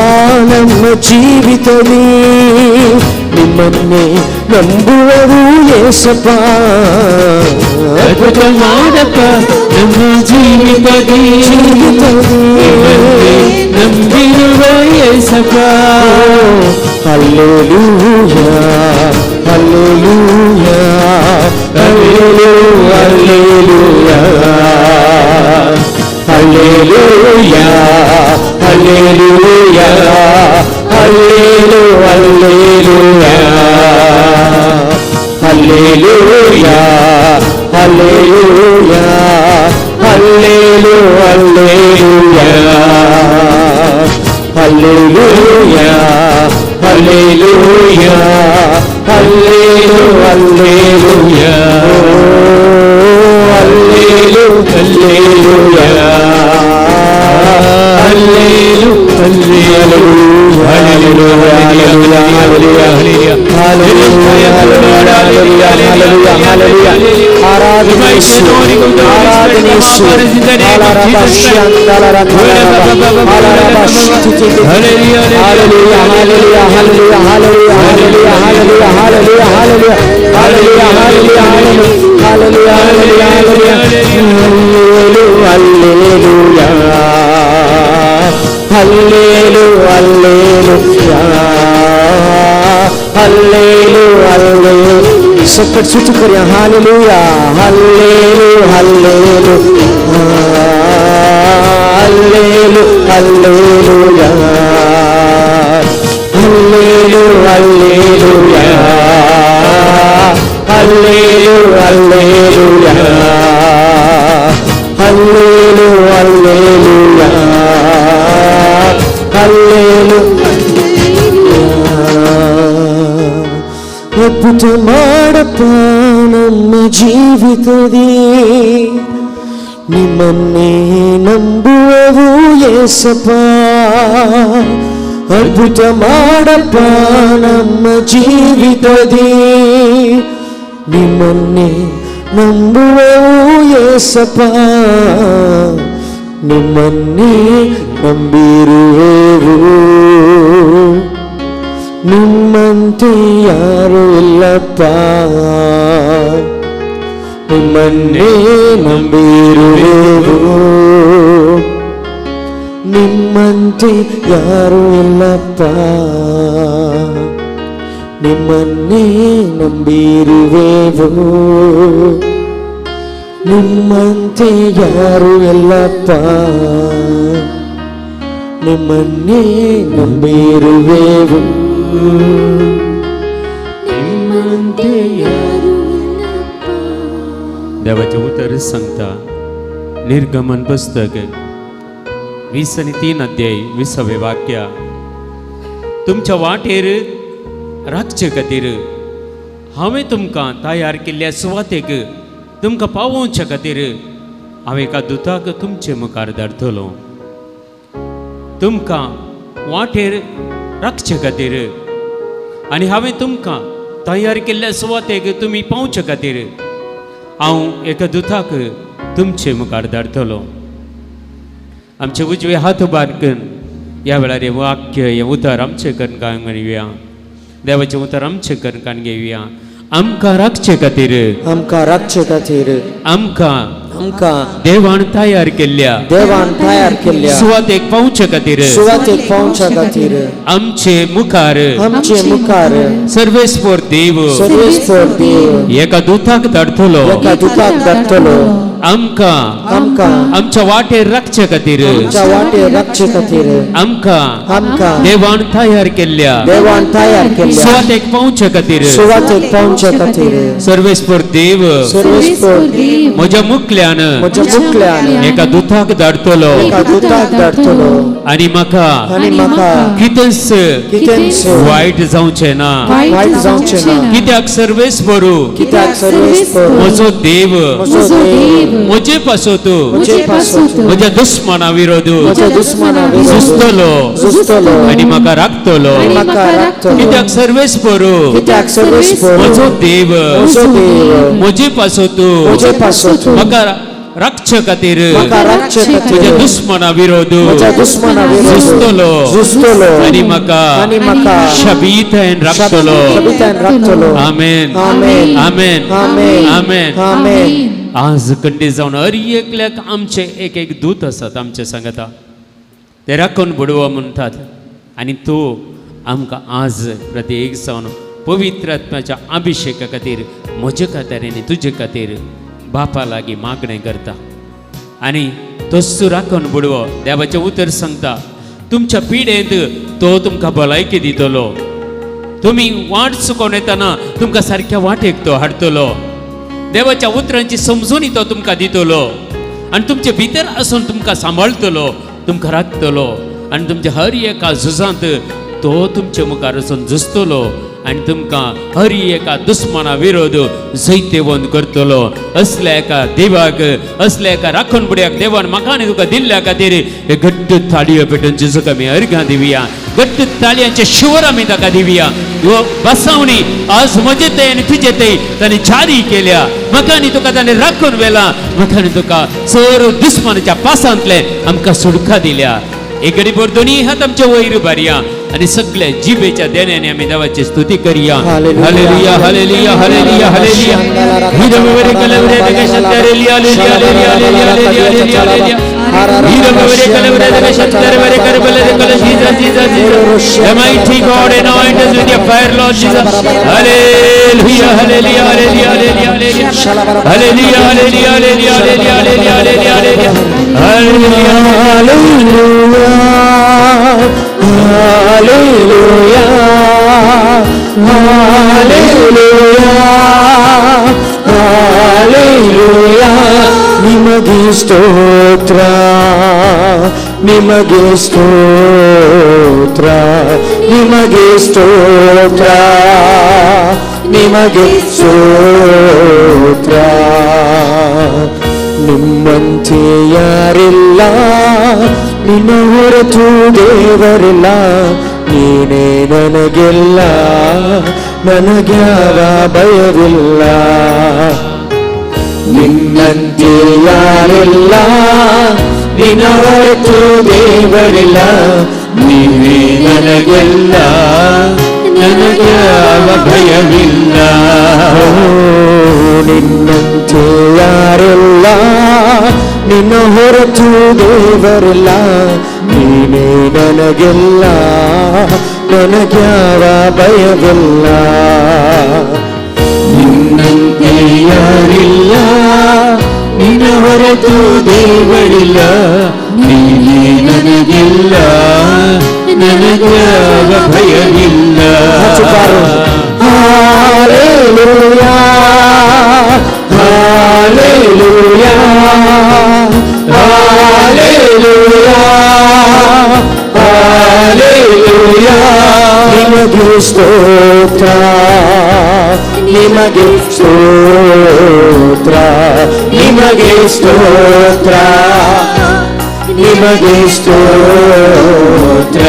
ನಮ್ಮ ಜೀವಿತದಿ, ನಿಮ್ಮನ್ನೇ ನಂಬುವೆವು ಯೇಸಪ್ಪ. ಅದ್ಭುತ ಮಾಡಪ್ಪ ನಮ್ಮ ಜೀವಿತದಿ, ನಿಮ್ಮನ್ನೇ ನಂಬಿರುವ ಯೇಸಪ್ಪ. Hallelujah, hallelujah, hallelujah, hallelujah, hallelujah, hallelujah, hallelujah, hallelujah, hallelujah, hallelujah, hallelujah, hallelujah, hallelujah, सब सुच कर हालेलुया, हल्लेलु हल्लेलु हल्लेलु हल्लेलुया, हल्लेलु हल्लेलुया, हल्लेलु हल्लेलुया, हल्लेलु हल्लेलुया, हल्लेलु. ಅದ್ಭುತ ಮಾಡಪ್ಪ ನಮ್ಮ ಜೀವಿತದಿ, ನಿಮ್ಮನ್ನೇ ನಂಬುವೆವು ಯೇಸಪ್ಪ. ಅದ್ಭುತ ಮಾಡಪ್ಪ ನಮ್ಮ ಜೀವಿತದಿ, ನಿಮ್ಮನ್ನೇ ನಂಬುವೆವು ಯೇಸಪ್ಪ, ನಿಮ್ಮನ್ನೇ ನಂಬಿರುವೆವು, ನಿಮ್ಮಂತೆ ಯಾರು ಇಲ್ಲಪ್ಪ, ನಿಮ್ಮನ್ನೇ ನಂಬಿರುವೆವು, ನಿಮ್ಮಂತೆ ಯಾರು ಇಲ್ಲಪ್ಪ, ನಿಮ್ಮನ್ನೇ ನಂಬಿರುವೆವು, ನಿಮ್ಮಂತೆ ಯಾರು ಇಲ್ಲಪ್ಪ, ನಿಮ್ಮನ್ನೇ ನಂಬಿರುವೆವು, ನಿಮ್ಮಂತೆ ಯಾರು ಇಲ್ಲಪ್ಪ. देवाचें उतर सांगता निर्गमन पुस्तक 20 आणि 3 अध्याय 20वें वाक्य, तुमच्या वाटेर राखचे खातीर हांवें तुमकां तयार केल्ल्या सुवातेक तुमकां पावोवचे खातीर हांव एका दुताक तुमचे मुखार धाडटलो. तुमकां वाटेर राखचे खातीर आनी हांवें तुमकां तयार केल्ल्या सुवातेक तुमी पावचे खातीर हांव एका दुताक तुमचे मुखार धाडटलो. आमचे उजवे हात उबार करून ह्या वेळार हें वाक्य हें उतर आमचें करून घेवया, देवाचें उतर आमचें करून घेवया. आमकां राखचे खातीर, आमकां राखचे खातीर, आमकां आमकां देवान तयार केल्ल्या देवान तयार केल्ल्या सुवातेक पावचे खातीर सुवातेक पावच्या खातीर आमचे मुखार आमचे मुखार सर्वेस्पर देव सर्वेस्पर देव एका दुताक धाडटलो एका दुताक धाडटलो आमकां आमकां आमच्या वाटेर राखचे खातीर आमच्या वाटेर राखचे खातीर आमकां आमकां देवान तयार केल्ल्या देवान तयार केल्ल्या सुवातेक पावचे खातीर सुवातेक पावच्या खातीर सर्वेस्पर देव सर्वेस्पर देव म्हज्या मुखल्यान म्हज्या मुखल्यान एका दुताक धाडटलो एका दुताक धाडटलो आनी म्हाका आनी म्हाका कितेंच कितेंच वायट जावचें ना वायट जावचें ना कित्याक सर्वेस्पर कित्याक सर्वेस्पर म्हजो देव म्हजो देव म्हजे पासत म्हजे पासत म्हज्या दुस्मना विरोध म्हज्या दुस्मना विरोध झुजतलो झुजतलो आनी म्हाका राखतलो आनी म्हाका राखतलो कित्याक सर्वेस्पर कित्याक सर्वेस्पर म्हजो देव म्हजो देव म्हजे पासत म्हजे पासत म्हाका राखचे खातीर म्हाका राखचे खातीर म्हज्या दुस्मना विरोध म्हज्या दुस्मना विरोध झुजतलो झुजतलो आनी म्हाका आनी म्हाका शबीतायेन राखतलो शबीतायेन राखतलो. आमेन आमेन. आमेन आमेन. आमेन आमेन. आज कंडी जावन हर एकल्याक आमचे एक एक दूत आसात आमचे सांगता ते राखून बुडवा म्हणटात आनी तो आमकां आज प्रति एक जावन पवित्र आत्म्याच्या अभिशेका खातीर म्हजे खातीर आनी तुजे खातीर बापा लागीं मागणें करता आनी तोच राखून बुडवो देवाचें उतर सांगता तुमच्या पिडेंत तो तुमकां भलायकी दितलो तुमी वाट चुकोवन येतना तुमकां सारक्या वाटेक तो हाडटलो देवाच्या उतरांची समजून तो तुमकां दितलो आनी तुमचे भितर आसून तुमकां सांबाळटलो तुमकां राखतलो आनी तुमच्या हर एका झुजांत तो तुमचे मुखार वचून झुजतलो आनी तुमकां हर एका दुस्मना विरोध जैतेवंत करतलो. असल्या एका देवाक असल्या एका राखण बुड्याक देवान म्हाका आनी तुका दिल्ल्या खातीर हे घट्ट ताळयो पेटून जेजूक आमी अर्घां दिवया, घट्ट ताळयांचे शिवर आमी ताका दिवया. ह्यो बसावणी आज म्हजे ते आनी तुजे ते ताणें जारी केल्या, म्हाका आनी तुका ताणें राखून व्हेला, म्हाका आनी तुका सर्व दुस्मनाच्या पासांतले आमकां सुडका दिल्या. एक घडी दोन्ही हात आमचे वयर उबारया आनी सगळे जिबेच्या देण्याने आमी देवाची स्तुती करया. Hallelujah hallelujah hallelujah hallelujah. हिरवरे कलवरे दगशंतरे hallelujah hallelujah hallelujah hallelujah hallelujah. हिरवरे कलवरे दगशंतरे वरे करबले कल Jesus Jesus Jesus. The mighty God anoint us with your fire, Lord Jesus. Hallelujah hallelujah hallelujah hallelujah hallelujah hallelujah hallelujah hallelujah hallelujah hallelujah hallelujah hallelujah hallelujah hallelujah hallelujah. ನಿಮಗೆ ಸ್ತೋತ್ರ ನಿಮಗೆ ಸ್ತೋತ್ರ ನಿಮಗೆ ಸ್ತೋತ್ರ ನಿಮಗೆ ಸ್ತೋತ್ರ. ನಿಮ್ಮಂತೆ ಯಾರಿಲ್ಲ, ನಿನ್ನ ಹೊರತು ದೇವರಿಲ್ಲ, ನೀನೇ ನನಗೆಲ್ಲ, ನನಗ್ಯಾವ ಭಯವಿಲ್ಲ. ನಿನ್ನಂತೆ ಯಾರಿಲ್ಲ, ನಿನ್ನ ಹೊರತು ದೇವರಿಲ್ಲ, ನೀನೇ ನನಗೆಲ್ಲ, ನನಗ್ಯಾವ ಭಯವಿಲ್ಲ. ನಿನ್ನಂತೆ ಯಾರಿಲ್ಲ, ನಿನ್ನ ಹೊರತು ದೇವರಿಲ್ಲ, ನೀನೇ ನನಗೆಲ್ಲ, ನನಗ್ಯಾವ ಭಯವಿಲ್ಲ. ನಿನ್ನಂತೆ ಯಾರಿಲ್ಲ, ನಿನ್ನ ಹೊರತು ದೇವರಿಲ್ಲ, ನೀನೇ ನನಗೆಲ್ಲ, ನನಗ್ಯಾವ ಭಯವಿಲ್ಲ. Hallelujah hallelujah hallelujah hallelujah. ನಿಮಗೆ ಸ್ತೋತ್ರ ನಿಮಗೆ ಸ್ತೋತ್ರ ನಿಮಗೆ ಸ್ತೋತ್ರ ನಿಮಗೆ ಸ್ತೋತ್ರ.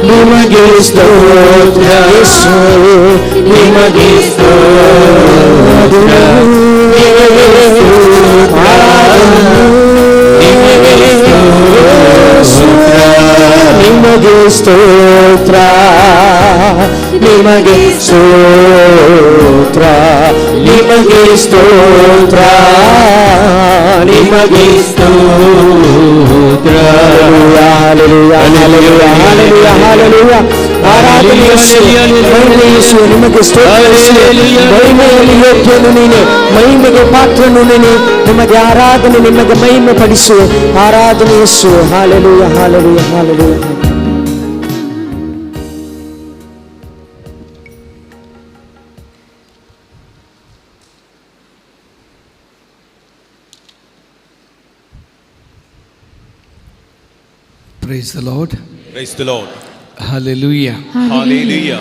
ನಿಮಗೆ ಸ್ತೋತ್ರ ಯೇಸುವೇ, ನಿಮಗೆ ಸ್ತೋತ್ರ, ನಿಮಗೆ ಸ್ತೋತ್ರ, ನಿಮಗೆ ಸ್ತೋತ್ರ, ನಿಮಗೆ ಸ್ತೋತ್ರ, ನಿಮಗೆ ಸ್ತೋತ್ರ, ನಿಮಗೆ ಸ್ತೋತ್ರ, ನಿಮಗೆ ಸ್ತೋತ್ರ. Hallelujah, hallelujah, hallelujah, hallelujah. ಆರಾಧನೆ ಯೇಸುವೇ, ಮಹಿಮೆ ಯೇಸುವೇ, ನಿಮಗೆ ಸ್ತೋತ್ರ ಯೇಸುವೇ. ಮಹಿಮೆಯಲ್ಲಿ ಯೋಗ್ಯನು ನೀನೆ, ಮಹಿಮೆಗೆ ಪಾತ್ರನು ನೀನೆ. ನಿಮಗೆ ಆರಾಧನೆ, ನಿಮಗೆ ಮಹಿಮೆ ಪಡಿಸುವೆ. ಆರಾಧನೆ ಯೇಸುವೇ. Hallelujah, hallelujah, hallelujah. Praise the Lord. Praise the Lord. Hallelujah. Hallelujah.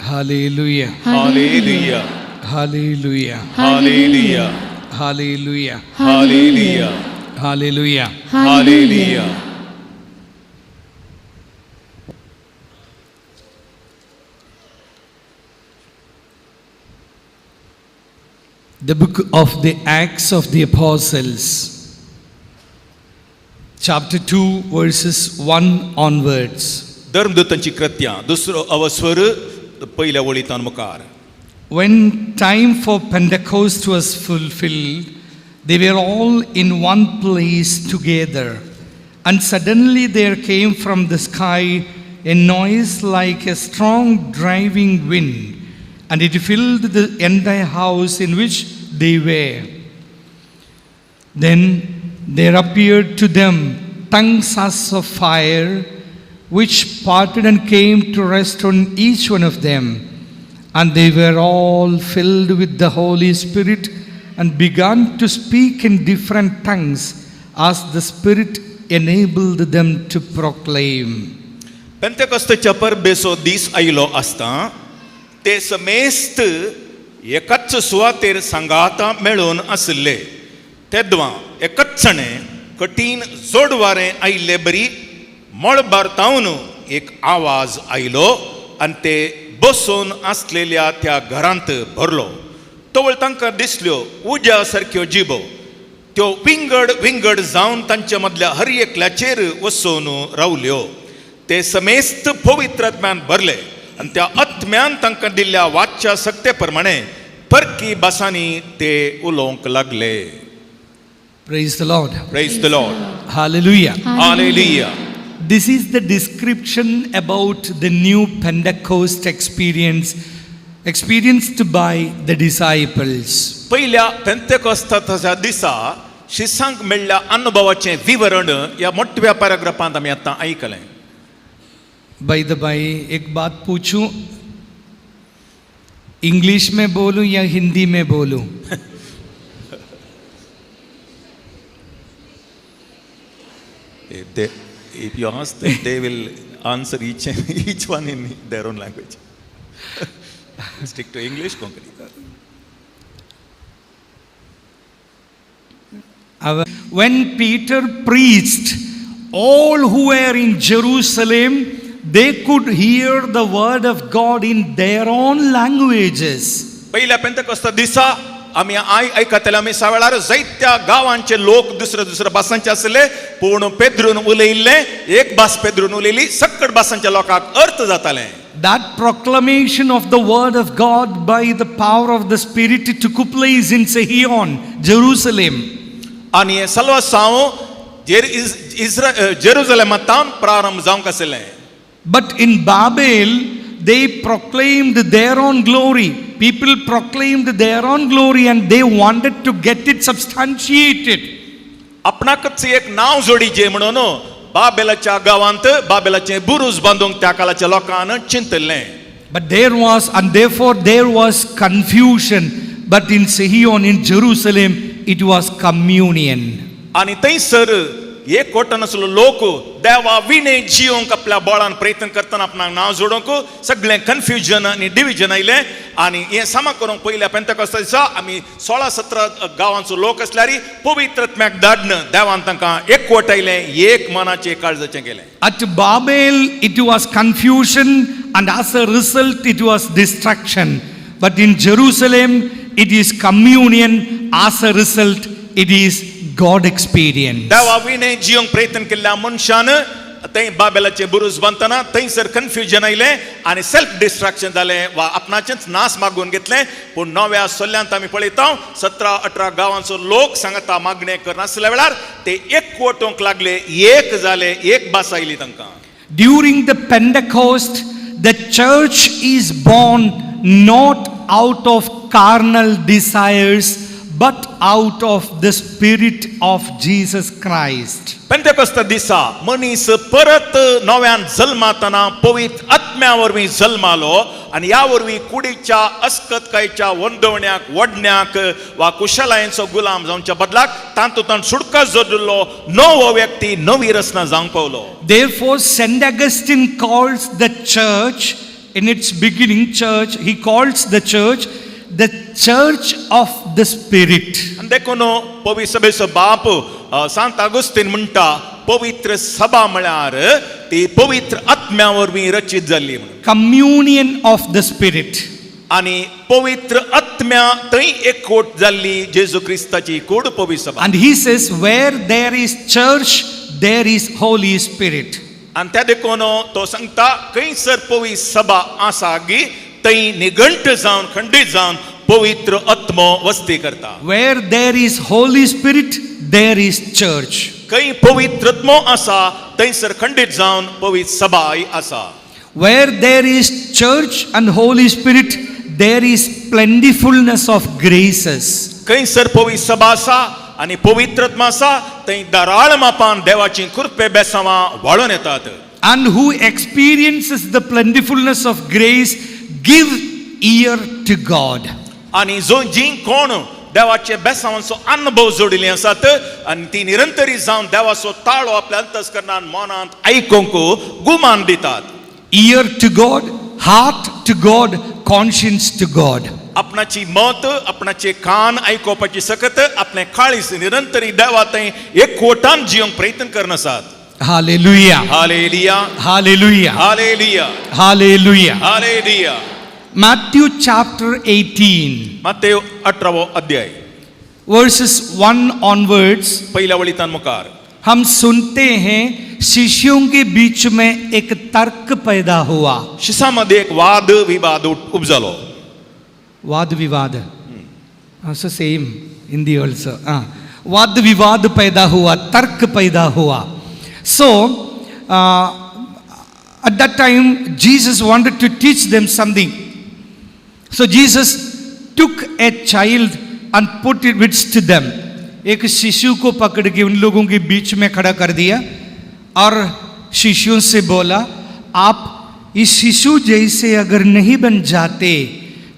Hallelujah. Hallelujah. Hallelujah. Hallelujah. Hallelujah. Hallelujah. Hallelujah. Hallelujah. The book of the Acts of the Apostles, chapter 2, verses 1 onwards. धर्मदूतांची कृत्यां दुसरो अवस्वर पयल्या वळीतान मुखार. When time for Pentecost was fulfilled, they were all in one place together. And suddenly there came from the sky a noise like a strong driving wind, and it filled the entire house in which they were. Then there appeared to them tongues as of fire, which parted and came to rest on each one of them. And they were all filled with the Holy Spirit and began to speak in different tongues as the Spirit enabled them to proclaim. पेंतेकोस्ताच्या परबेचो दीस आयलो आसता ते समेस्त एकाच सुवातेर सांगाता मेळून आशिल्ले. तेद्वां एकचणे कठीण जोडवारें आयिल्ले बरी मळबार तावन एक आवाज आयलो आनी ते बसून आसलेल्या त्या घरांत भरलो. तवळ तांकां दिसल्यो उज्या सारक्यो जिबो, त्यो विंगड विंगड जावन तांचे मदल्या हर एकल्याचेर वसोवन रावल्यो. ते समेस्त पवित्र आत्म्यान भरले आनी त्या आत्म्यान तांकां दिल्ल्या वाच्या सक्ते प्रमाणे परकी भासांनी ते उलोवंक लागले. Praise the Lord. Praise the Lord. Hallelujah. Hallelujah. This is the description about the new Pentecost experience experienced by the disciples. पयल्या पेंतेकोस्ताच्या दिसा शिसांक मेळ्ळ्या अनुभवाचें विवरण ह्या मोठ्या पॅराग्राफांत आमी आतां आयकलें. By the by, एक बात पूछूं, इंग्लिश में बोलूं या हिंदी में बोलूं? If you ask them, they will answer each one in their own language. Stick to English, Konkani. When Peter preached, all who were in Jerusalem, they could hear the word of God in their own languages. पहिल्या पेंतेकोस्ता दिसा आमी आयकतले आमी सा वेळार जायत्या गांवांचे लोक दुसऱ्या दुसऱ्या भासांचे आसले, पूण पेद्रून उलयल्ले एक भास पेद्रून उलयली सकट भासांच्या लोकांक अर्थ जाताले. That proclamation of the word of God by the power of the Spirit took place in Sihon, Jerusalem. आनी हें सलवासांव जेरुजलेमांत प्रारंभ जावंक आशिल्लें. But in Babel, they proclaimed their own glory. People proclaimed their own glory and they wanted to get it substantiated. आपणाकच एक नांव जोडीचें म्हणून बाबेलाच्या गांवांत बाबेलाचें बुरूज बांदूंक त्या काळाच्या लोकान चिंतल्लें. But there was, and therefore there was confusion. But in Sihon, in Jerusalem, it was communion. आनी थंयसर एक कोटन आसलो लोक देवा विणे जियोंक आपल्या बळान प्रयत्न करतना आपणाक नांव जोडूंक सगळें कन्फ्युजन आनी डिविजन आयलें आनी हें सामा करूंक पयल्या पेंतकोस्ता दिसा आमी 16-17 गांवांचो लोक आसल्यार पवित्र आत्म्याक धाडन देवान तांकां एकवट आयलें, एक मनाचें काळजाचें केलें. At Babel, it was confusion, and as a result, it was destruction. But in Jerusalem, it is communion. As a result, it is God experience. देवा विणे जियोंक प्रयत्न केल्ल्या मनशान थंय बाबेलाचे बुरुज बांदतना थंयसर कन्फ्युजन आयलें आनी सेल्फ डिस्ट्रक्शन जालें वा आपणाचेंच नास मागून घेतलें. पूण नव्या सोल्यांत आमी पळयता 17-18 गांवांचो लोक सांगता मागणें करनासल्या वेळार ते एकवटूंक लागले, एक जाले, एक भास आयली तांकां. During the Pentecost, the church is born not out of carnal desires, but out of the Spirit of Jesus Christ. पेंतेकोस्ता दिसा मनीस परत नव्यान जल्मातना पवित्र आत्म्या वरवीं जल्मालो आनी ह्या वरवीं कुडीच्या अस्कतकायेच्या वंदवण्याक वडण्याक वा कुशलायेचो गुलाम जावच्या बदलाक तातूंत सुटका जोडिल्लो नवो व्यक्ती नवी रचना जावंक पावलो. Therefore, Saint Augustine calls the church, in its beginning church, he calls the church of the Spirit. आनी देखून पवित्र सभेचो बाप सांत आगुस्तीन म्हणटा पवित्र सभा म्हळ्यार ती पवित्र आत्म्या वरवीं रचीत जाल्ली म्हणून. Communion of the Spirit. आनी पवित्र आत्म्या थंय एकवट जाल्ली जेजू क्रिस्ताची कूड पवित्र सभा. And he says, where there is church, there is Holy Spirit. आनी त्या देखून तो सांगता खंयसर पवित्र सभा आसा गी थंय निघंट जावन खंडीत जावन पवित्र आत्मो वस्ती करता. Where there is Holy Spirit, there is church. खंय पवित्र आत्मो आसा थंयसर खंडीत जावन पवित्र सभाय आसा. Where there is church and Holy Spirit, there is plentifulness of graces. खंयसर पवित्र सभा आसा आनी पवित्र आत्मा आसा थंय दराळ मापान देवाची कृपे बेसांवां वाळून येतात. And who experiences the plentifulness of grace, give ear to God. आनी जो जी कोण देवाचे बेसांवांचो अनुभव जोडिल्ले आसात आनी ती निरंतरी जावन देवाचो ताळो आपल्या अंतस्करणान मनांत आयकूंक गुमान दितात. Ear to God, heart to God, conscience to God. आपणाची मत, आपणाचे कान आयकुपाची सकत, आपले काळीज निरंतरी देवा थंय एकवटान जिवंक प्रयत्न करन आसात. Hallelujah. Hallelujah. Hallelujah. Hallelujah. Hallelujah. Hallelujah. Matthew chapter 18. Matthew 18वो अध्याय. Verses 1 onwards. पहिल्या वळीतान मुखार. हम सुनते हैं शिष्यों के बीच में एक तर्क पैदा हुआ. शिसामध्ये एक वाद विवाद उपजलो. वाद विवाद. Also same Hindi also. वाद विवाद पैदा हुआ, तर्क पैदा हुआ. So at that time Jesus wanted to teach them something. So Jesus took a child and put it with them. एक शिशु को पकड़ के उन लोगों के बीच में खड़ा कर दिया और शिष्यों से बोला, आप इस शिशु जैसे अगर नहीं बन जाते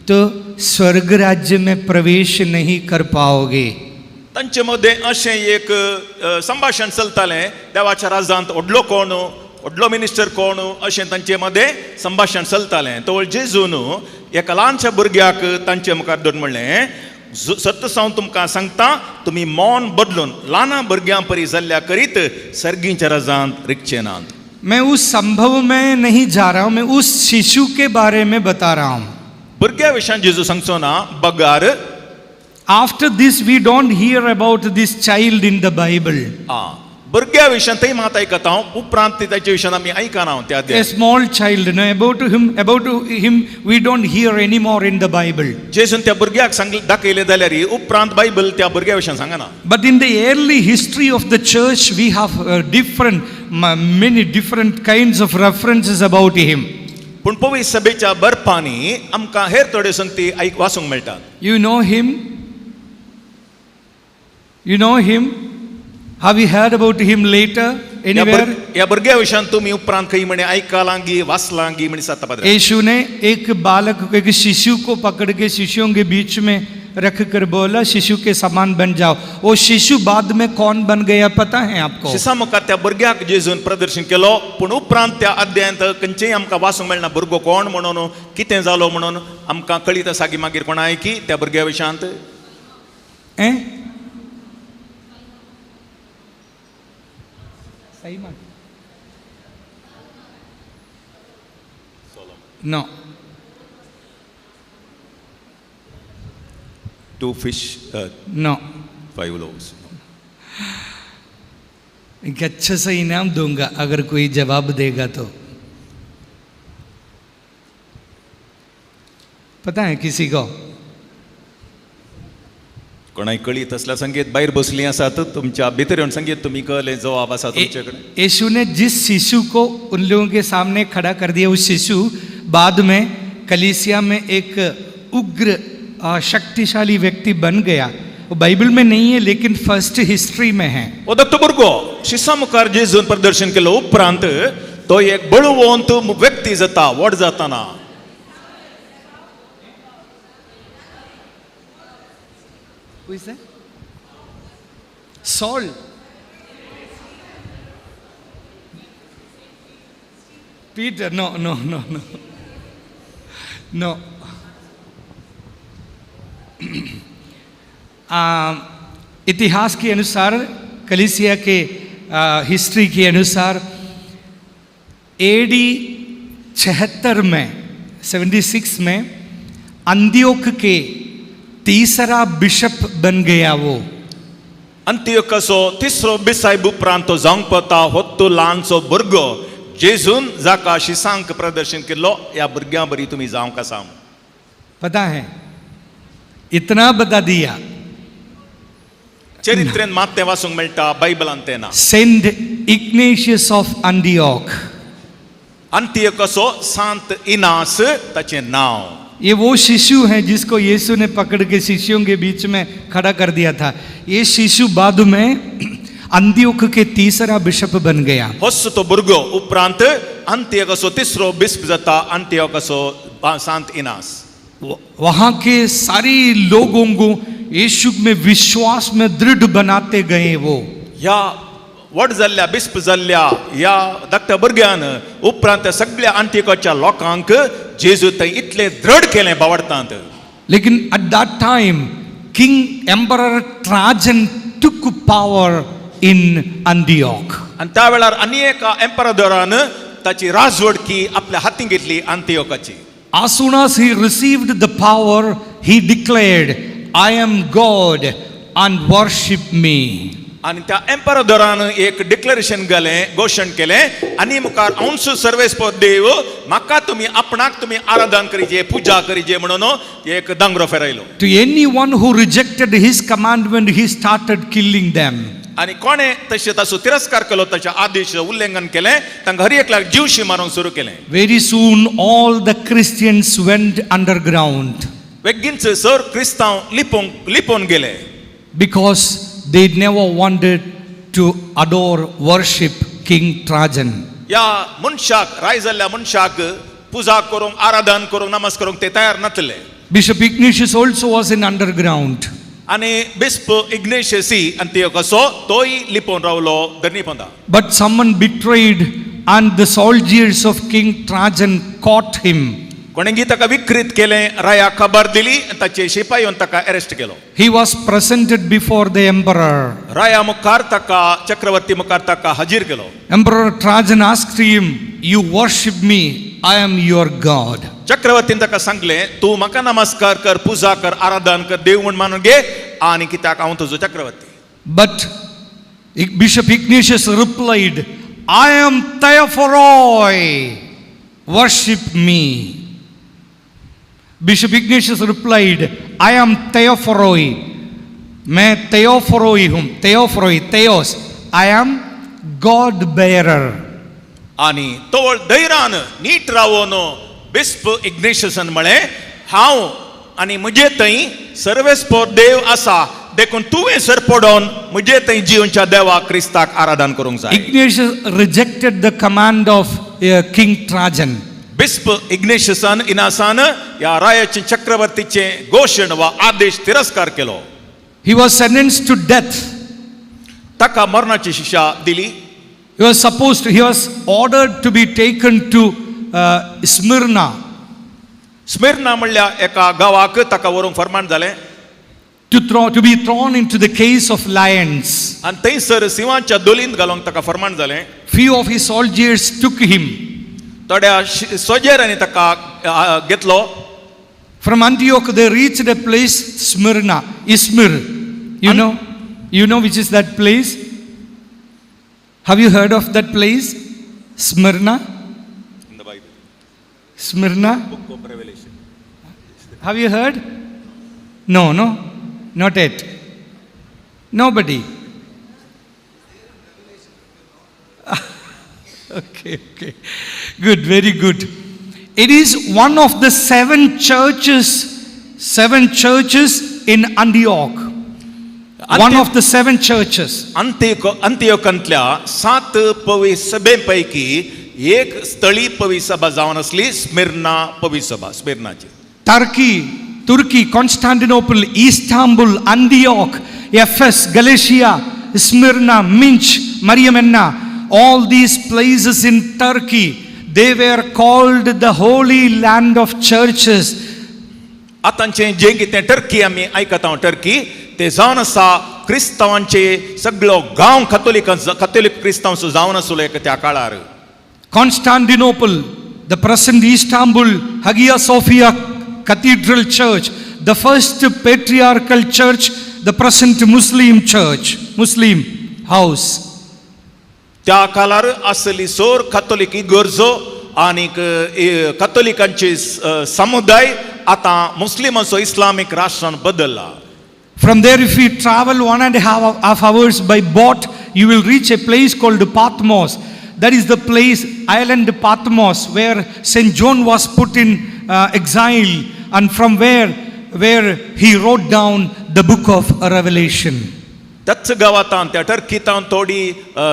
तो स्वर्ग राज्य में प्रवेश नहीं कर पाओगे. तांचे मदें अशें एक संभाशण चलतालें, देवाच्या राजांत व्हडलो कोण, व्हडलो मिनिस्टर कोण, अशें तांचे मदें संभाशण चलतालें. तो जेजून एका ल्हानशा भुरग्याक तांचे मुखार दवरून म्हणलें, सत्य हांव तुमकां सांगता, तुमी मन बदलून ल्हाना भुरग्यां परी जाल्ल्या करीत सर्गींच्या राजांत रिगचे नात. मैं उस संभव में नहीं जा रहा हूँ, मैं उस शिशु के बारे में बता रहा हूँ. भुरग्या विशयान जेजू सांगचो ना बगार. After this we don't hear about this child in the Bible. भुरग्या विशयान थंय मात आयकता हांव, उपरांत ताचे विशयान आमी आयकना हांव त्या A अध्यायात. small child, no, about him we don't hear anymore in the Bible. जेजून त्या भुरग्याक दाखयलें जाल्यार उपरांत बायबल त्या भुरग्या विशयान सांगना. But in the early history of the church we have many different kinds of references about him. पूण पवित्र सभेच्या बरपांनी आमकां हेर थोड्यो संगती वाचूंक मेळटात. You know him? You know him? Have you heard about him later? Anywhere? ह्या भुरग्या विशयान तुमी उपरांत खंय म्हणे आयकलां गी, वाचलां गी म्हण दिसता पाद्रे. यीशु ने एक बालक को, एक शिशु को पकड़ के शिष्यों के बीच में रख कर बोला, शिशु के समान बन जाओ। वो शिशु बाद में कौन बन गया पता है आपको? शिसा मुखार त्या भुरग्याक जेजून प्रदर्शन केलो, पूण उपरांत त्या अध्यायांत खंयचेय आमकां वाचूंक मेळना भुरगो कोण म्हणून, कितें जालो म्हणून आमकां कळीत आसा की मागीर कोणाय की त्या भुरग्या विशयांत. हैं? सही मान no. 2 fish, no, 5 loaves. एक अच्छा सा इनाम दूंगा अगर कोई जवाब देगा तो। पता है किसी को? कोणाय कळीत आसल्यार संगीत भायर बसली आसात तुमच्या भितर येवन संगीत तुमी कळ्ळें जवाब आसा तुमचे कडेन. यीशु ने जिस शिशु को उन लोगों के सामने खड़ा कर दिया, उस शिशु बाद में कलीसिया में एक उग्र शक्तिशाली व्यक्ति बन गया। वो बाइबल में नहीं है लेकिन फर्स्ट हिस्ट्री में है। हो धाकटो भुरगो शिसा मुखार जेजून प्रदर्शन केलो उपरांत तो एक बळवंत व्यक्ती जाता व्हड जाताना. Who is that? Saul. Peter, no, no, no, no. No. इतिहास के अनुसार, कलीसिया के हिस्ट्री के अनुसार AD 76 में, 76 में अंत्योक के तीसरा बिशप बन गया वो। अंत्योकाचो तिसरो बिसायब उपरांत तो जावंक पडटा होत्तो ल्हानसो भुरगो जेजून जाका शिसांक प्रदर्शन केल्लो ह्या भुरग्यां बरी तुमी जावंक आसा. पता है, इतना बता दिया। चरित्रेन मात तें वाचूंक मेळटा, बायबलान तें ना. Saint Ignatius of Antioch. अंतियोकाचो सांत इनास ताचें नांव. ये वो शिशु है जिसको यीशु ने पकड़ के शिष्यों के बीच में खड़ा कर दिया था। ये शिशु बाद में अंत्योक के तीसरा बिशप बन गया। होस तो भुरगो उपरांत अंत्योकाचो तिसरो बिस्प जाता अंत्योकाचो सांत इनास. वहाँ के सारे लोगों को यीशु में विश्वास में दृढ़ बनाते गए वो। ह्या व्हड जाल्ल्या बिस्प जाल्ल्या ह्या धाकट्या भुरग्यान उपरांत सगळ्या अंत्योकाच्या लोकांक जेजू थंय इतलें दृढ केलें बावडटांत. लेकिन at that time king emperor Trajan took power in Antioch. आनी त्या वेळार आनी एका एम्परादरान ताची राजवडकी आपल्या हातीन घेतली अंत्योकाची. As soon as he received the power, he declared, I am God and worship me. आनी त्या एम्परादरान एक डिक्लेरेशन घालें, घोशण केलें आनी मुखार अंश सर्वेस्पर देव म्हाका तुमी आपणाक तुमी आराधन करीजे, पुजा करीजे म्हणून एक दांगरो फेरयलो. To anyone who rejected his commandment, he started killing them. आनी कोणें तशें ताचो तिरस्कार केलो, ताच्या आदेश उल्लंघन केलें, तांकां हर एकल्याक जीवशी मारूंक सुरू केलें. Very soon all the Christians went underground. बेगीनच सर क्रिस्तांव लिपोवन गेले. Because they never wanted to adore, worship King Trajan. ह्या मनशाक, राय जाल्ल्या मनशाक पुजा करूंक, आराधन करूंक, नमस्कार करूंक ते तयार नातले. Bishop Ignatius also was in underground. आनी बिस्प इग्नेशियसी अंत्योकाचो तोय लिपोवन रावलो धरणी पोंदा. But someone betrayed and the soldiers of King Trajan caught him. कोणेंगी ताका विकृत केलें, रायाक खबर दिली, ताचे शिपायन ताका अरेस्ट केलो. He was presented before the emperor. राया मुखार ताका, चक्रवर्ती मुखार ताका हाजीर केलो. Emperor Trajan asked him, you worship me, I am your God. चक्रवर्तीन ताका सांगलें, तूं म्हाका नमस्कार कर, पुजा कर, आराधन कर, देव म्हूण मानून घे आनी कित्याक हांव तुजो चक्रवर्ती. But Bishop Ignatius replied, I am Theophoroi, worship me. Bishop Ignatius replied, I am Theophoroi, मैं Theophoroi हूँ, Theophoroi, Theos, I am God bearer. आनी तवळ धैर्यान नीट रावोन बिस्प इग्नेशियसान म्हळें, हांव आनी म्हजे थंय सर्वेस्पर देव आसा, देखून तुवें सर पडोन म्हजे थंय जिवनच्या देवाक क्रिस्ताक आराधन करूंक जाय. Ignatius rejected the command of King Trajan. बिस्प इग्नेशियसान इनासान ह्या रायाचे चक्रवर्तीचे घोशण वा आदेश तिरस्कार केलो. He was sentenced to death. ताका मरणाची शिक्षा दिली. He was ordered to be taken to Smyrna. Smyrna म्हणल्या एका गांवाक ताका व्हरूंक फरमान जालें. To be thrown into the case of lions. आनी थंयसर सिंवाच्या दोलींत घालूंक ताका फरमान जालें. Few of his soldiers took him. थोड्या सोजेरांनी ताका घेतलो. From Antioch they reached a place, Smyrna, Izmir. You know which is that place? Have you heard of that place? Smyrna? In the Bible. Smyrna? Book of Revelation. Have you heard? No, no, not yet. Nobody. Okay. Good, very good. It is one of the seven churches in Antioch. One of the seven churches. अंत्योकांतल्या सात पवी सभे पैकी एक स्थळी पवी सभा जावन आसली Smyrna पवी सभा, स्मिर्नाची. Turkey, Constantinople, Istanbul, Antioch, Ephesus, Galatia, Smyrna, Minch, Mariamenna, all these places in Turkey, they were called the holy land of churches. आतांचे जे कितें टर्की आमी आयकता, टर्की ते जावन आसा क्रिस्तांवांचे सगळो गांव कथोलिक क्रिस्तांव जावन आसलो एक त्या काळार. Constantinople, the present Istanbul, Hagia Sophia Cathedral Church, the first patriarchal church, the present Muslim church, Muslim house. त्या काळार आसली सोर कथोलिक इगर्जो आनीक कथोलिकांचे समुदाय आतां मुस्लिमांचो इस्लामीक राष्ट्रान बदलला. From there, if you travel 1.5 hours by boat, you will reach a place called Patmos. That is the place, island Patmos, where St. John was put in exile, and from where he wrote down the book of Revelation. त्याच गांवांत त्या टर्कीतान थोडी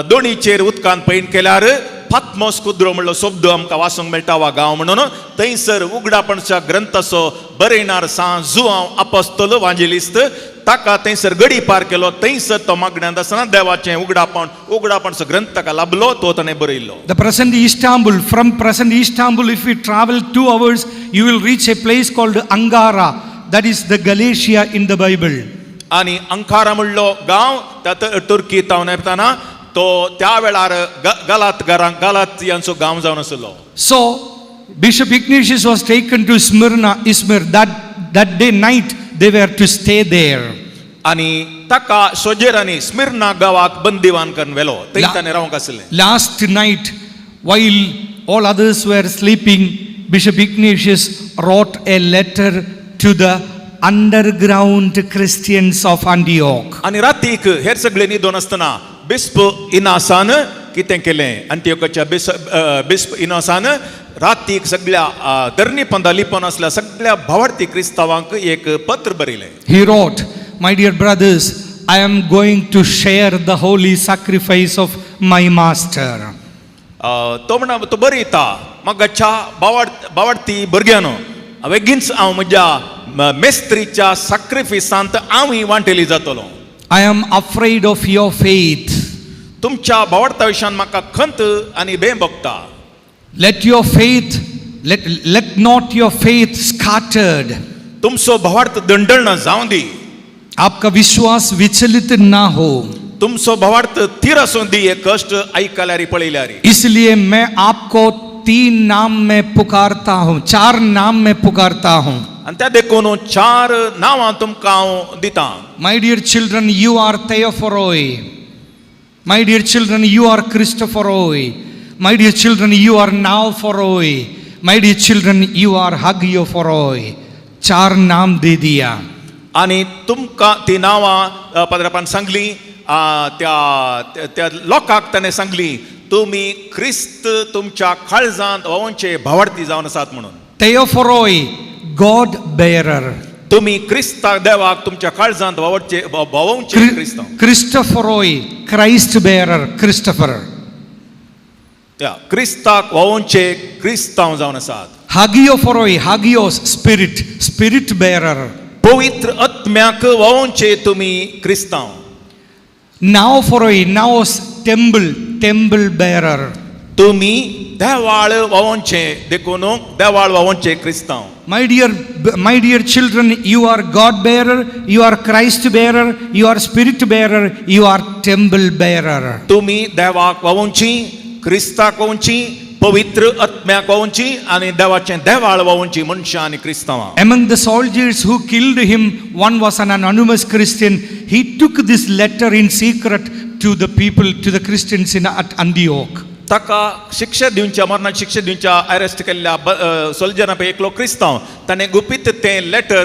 दोणीचेर उदकान पैण केल्यार पात्मोस कुद्रो म्हणलो शब्द आमकां वाचूंक मेळटा वा गांव म्हणून थंयसर उगडापणच्या ग्रंथाचो बरयणार सां जुआंव आपोस्तोल वांजेलिस्त ताका थंयसर गडी पार केलो. थंयसर तो मागण्यांत आसतना देवाचें उगडापणचो ग्रंथ ताका लाभलो, तो ताणें बरयल्लो. The present Istanbul, from present Istanbul, if you travel 2 hours, you will reach a place called Ankara. That is the Galatia in the Bible. आनी अंकारा म्हणलो गांव त्या तुर्की तावन येतना तो त्या वेळार गलात गालात यांचो गांव जावन आसलो. So Bishop Ignatius was taken to Smyrna, Izmir. That day night they were to stay there. आनी ताका सोजेरांनी स्मिर्ना गांवाक बंदिवान करून व्हेलो, थंय ताणें रावंक आसलें. Last night, while all others were sleeping, Bishop Ignatius wrote a letter to the underground Christians of Antioch. आनी रातीक हेर सगळे न्हिदोन आसतना बिस्प इनासान कितें केलें, अंत्योकाच्या बिस्प इनासान रातीक सगळ्या धरणी पंदा लिपोन आसल्या सगळ्या भावार्थी क्रिस्तांवांक एक पत्र बरयलें. He wrote, My dear brothers, I am going to share the holy sacrifice of my master. तो म्हणा तो बरयता, म्हाका बावाडती भुरग्यानो बेगीनच हांव म्हज्या मेस्त्रीच्या साक्रिफिसांत हांवूय वांटेली जातलो. I am afraid of your faith. तुमच्या भावार्था विशयान म्हाका खंत आनी भंय भोगता. Let your faith, let not your faith scattered. तुमचो भावार्थ दंडळना जावं दी. आपका विश्वास विचलित ना हो. तुमचो भावार्थ थीर आसूं दी हे कश्ट आयकल्यार पळयल्यार. इसलिए मैं आपको 3 नाम में पुकारता हूँ, 4 नाम में पुकारता हूँ. आनी त्या देखून 4 नांवां तुमकां हांव दितां. My dear children, you are Theophoroi. My dear children, you are Christophoroi. My dear children, you are Naophoroi. My dear children, you are Hagiophoroi. 4 नाम दे दिया. आनी तुमकां ती नांवां पाद्रापान सांगली, त्या त्या लोकांक ताणें सांगली तुमी क्रिस्त तुमच्या काळजांत व्हांवचे भावार्थी जावन आसात म्हणून. Theophoroi, God bearer. तुमी क्रिस्ता देवाक तुमच्या काळजांत व्हांवचे भावोवचे क्रिस्तांव. Christophoroi, Christ bearer, Christopher. त्या क्रिस्ताक व्हांवोवचे क्रिस्तांव जावन आसात. Hagiophoroi, hagios, spirit, spirit bearer. पवित्र आत्म्याक व्हांवोवचे तुमी क्रिस्तांव. Naophoroi, naos, temple, temple bearer. तुमी देवाळ व्हांवोवचे देखून देवाळ व्हांवोवचे क्रिस्तांव. My dear children, you are God bearer, you are Christ bearer, you are spirit bearer, you are temple bearer. तुमी देवाक व्हांवोवची, क्रिस्ताक व्हांवोवची, पवित्र आत्म्याक व्हांवोवची आनी देवाचें देवाळ व्हांवोवची मनशां आनी क्रिस्तांवां. Among the soldiers who killed him, one was an anonymous Christian. He took this letter in secret to the people, to the Christians at Antioch. ताका शिक्षा दिवच्या, मरणाची शिक्षा दिवच्या अरेस्ट केल्ल्या सोल्जरां पळय एकलो क्रिस्तांव, ताणें गुपीत तें लेटर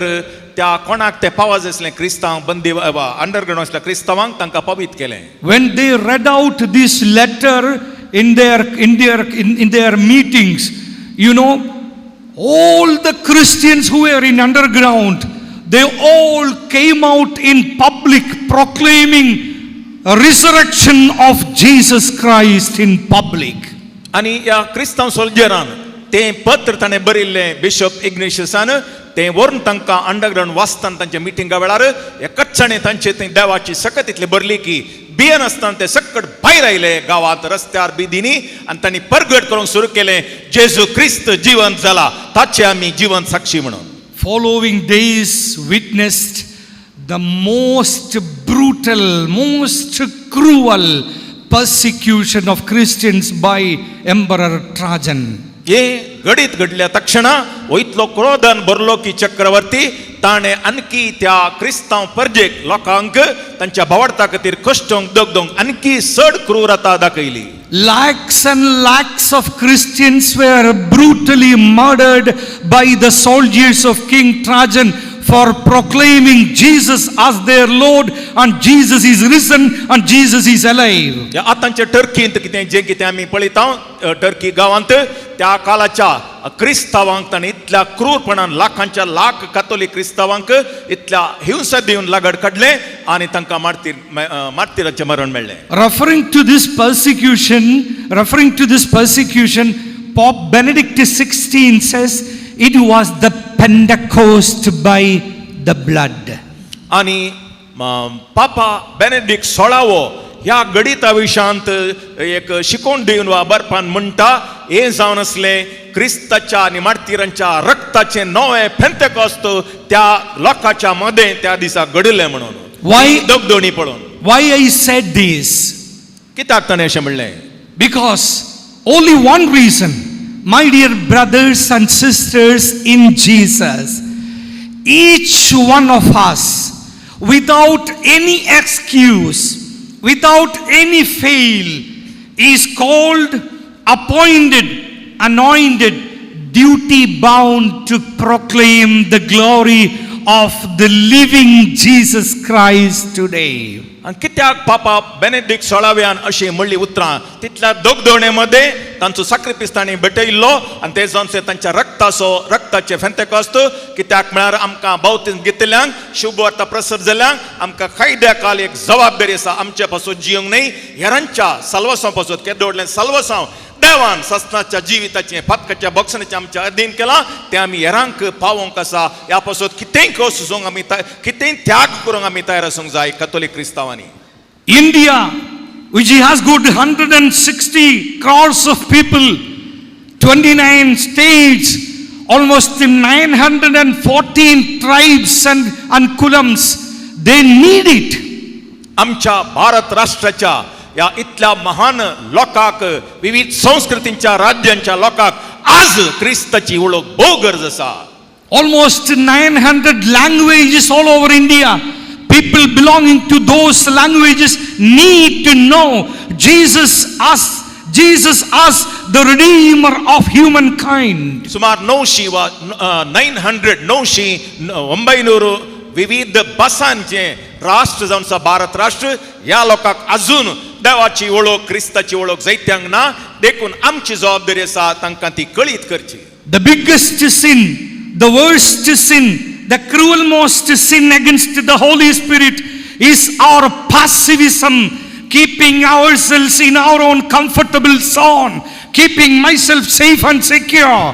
त्या कोणाक तें पावज आसलें क्रिस्तांव बंदी अंडरग्रावंड आसल्या क्रिस्तांवांक तांकां पवीत केलें. When they read out this letter in their meetings, all the Christians who were in underground, they all came out in public proclaiming a resurrection of Jesus Christ in public. आनी ह्या क्रिस्तांव सोल्जरान तें पत्र ताणें बरयल्लें बिशप इग्नेशियसान, तें व्हरून तांकां अंडरग्रावंड वाचतना तांच्या मिटिंगा वेळार एकच्चाणे तांचे थंय देवाची सकत इतली भरली की भियेनासतना ते सकट भायर आयले गांवांत रस्त्यार बिदींनी आनी तांणी परगट करूंक सुरू केलें, जेजू क्रिस्त जिवंत जाला, ताचे आमी जिवंत साक्षी म्हणून. Following days witnessed the most brutal, most cruel persecution of Christians by Emperor Trajan. हे घडीत घडल्या तक्षणा वयतलो क्रोधान भरलो की चक्रवर्ती ताणें आणखी त्या क्रिस्तांव परजेक लोकांक तांच्या भावार्था खातीर कश्टोंक दगदोंक आणखी चड क्रुरता दाखयली. Lakhs and lakhs of Christians were brutally murdered by the soldiers of King Trajan for proclaiming Jesus as their Lord and Jesus is risen and Jesus is alive. ह्या आतांच्या टर्कींत कितें जें कितें आमी पळयता, टर्की गांवांत त्या काळाच्या क्रिस्तांवांक ताणें इतल्या क्रूरपणान लाखांच्या लाख कातोलीक क्रिस्तांवांक इतल्या हिंसा दिवन लागड काडलें आनी तांकां मार्तीराचें मरण मेळ्ळें. Referring to this persecution, Pope Benedict XVI says it was the Pentecost by the blood. आनी पापा बेनेडिक्ट सोळावो ह्या गणिता विशयांत एक शिकोवन दिवन वा बरपान म्हणटा, हें जावन आसलें क्रिस्ताच्या आनी मार्तिरांच्या रक्ताचें नवें पेंतेकोस्त त्या लोकांच्या मदें त्या दिसा घडिल्लें म्हणून. Why? दगदोणी पळोवन. Why I said this? कित्याक ताणें अशें म्हणलें? Because only one reason, my dear brothers and sisters in Jesus, each one of us, without any excuse, without any fail, is called, appointed, anointed, duty bound to proclaim the glory of the living Jesus Christ today. आनी कित्याक पापा Benedict सोळाव्यान अशी म्हणली उतरां? तितल्या दगदोणे मदें तांचो sacrifice तांणी भेटयल्लो आनी ते जावन तांच्या रक्ताचो रक्ताचे फेंतेकोस्त. कित्याक म्हळ्यार आमकां बावतीन घेतल्यांक, शुभ वार्ता प्रसर जाल्यांक आमकां कायद्या काल एक जबाबदारी आसा, आमचे पासून जियोंक न्हय, हेरांच्या साल्वासांव पासून. केदो व्हडलें साल्वासांव देवान सस्नाच्या जिविताचें पातकाच्या बक्षणाचें आमच्या अधीन केलां, तें आमी हेरांक पावोवंक आसा. ह्या पासून कितेंय कस सोसूंक आमी, कितेंय त्याग करूंक आमी तयार आसूंक जाय कथोलीक क्रिस्तांवांनी. India, which has got 160 crores of people, 29 states, almost 914 tribes and kulams, they need it. आमच्या भारत राष्ट्राच्या ह्या इतल्या महान लोकांक, विविध संस्कृतींच्या राज्यांच्या लोकांक आज क्रिस्ताची वळख भोव गरज आसा. Almost 900 languages all over India. People belonging to those languages need to know Jesus as the Redeemer of humankind. सुमार 900 वा 900 900 900 विविध भासांचे राष्ट्र जावन आसा भारत राष्ट्र. ह्या लोकांक अजून देवाची वळख, क्रिस्ताची वळख जायत्यांक ना, देखून आमची जबाबदारी आसा तांकां ती कळीत करची. The biggest sin, the worst sin, the cruelmost sin against the Holy Spirit is our passivism, keeping ourselves in our own comfortable zone, keeping myself safe and secure.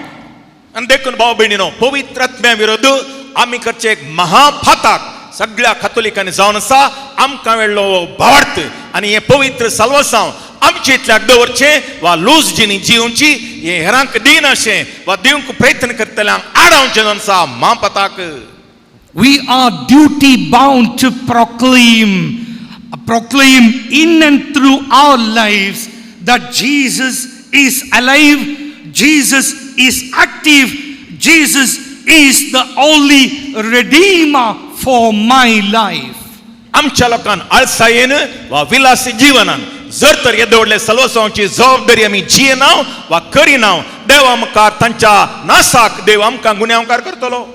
आनी देखून भाव भयणीनो, पवित्र आत्म्या विरोध आमी करचे एक महाफाताक सगळ्या कातोलिकांनी जावन आसा. आमकां वेळलो भावार्थ आनी हें पवित्र साल्वासांव आमचे इतल्याक दवरचें वा लूज जिणी जिवची, हें हेरांक दिनाशें वा दिवंक प्रयत्न करतल्यांक आडावचें जावन आसा महापाताक. We are duty bound to proclaim in and through our lives that Jesus is alive, Jesus is active, Jesus is the only Redeemer for my life. आमच्या लोकांक आळसायेन वा विलासी जिवनान जर तर येदे व्हडले सलवसांची जबाबदारी आमी जियेना वा करिना, देवा मुखार तांच्या नासाक देव आमकां गुन्यांवकार करतलो.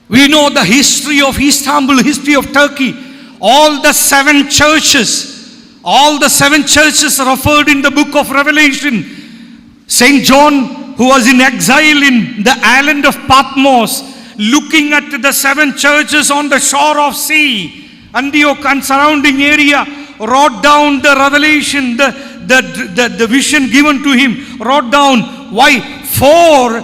We know the history of Istanbul, history of Turkey. All the seven churches, all the seven churches referred in the book of Revelation. Saint John, who was in exile in the island of Patmos, looking at the seven churches on the shore of sea, Antioch and surrounding area, wrote down the revelation, the vision given to him, wrote down why for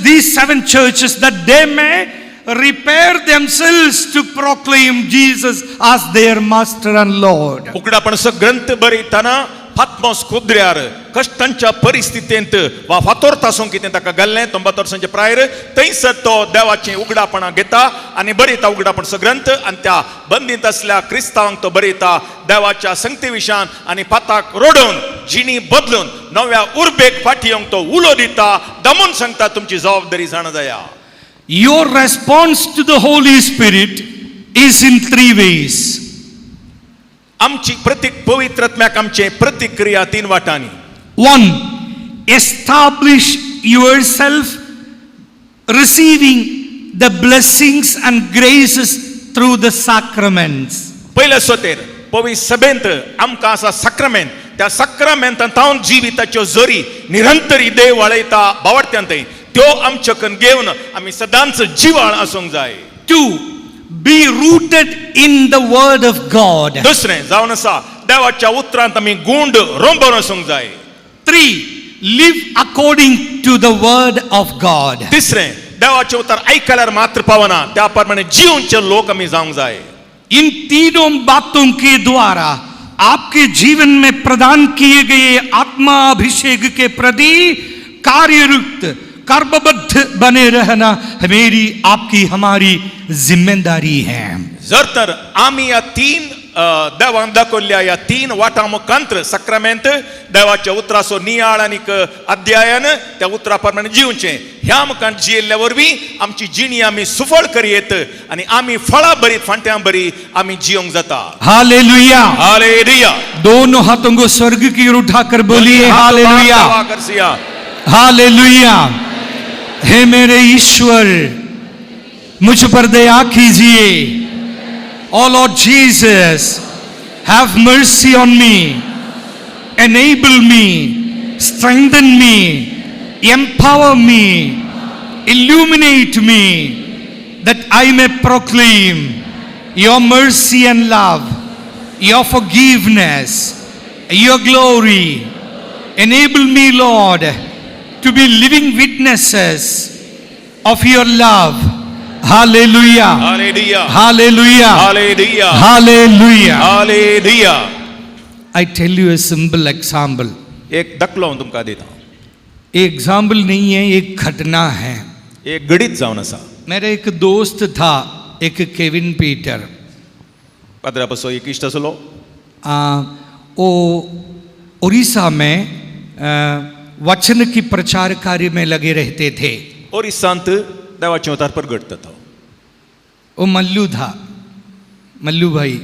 these seven churches, that they may repair themselves to proclaim Jesus as their master and Lord. उकडापणसो ग्रंथ बरयतना फातमोस कुद्र्यार कश्टांच्या परिस्थितींत वा फातोर तासूंक कितें ताका घाल्लें तोंबात वर्सांचे prior, थंयसर तो देवाचें उगडापणां घेता आनी बरयता उगडापणसो ग्रंथ. आनी त्या बंदींत आसल्या क्रिस्तांवांक तो बरयता देवाच्या संगती विशान आनी पाताक रोडोवन जिणी बदलून नव्या उर्बेक फाटी येवंक तो उलो दिता, दमून सांगता तुमची जबाबदारी जाणा जाया. Your response to the Holy Spirit is in three ways. आमची प्रतीक पवित्र आत्म्याक आमचे प्रतिक्रिया तीन वाटांनी. One, establish yourself receiving the blessings and graces through the sacraments. पयले सोतेर पवित्र सभेंत आमकां आसा साक्रामेंत, त्या साक्रामेंतान तावन जिविताच्यो जरी निरंतरी देव वाळयता बावडत्यान थंय त्यो आमचे कन घेवन आमी सदांच जिवाळ आसूंक जाय. Two, be rooted in the word of God. दुसरें जावन आसा देवाच्या उतरांत आमी गुंड रोंबोवन आसूंक जाय. Three, live according to the word of God. तिसरें देवाचें उतर आयकल्यार मात्र पावना, त्या प्रमाणे जिवचे लोक आमी जावंक जाय. इन तीनों बातों के द्वारा आपके जीवन में प्रदान किए गए आत्मा अभिषेक के प्रति कार्ययुक्त कर्मबद्ध बने रहना मेरी आपकी हमारी जिम्मेदारी है. जर तर आमी ह्या तीन देवान दाखयल्ल्या ह्या तीन वाटां मुखांत्र साक्रामेंत देवाच्या उतराचो नियाळ आनीक अध्यायन त्या उतरा प्रमाणे जिवचें, ह्या मुखान जियेल्ल्या वरवीं आमची जिणी आमी सुफळ करयेत आनी आमी फळां बरी फांट्यां बरी आमी जिवंक जाता. हालेलुया. हालेलुया. दोनों हाथों को स्वर्ग की ओर उठाकर बोलिए हालेलुया. हालेलुया. हे मेरे ईश्वर, मुझ पर दया कीजिए. O Lord Jesus, have mercy on me, enable me, strengthen me, empower me, illuminate me, that I may proclaim your mercy and love, your forgiveness, your glory. Enable me, Lord, to be living witnesses of your love. Hallelujah. Hallelujah. Hallelujah. Hallelujah. Hallelujah. Hallelujah. I tell you a simple example. एक दाखलो हांव तुमकां दिता. Example नहीं है, एक घटना है. एक घडीत जावन आसा. मेरा एक दोस्त था, एक केविन पीटर. पाद्रा पासो एक इश्ट आसलो. वो उड़ीसा में वचन की प्रचार कार्य में लगे रहते थे. ओरिसांत देवाचें उतार प्रगटता तो. वो मल्लू था, मल्लू भाई,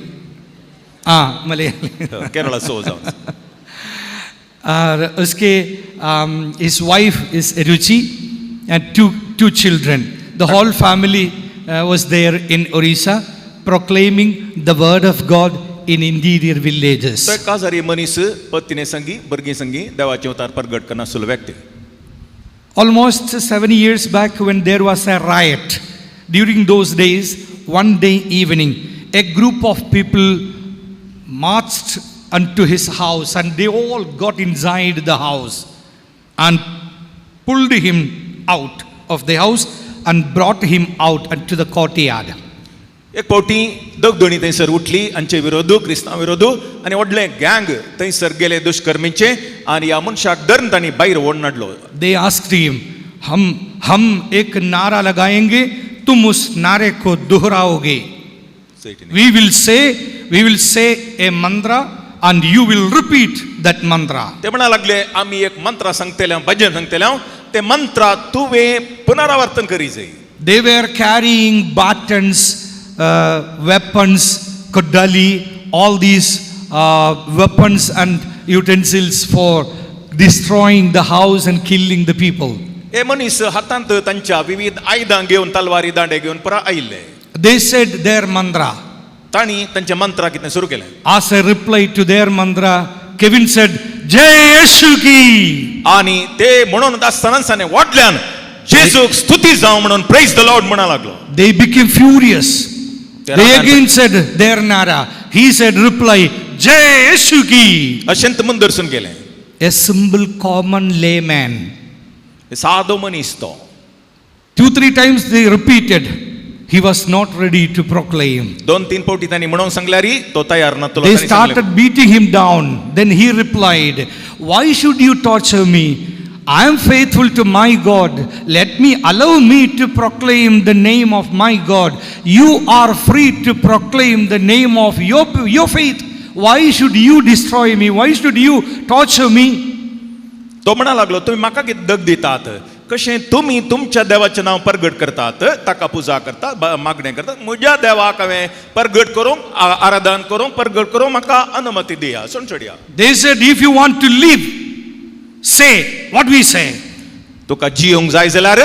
हाँ मलयाली, केरला सो जावन. और उसके his wife is Ruchi and two children. The whole family was there in Orissa proclaiming the word of God in interior villages. तो काजारी मनीस पत्नी संगी भुरगीं संगी देवाचें उतार प्रगट करना आसलो व्यक्ती. Almost 7 years back, when there was a riot, during those days, one day evening, a group of people marched unto his house and they all got inside the house. And pulled him out of the house and brought him out to the courtyard. एक फावटी दगदणी थंयसर उठली आमचे विरोध, क्रिस्तांव विरोध, आनी व्हडलें गँग थंयसर गेले दुश्कर्मीचे आनी ह्या मनशाक धरून तांणी भायर ओडून हाडलो. They asked him, हम एक नारा लगाएंगे, तुम उस नारे को दोहराओगे. We will say a mantra and you will repeat that mantra. ते म्हणा लागले, आमी एक मंत्र सांगतले, भजन सांगतले, ते मंत्र तुवें पुनरावर्तन करी जाय. They were carrying batons, weapons, kodali, all these weapons and utensils for destroying the house and killing the people. हे मनीस हातांत तांच्या विविध आयुधां घेवन, तलवारी, दांडे घेवन पुरा आयिल्ले. They said their mantra. तांणी तांचे मंत्र कितें सुरू केलें. As a reply to their mantra, Kevin said, "जय येशू की." आणि ते म्हणून आसतनाच ताणें व्हडल्यान जेजूक स्तुती जावं म्हणून, "प्रेज the Lord" म्हणा लागलो. They became furious. They again said their nara. He said, reply, "जय येशू की." अशेंत मुंदरसून गेले. A simple common layman. सादो मनीस तो. Two, three times they repeated. He was not ready to proclaim. दोन तीन फावटी तांणी म्हणून सांगल्यार तो तयार ना. They started beating him down. Then he replied, "Why should you torture me? I am faithful to my God. Let me allow me to proclaim the name of my God. You are free to proclaim the name of your faith. Why should you destroy me? Why should you torture me?" तो म्हणा लागलो, तुम्ही म्हाका कितें दग दितात? कशें तुमी तुमच्या देवाचें नांव परगट करतात, ताका पुजा करतात, मागणें करतात. म्हज्या देवाक हांवें परगट करूंक, आराधन करूंक, परगट करूंक म्हाका अनुमती दिया, सोडया. They said, "If you want to live, say what we say." तुका जियोंक जाय जाल्यार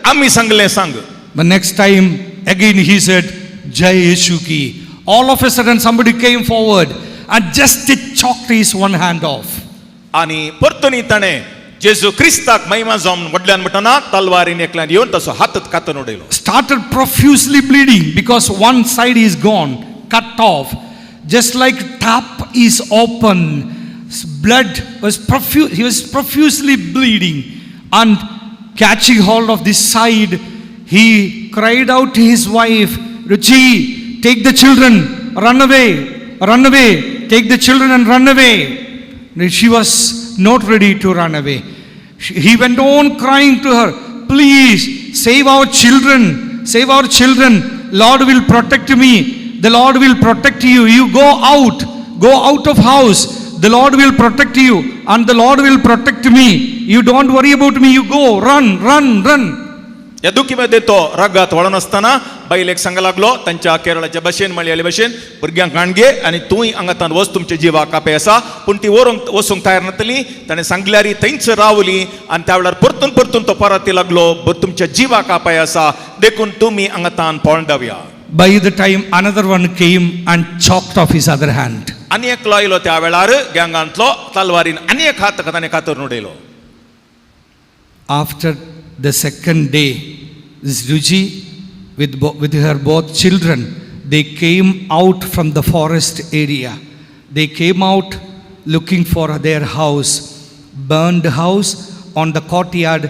आमी सांगलें सांग. The next time, again he said, "जय येशू की." All of a sudden, somebody came forward and just chopped his one hand off. आनी परतून ताणें जेजू क्रिस्ताक महिमा जावन व्हडल्यान म्हणटना तलवारीन एकल्यान येवन तसो हात कातून उडयलो. Started profusely bleeding because one side is gone, cut off. Just like tap is open, blood was profuse, he was profusely bleeding. And catching hold of this side, he cried out to his wife, "Ruchi, take the children, run away, run away, take the children and run away." She was not ready to run away. He went on crying to her, "Please save our children, save our children. Lord will protect me. The Lord will protect you. You go out of house. The Lord will protect you and the Lord will protect me. You don't worry about me. You go, run, run, run." ह्या दुखीमध्ये तो रगात वळून आसतना बायलेक सांगा लागलो, तांच्या केरळाच्या भाशेन, मलयाळी भाशेन, भुरग्यांक हाण घे आनी तूंय हांगातान वच, तुमच्या जिवाक कापे आसा. पूण ती व्हरूंक वचूंक तयार नातली. ताणें सांगल्यार थंयच रावली आनी त्या वेळार परतून परतून तो परत लागलो, बरं, तुमच्या जिवाक कापाय आसा, देखून तुमी हांगातान पळोवन धावया. By the time another one came and chopped off his other hand. आनी एकलो आयलो त्या वेळार गँगांतलो, तलवारीन आनी एक हात ताणें कातरून उडयलो. After the second day, this Ruchi with her both children, they came out from the forest area. They came out looking for their house, burned house on the courtyard.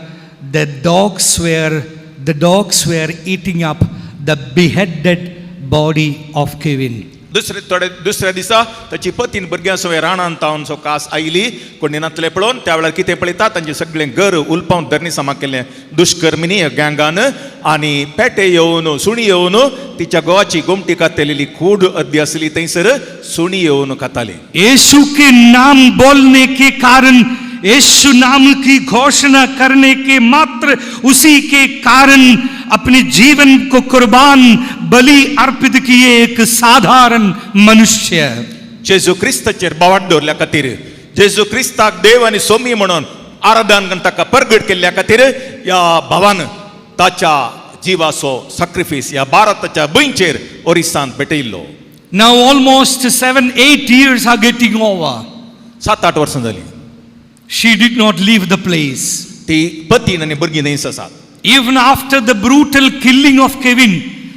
The dogs were eating up the beheaded body of Kevin. दुसरे थोडे दुसऱ्या दिसा ताची पतीन भुरग्यां सगळें रानान तावन so कास आयली कोणी नातले पळोवन. त्या वेळार कितें पळयता, तांचें सगळें घर उलपावन धरणी सामा केलें दुश्कर्मिनी गँगान आनी पेटे येवन, सुणी येवन तिच्या घोवाची गोमटी कातलेली कूड अर्दी आसली थंयसर, सुणी येवन खाताली. यीशु के नाम बोलने के कारण, यीशु नाम की घोषणा करने के मात्र, उसी के कारण अपने जीवन को कुर्बान, बलि अर्पित किए एक साधारण मनुष्य. जेजू क्रिस्ताचेर बावाट दवरल्या खातीर, जेजू क्रिस्ताक देव आनी सोमी म्हणून आराधन करून ताका परगट केल्ल्या खातीर ह्या भावान ताच्या जिवाचो साक्रिफीस ह्या भारताच्या भंयचेर ओरिसांत भेटयल्लो. Now almost 7, 8 years are getting over. 7-8 वर्सां जालीं. She did not leave the place. ती पतीन आनी भुरगीं थंयच आसात. Even after the brutal killing of Kevin,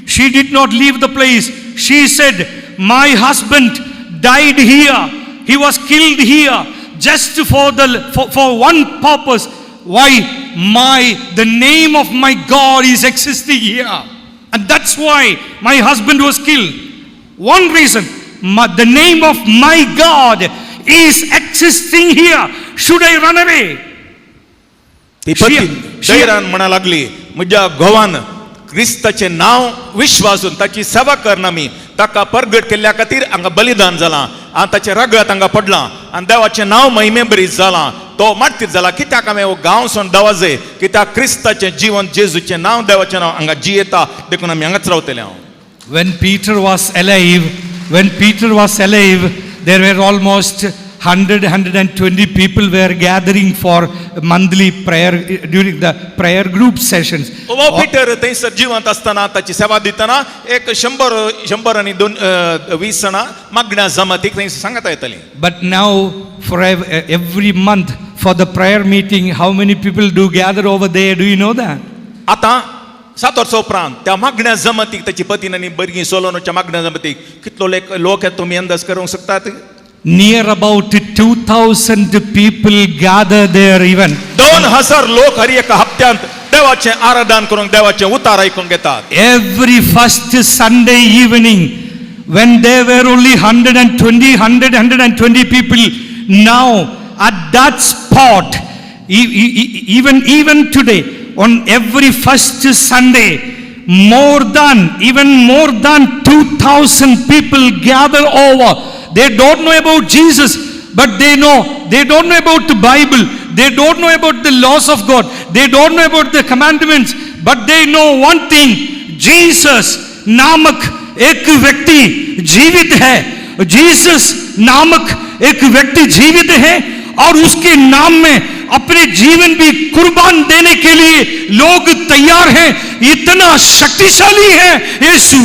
she did not leave the place. She said, "My husband died here. He was killed here just for one purpose, Why the name of my God is existing here. And that's why my husband was killed. One reason, the name of my God is existing here. Should I run away? ती पती धैर्यान म्हणा लागली म्हज्या घोवान क्रिस्ताचें नांव विश्वासून ताची सेवा करना आमी ताका परगट केल्ल्या खातीर हांगा बलिदान जालां आनी ताचें रगत हांगा पडलां आनी देवाचें नांव महिमे बरीच जालां तो मार्तीर जाला कित्याक हांवें हो गांव सोडून दवाजे कित्याक क्रिस्ताचें जिवन जेजूचें नांव देवाचें नांव हांगा जियेता देखून आमी हांगाच रावतले हांव. When Peter was alive, there were almost 100, 120 people were gathering for monthly prayer during the prayer group sessions. O Peter थंयसर जिवंत आसतना ताची सेवा दितना एक 100 आनी 20 जाणां मागण्या जमातीक थंय सांगता येताली. But now for every month for the prayer meeting, how many people do gather over there? Do you know that? आतां 7 वर्सां उपरांत त्या मागण्या जमातीक ताची पतीन आनी भुरगीं सोलोनोच्या मागण्या जमातीक कितलो लोक येता तुमी अंदाज करूंक शकतात? Near about 2,000 people gather there even. 2,000 लोक हर एका हप्त्यांत देवाचें आराधन करूंक देवाचें उतार आयकूंक येतात. Every first Sunday evening, when there were only 120, 100, 120 people, now at that spot, even today, on every first Sunday, even more than 2,000 people gather over. They don't know about Jesus, but they know, they don't know about the Bible, they don't know about the laws of God, they don't know about the commandments, but they know one thing, Jesus नामक एक व्यक्ति जीवित है, Jesus नामक एक व्यक्ति जीवित है और उसके नाम में अपने जीवन भी कुर्बान देने के लिए लोग तैयार हैं। इतना शक्तिशाली है यीशु।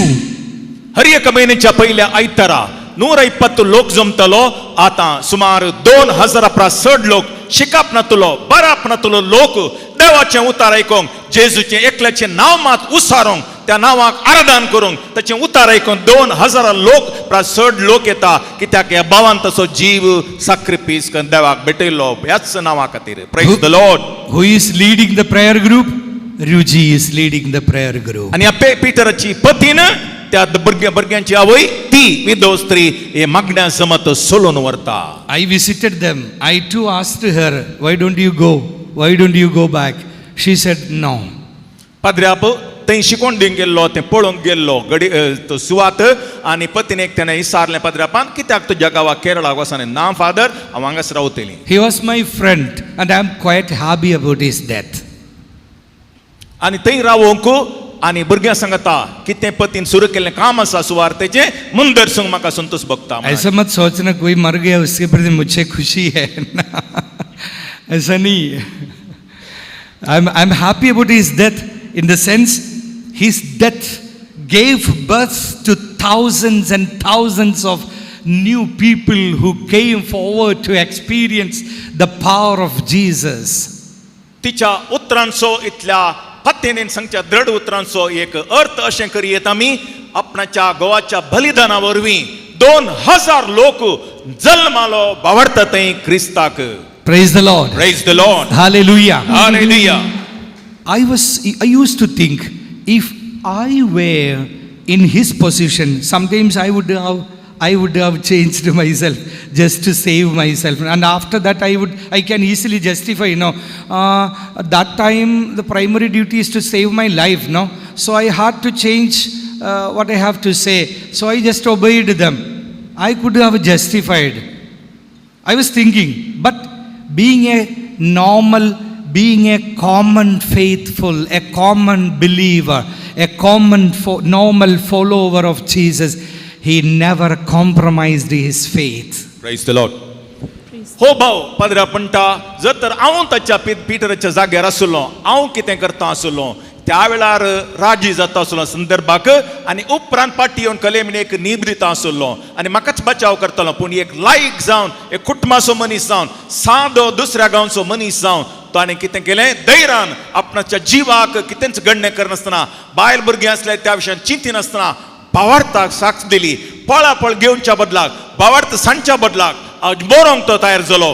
हर एक महिन्याच्या पहिल्या आयतारा 120 लोक जमतलो. आतां सुमार 2,000 परस चड लोक शिकप नातलो बरप नातलो लोक देवाचें उतार आयकूंक जेजूचें एकल्याचें नांव मात उसारूंक त्या नांवाक आराधन करूंक ताचें उतार आयकूंक 2,000 लोक परस चड लोक येता. कित्याक ह्या भावान तसो जीव साक्रिफीस करून देवाक भेटयलो ह्याच नांवा खातीर. Praise the Lord. Who is leading the prayer group? Ruji is leading the prayer group. आनी ह्या पिटराची पतीन त्या भुरग्यांची आवय ती विधव स्त्री हे मागण्या जमत सोलून व्हरता. I visited them. I too asked her, why don't you go? Why don't you go back? She said no. पाद्र्याप थंय शिकोवन दिवंक गेल्लो तें पळोवंक गेल्लो गडी तो सुवात आनी पत्नीक तेणें विचारलें पाद्र्यापान कित्याक तुज्या गांवाक केरळाक वचना? ना फादर, हांव हांगाच रावतली. He was my friend and I am quite happy about his death. आनी थंय रावोंक आनी भुरग्यां सांगता कितें पतीन सुरू केल्लें काम आसा सुवार्तेचें मुंदरसूंक म्हाका संतोष भोगता. ऐसा मत सोचना कोई मर गया उसके प्रति मुझे खुशी है ना, ऐसा नहीं है. I am happy about his death in the sense his death gave birth to thousands and thousands of new people who came forward to experience the power of Jesus. तिच्या उतरांचो इतल्या पत्नीन सांगच्या दृढ उतरांचो एक अर्थ अशें करी आमी आपणाच्या गोवाच्या बलिदाना वरवीं 2,000 लोक जल्मालो बावडटा थंय क्रिस्ताक. Praise the Lord. Praise the Lord. Hallelujah. Hallelujah. I used to think if I were in his position, sometimes I would have changed myself just to save myself. And after that I can easily justify, you know, that time the primary duty is to save my life, no? So I had to change what I have to say. So I just obeyed them. I could have justified. I was thinking, but being a normal, being a common faithful, a common believer, a common normal follower of Jesus, he never compromised his faith. Praise the Lord. हो भाव पाद्रा म्हणटा जर तर हांव ताच्या पिटराच्या जाग्यार आसलो हांव कितें करता आसलो त्या वेळार राजी जाता आसलो संदर्भाक आनी उपरांत पाटी येवन कलेमीन एक नीब दिता आसलो आनी म्हाकाच बचाव करतालो. पूण एक लायक जावन एक कुटुंबाचो मनीस जावन सादो दुसऱ्या गांवचो मनीस जावन ताणें कितें केलें धैर्यान आपणाच्या जिवाक कितेंच गण्य करनासतना बायल भुरगीं आसले त्या विशयान चिंतिनासतना भावार्थाक साक्ष दिली. पळापळ घेवच्या बदलाक भावार्थ सांगच्या बदलाक मरोंक तो तयार जालो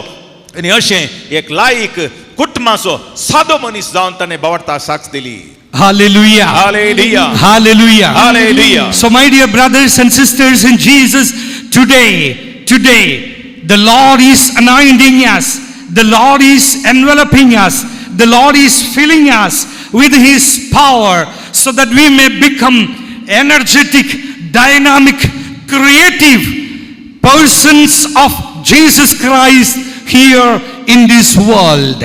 आनी अशें एक लायक कुटुंबाचो सादो मनीस जावन ताणें बावडता साक्ष दिली. Hallelujah. Hallelujah. Hallelujah. Hallelujah. So, my dear brothers and sisters in Jesus, today, the Lord is anointing us, the Lord is enveloping us, the Lord is filling us with His power so that we may become energetic, dynamic, creative persons of Jesus Christ here in this world.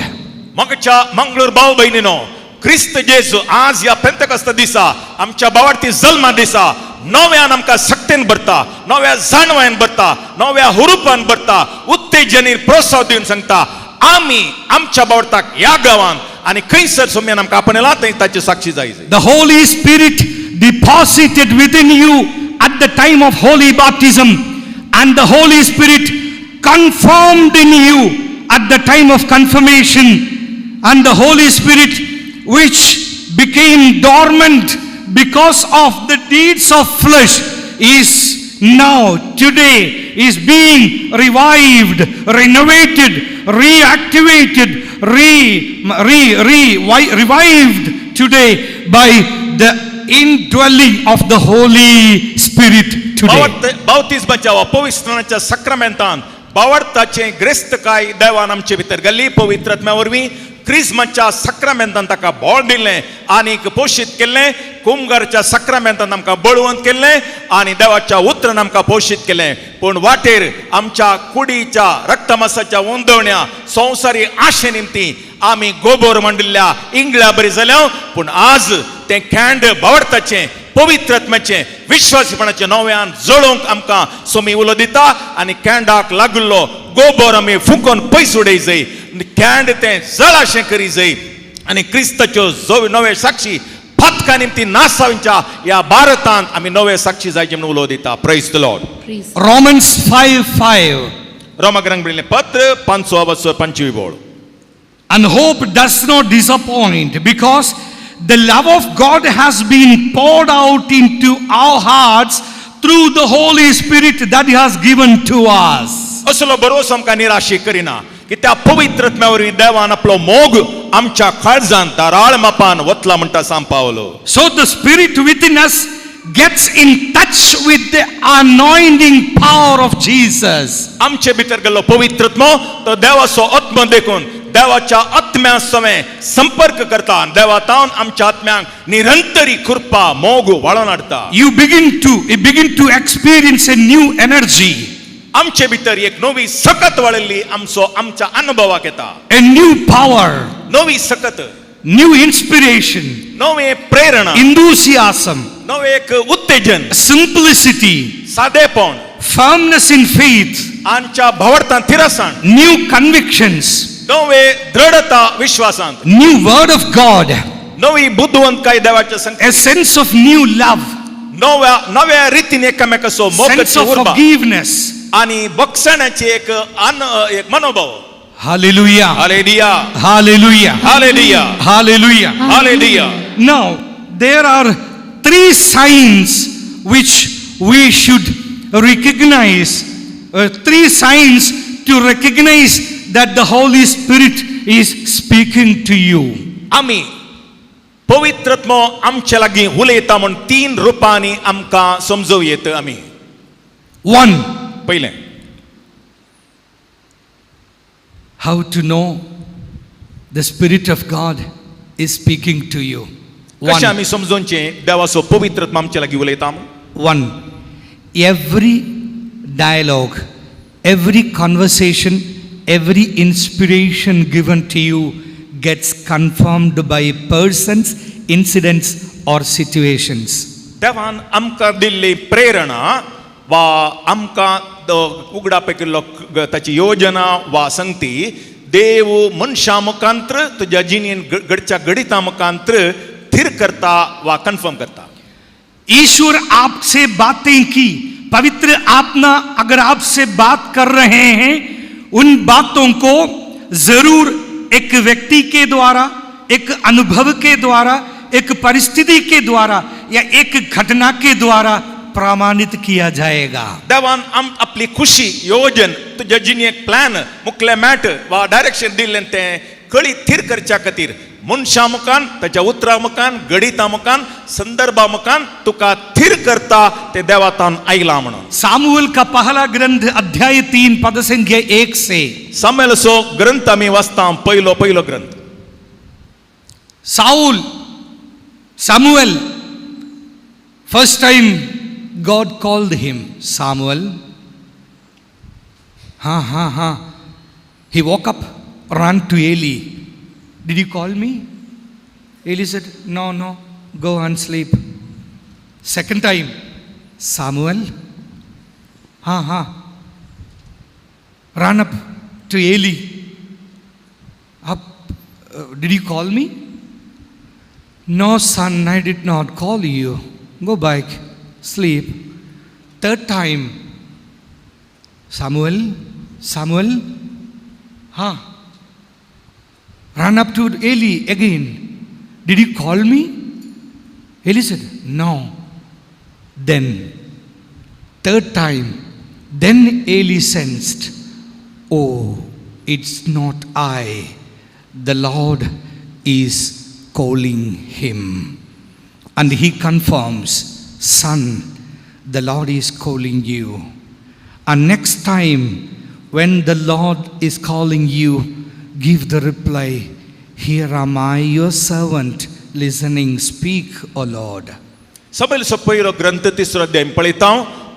मगच्या Mangalore भाव भयणीनो, क्रिस्त जेजू आज ह्या पेंतकस्त दिसा आमच्या बावार्थी जल्मा दिसा नव्यान आमकां शक्तीन भरता, नव्या जाणवायन भरता, नव्या हुरुपान भरता, उत्तेजनी प्रोत्साहन दिवन सांगता आमी आमच्या बावडताक ह्या गांवान आनी खंयसर सोम्यान आमकां आपणेला थंय ताची साक्षी जाय. The Holy Spirit deposited within you at the time of holy baptism, and the Holy Spirit confirmed in you at the time of confirmation, and the Holy Spirit which became dormant because of the deeds of flesh is now today is being revived, renovated, reactivated, revived today by the indwelling of the Holy Spirit today. बावतिज्माच्या वा पवित्रणाच्या साक्रामेंतान बावडताचें ग्रेस्तकाय देवान आमचे भितर घाल्ली. पवित्र आत्म्या वरवीं क्रिज्माच्या साक्रामेंतान ताका बळ दिलें आनीक पोशीत केल्लें, कुमगारच्या साक्रामेंतान आमकां बळवंत केल्लें आनी देवाच्या उतरान आमकां पोशीत केलें. पूण वाटेर आमच्या कुडीच्या रक्तमासाच्या उंदवण्या संवसारी आशे निमती आमी गोबोर मांडिल्ल्या इंगळ्या बरी जाल्या. पूण आज तें कँड बावडताचें पवित्र आत्म्याचें विश्वासीपणाचें नव्यान जळोवंक आमकां सोमी उलो दिता आनी कँडाक लागिल्लो गोबोर आमी फुंकोन पयस उडय जाय, कँड तें जळाशें करी जाय आनी क्रिस्ताच्यो नवे साक्षी पातका निमती नासावच्या ह्या भारतांत आमी नवे साक्षी जायचे म्हणून उलो दिता. Praise the Lord. Romans 5:5. रोमाग्रांक बरयल्लें पत्र 5:25 बोळ. And hope does not disappoint, because the love of God has been poured out into our hearts through the Holy Spirit that He has given to us. असलो भरोसो आमकां निराशी करिना की त्या पवित्र आत्म्या वरवीं देवान आपलो मोग आमच्या काळजान धाराळ मापान वतला म्हणटा सांग पावलो. So the Spirit within us gets in touch with the anointing power of Jesus. आमचे भितर गेल्लो पवित्र आत्मो तो देवाचो आत्मो देखून देवाच्या आत्म्या सवें संपर्क करता, देवा तावन आमच्या आत्म्यांक निरंतरी कृपा मोग वाळोवन हाडटा. You begin to experience a new energy. आमचे भितर एक नवी सकत वाळिल्ली आमचो आमच्या अनुभवाक येता. A new power. नवी सकत. New inspiration. नवे प्रेरणा. Enthusiasm. नवे एक उत्तेजन. Simplicity. सादेपण. Firmness in faith. आमच्या भावार्थान थिरसाण. New convictions. नवे दृढता विश्वासांत. New word of God. नवी बुद्धवंतकाय देवाच्या संग. A sense of new love. नव्या नव्या रितीन एकामेकाचो Sense of forgiveness. आनी बक्षण्याची एक एक मनोभाव. Hallelujah. Hallelujah. Hallelujah. Hallelujah. Hallelujah. Hallelujah. Now there are three signs which we should recognize. Three signs to recognize that the Holy Spirit is speaking to you. आमी पवित्र आत्मो आमचे लागीं उलयता म्हूण तीन रुपांनी आमकां समजूं येत आमी. One. पयलें. How to know the Spirit of God is speaking to you? कशें आमी समजोवचें देवाचो पवित्र आत्मो आमचे लागीं उलयता? One. Every dialogue, every conversation, every inspiration given to you gets confirmed by persons, incidents or situations. देवान आमकां दिल्ली प्रेरणा वा आमकां उगडाप केल्लो ताची योजना वा संगती देव मनशा मुखांत्र तुज्या जिणेन घडच्या घडिता मुखांत्र थीर करता वा कन्फर्म करता. ईश्वर आपसे बातें की, पवित्र आत्मा अगर आपसे बात कर रहे हैं, उन बातों को जरूर एक व्यक्ति के द्वारा, एक अनुभव के द्वारा, एक परिस्थिति के द्वारा या एक घटना के द्वारा प्रमाणित किया जाएगा. देवान आम आपली खुशी योजन तुज्या जिणेक प्लॅन मुखले मॅट वा डायरेक्शन दिल्लें तें कळी थीर करच्या खातीर मनशा मुखान, ताच्या उतरां मुखान, गणिता मुखान, संदर्भा मुखान तुका थीर करता ते देवातान आयला म्हणून. सामुएल का पहला ग्रंथ अध्याय 3 पद संख्या 1 से. सामुएलाचो ग्रंथ आमी वाचता, पयलो पयलो ग्रंथ. Saul, Samuel, first time God called him, Samuel. हाँ हाँ हाँ. He woke up, ran to Eli. Did you call me? Eli said, no, no, go and sleep. Second time, Samuel. हाँ हाँ. Ran up to Eli. Up, did you call me? No, son, I did not call you. Go back, sleep. Third time, Samuel, Samuel. हाँ. Ran up to Eli again. Did you call me? Eli said, no. Then, third time, then Eli sensed, oh, it's not I. The Lord is calling him. And he confirms, son, the Lord is calling you. And next time, when the Lord is calling you, give the reply, here am I, your servant, listening, speak, O Lord. सामुएलाचो पयलो ग्रंथ तिसरो अध्याय पळयता.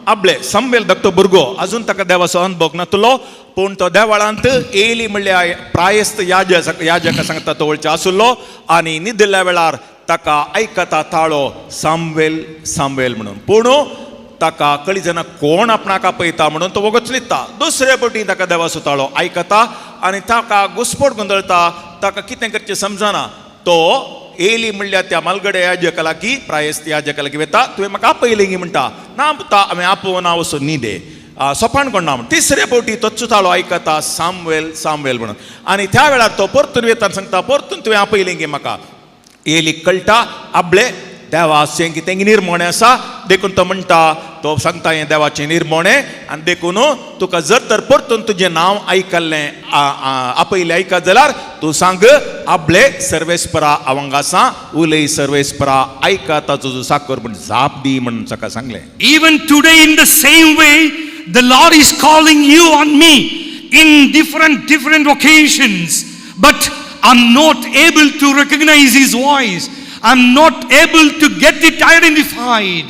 आपले सामुएल धाकटो भुरगो, अजून ताका देवाचो अनुभव नातलो, पूण तो देवळांत एली म्हणल्यार प्रायस्त याजका सांगता तो वळचे आसलो आनी न्हिदिल्ल्या वेळार ताका आयकता ताळो, सामुएल सामुएल म्हणून. पूण ताका कळी जाणा कोण आपणाक आपयता म्हणून तो वगत न्हिदता. दुसरे पटी ताका देवाचो ताळो आयकता आनी ताका घुस्पट गोंदळता. ताका कितें करचें समजना. तो एली म्हणल्यार त्या मालगडे याजका लागीं, प्रायस्त याजका लागीं वता. तुवें म्हाका आपयलें गी म्हणटा. ना पुता, हांवें आपोवना, वचून न्हिदे, सोपाण कोण ना. तिसरे फावटी तोच ताळो आयकता, सामुएल सामुएल म्हणून. आनी त्या वेळार तो परतून वता, सांगता, परतून तुवें आपयलें गी म्हाका? एली कळटा आपले देवाचें कितें निर्मणें आसा. देखून तो म्हणटा, तो सांगता, हें देवाचें निर्मणें आनी देखून तुका जर तर परतून तुजें नांव आयकल्लें, आपयलें आयकत जाल्यार तूं सांग, आपले सर्वेस्परा हांव आसा, उलय सर्वेस्परा, आयकता तुजो चाकर म्हण जाप दी म्हणून ताका सांगलें. Even today, in the same way, the Lord is calling you and me in different, different occasions, but I'm not able to recognize His voice. I'm not able to get it identified.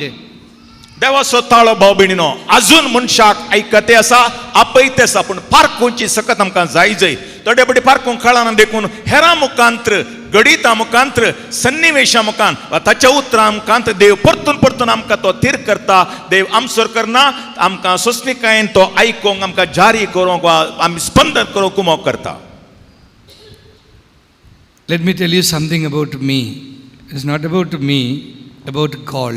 देवाचो ताळो भाव भयणीनो अजून मनशाक आयकते आसा, आपयते आसा, पूण पारखुची सकत आमकां जाय जाय. थोडे फावटी पारखूंक कळना, देखून हेरां मुखांत्र, गणिता मुखांत्र, सन्निवेशा मुखान वा ताच्या उतरां मुखांत देव परतून परतून आमकां तो थीर करता. देव आमसर करना, आमकां सोंसणिकायेन तो आयकूंक, आमकां जारी करूंक वा आमी स्पंदन करूंक कुमोक करता. Let me tell you something about me. It's not about me, about call.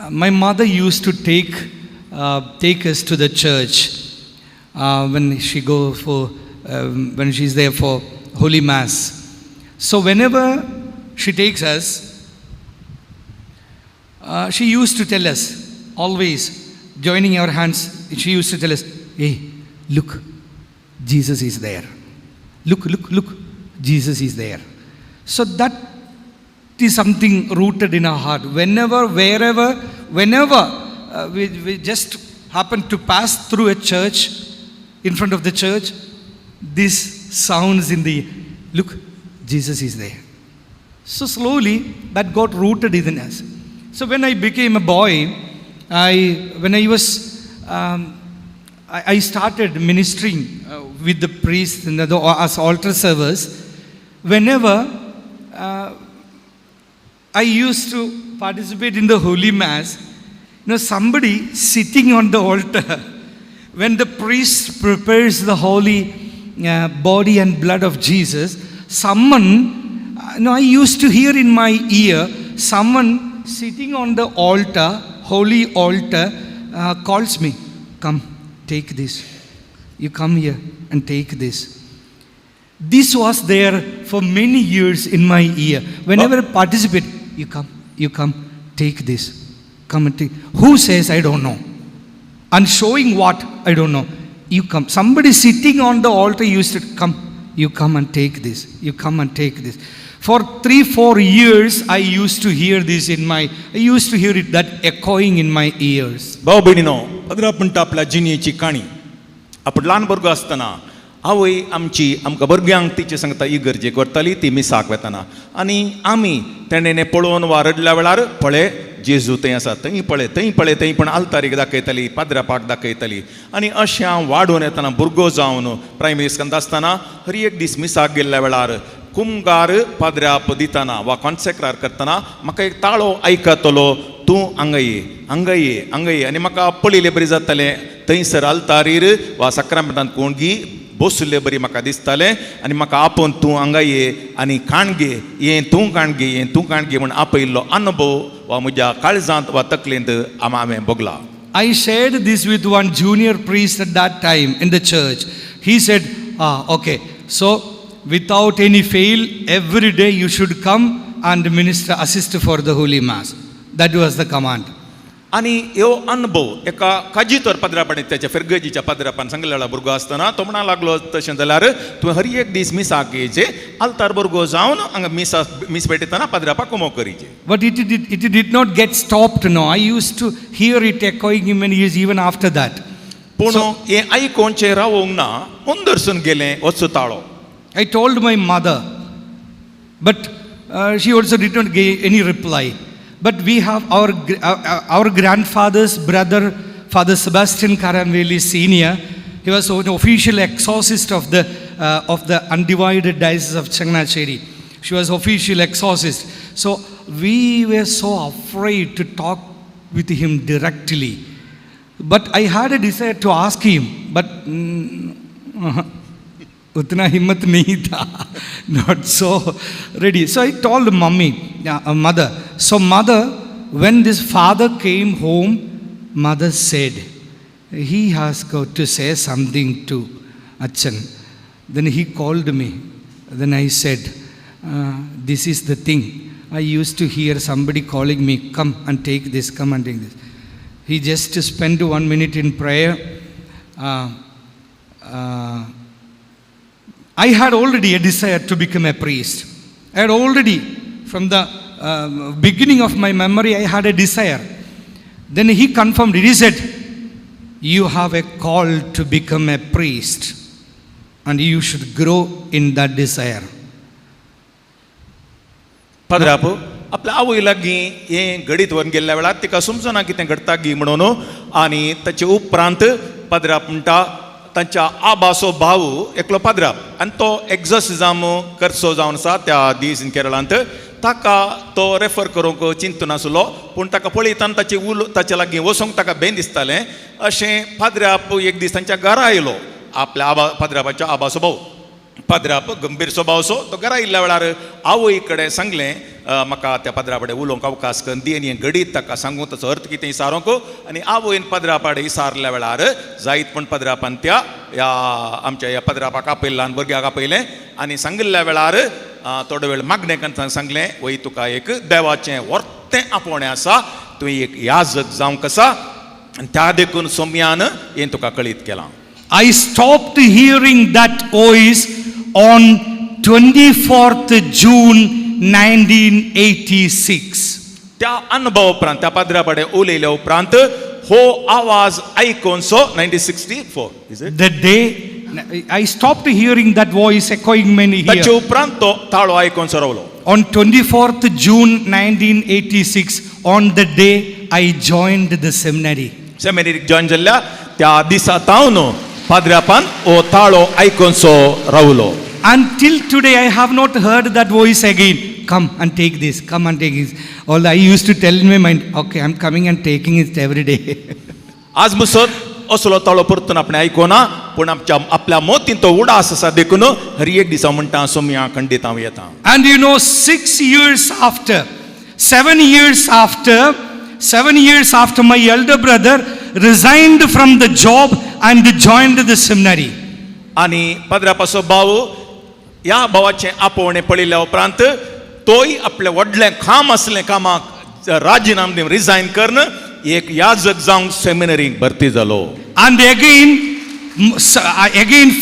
My mother used to take us to the church when she go for when she's there for Holy Mass. So whenever she takes us, she used to tell us always, joining our hands. She used to tell us, "Hey, look, Jesus is there. Look, look, look, Jesus is there." So that is something rooted in our heart. Whenever, wherever, whenever we just happen to pass through a church, in front of the church, this sounds in the, look, Jesus is there. So slowly that got rooted in us. So when I became a boy, I when I was I started ministering with the priests and as altar servers. Whenever I used to participate in the Holy Mass, somebody sitting on the altar, when the priest prepares the holy body and blood of Jesus, someone, I used to hear in my ear, someone sitting on the altar, holy altar, calls me, "Come, take this. You come here and take this." This was there for many years in my ear. Whenever I participate, you come, take this. Come and take. Who says, I don't know. And showing what, I don't know. You come. Somebody sitting on the altar used to come, You come and take this. You come and take this. For 3-4 years, I used to hear this in my, I used to hear it, that echoing in my ears. भाव भयणीनो, पाद्राप म्हणटा आपल्या जिणेची काणी. आपण ल्हान भुरगो आसतना आवय आमची आमकां भुरग्यांक तिचे सांगता इगर्जेक व्हरताली ती मिसाक वेतना आनी आमी तेणें पळोवन वा रडल्या वेळार पळय जेजू थंय आसा, थंय पळय, थंय पळय, थंय पण आल्तारीक दाखयताली, पाद्रापाक दाखयताली. आनी अशें हांव वाडून येतना भुरगो जावन प्रायमरी स्कुलांत आसतना हर एक दीस मिसाक गेल्ल्या वेळार कुमगार पाद्राप दितना वा कॉन्सेक्रार करतना म्हाका एक ताळो आयकतलो, तूं हांगा ये, हांगा ये, हांगा ये. आनी म्हाका पळयले बरी जातालें थंयसर आल्तारीर वा साक्रामेंतांत कोणगी बसुल्ले बरी म्हाका दिसतालें आनी म्हाका आपोवन तूं हांगा ये आनी काण घे, हें तूं काण घे, हें तूं काण घे म्हूण आपयल्लो अनुभव वा म्हज्या काळजांत वा तकलेंत हांवें भोगला. I shared this with one junior priest at that time in the church. He said, okay, so without any fail, every day you should come and minister, assist for the Holy Mass. That was the command. आनी ह्यो अनुभव एका काजीतोर पाद्रापान त्याच्या फिरगजीच्या पाद्रापान सांगलेला भुरगो आसतना तो म्हणा लागलो तशें जाल्यार तुवें हर एक दीस मिसाक येयचे, आल्तार भुरगो जावन हांगा मिसा मीस पेटयतना पाद्रापाक कुमो करीचे. But it did not get stopped. No, I used to hear it echoing in many years even after that. पूण हें आयकोनचें रावोंक ना, अंदरसून गेलें वचो ताळो. I told my mother, but she also did not give any reply. But we have our grandfather's brother, Father Sebastian Karamveli Senior. He was an official exorcist of the undivided diocese of Changanacheri. She was official exorcist. So we were so afraid to talk with him directly. But I had a desire to ask him, but उतना हिम्मत नहीं था, not so ready. So I told mummy, mother. So mother, when this father came home, mother said, he has got to say something to Achan. Then he called me. Then I said, this is the thing. I used to hear somebody calling me, come and take this, come and take this. He just spent 1 minute in prayer. I had already a desire to become a priest. I had already, from the beginning of my memory, I had a desire. Then he confirmed it. He said, you have a call to become a priest and you should grow in that desire. पाद्राप आपल्या आवय लागीं हें घडीत व्हरून गेल्ल्या वेळार तिका समजना कितें घडटा गी म्हणून. आनी ताचे उपरांत पाद्राप म्हणटा तांच्या आबाचो भाव एकलो पाद्राप आनी तो एक्झॉर्सिजम करचो जावन आसा त्या दीस इन केरळांत. ताका तो रेफर करूंक चिंतून आसलो, पूण ताका पळयतना ताचे उलो ताच्या लागीं वचूंक ताका बेन दिसतालें. अशें पाद्राप एक दीस तांच्या घरा आयलो, आपल्या आबा पाद्रापाच्या आबाचो भाव. पाद्राप गंभीर स्वभावचो, तो घरा आयिल्ल्या वेळार आवय कडेन सांगलें, म्हाका त्या पाद्रा कडेन उलोवंक अवकाश करून दी आनी हें घडीत ताका सांगूं ताचो अर्थ कितें विचारूंक. आनी आवयन पाद्रापाडे विचारल्या वेळार जायत पण पाद्रापान त्या ह्या आमच्या ह्या पाद्रापाक आपयलें, ल्हान भुरग्याक आपयलें आनी सांगिल्ल्या वेळार थोडो वेळ मागणें करतना सांगलें, वय तुका एक देवाचें वर्तें आपोवणें आसा, तुवें एक याजक जावंक आसा आनी त्या देखून सोम्यान हें तुका कळीत केलां. I stopped hearing that voice on 24th June 1986. त्या अनुभव उपरांत, त्या पाद्रा कडेन उलयल्या उपरांत हो आवाज आयकोनसो 1964 is it? The day I stopped hearing that voice echoing many ताचे ears. उपरांत तो ताळो आयकोनसो रावलो. On 24th June 1986, on the day I joined the seminary. सेमिनरीक join जाल्ल्या त्या दिसा तावन पाद्रापान हो ताळो आयकोनसो रावलो. Until today, I have not heard that voice again. Come and take this, come and take this. Although I used to tell in my mind, okay, I'm coming and taking it every day. आज मुसत असलो ताळो परतून आपणें आयकोना, पूण आमच्या आपल्या मोतीन तो उडास आसा देखून हर एक दिसा म्हणटा सोम्या खंडीत हांव येता. And you know, 6 years after, 7 years after, 7 years after my elder brother resigned from the job and joined the seminary. आनी पाद्रापाचो भाव ह्या भावाचें आपोवणें पळयल्या उपरांत तोय आपलें व्हडलें काम आसलें कामाक राजिनाम दिवन रिजायन करून एक याजक जावंक सेमिनरीक भरती जालो. And again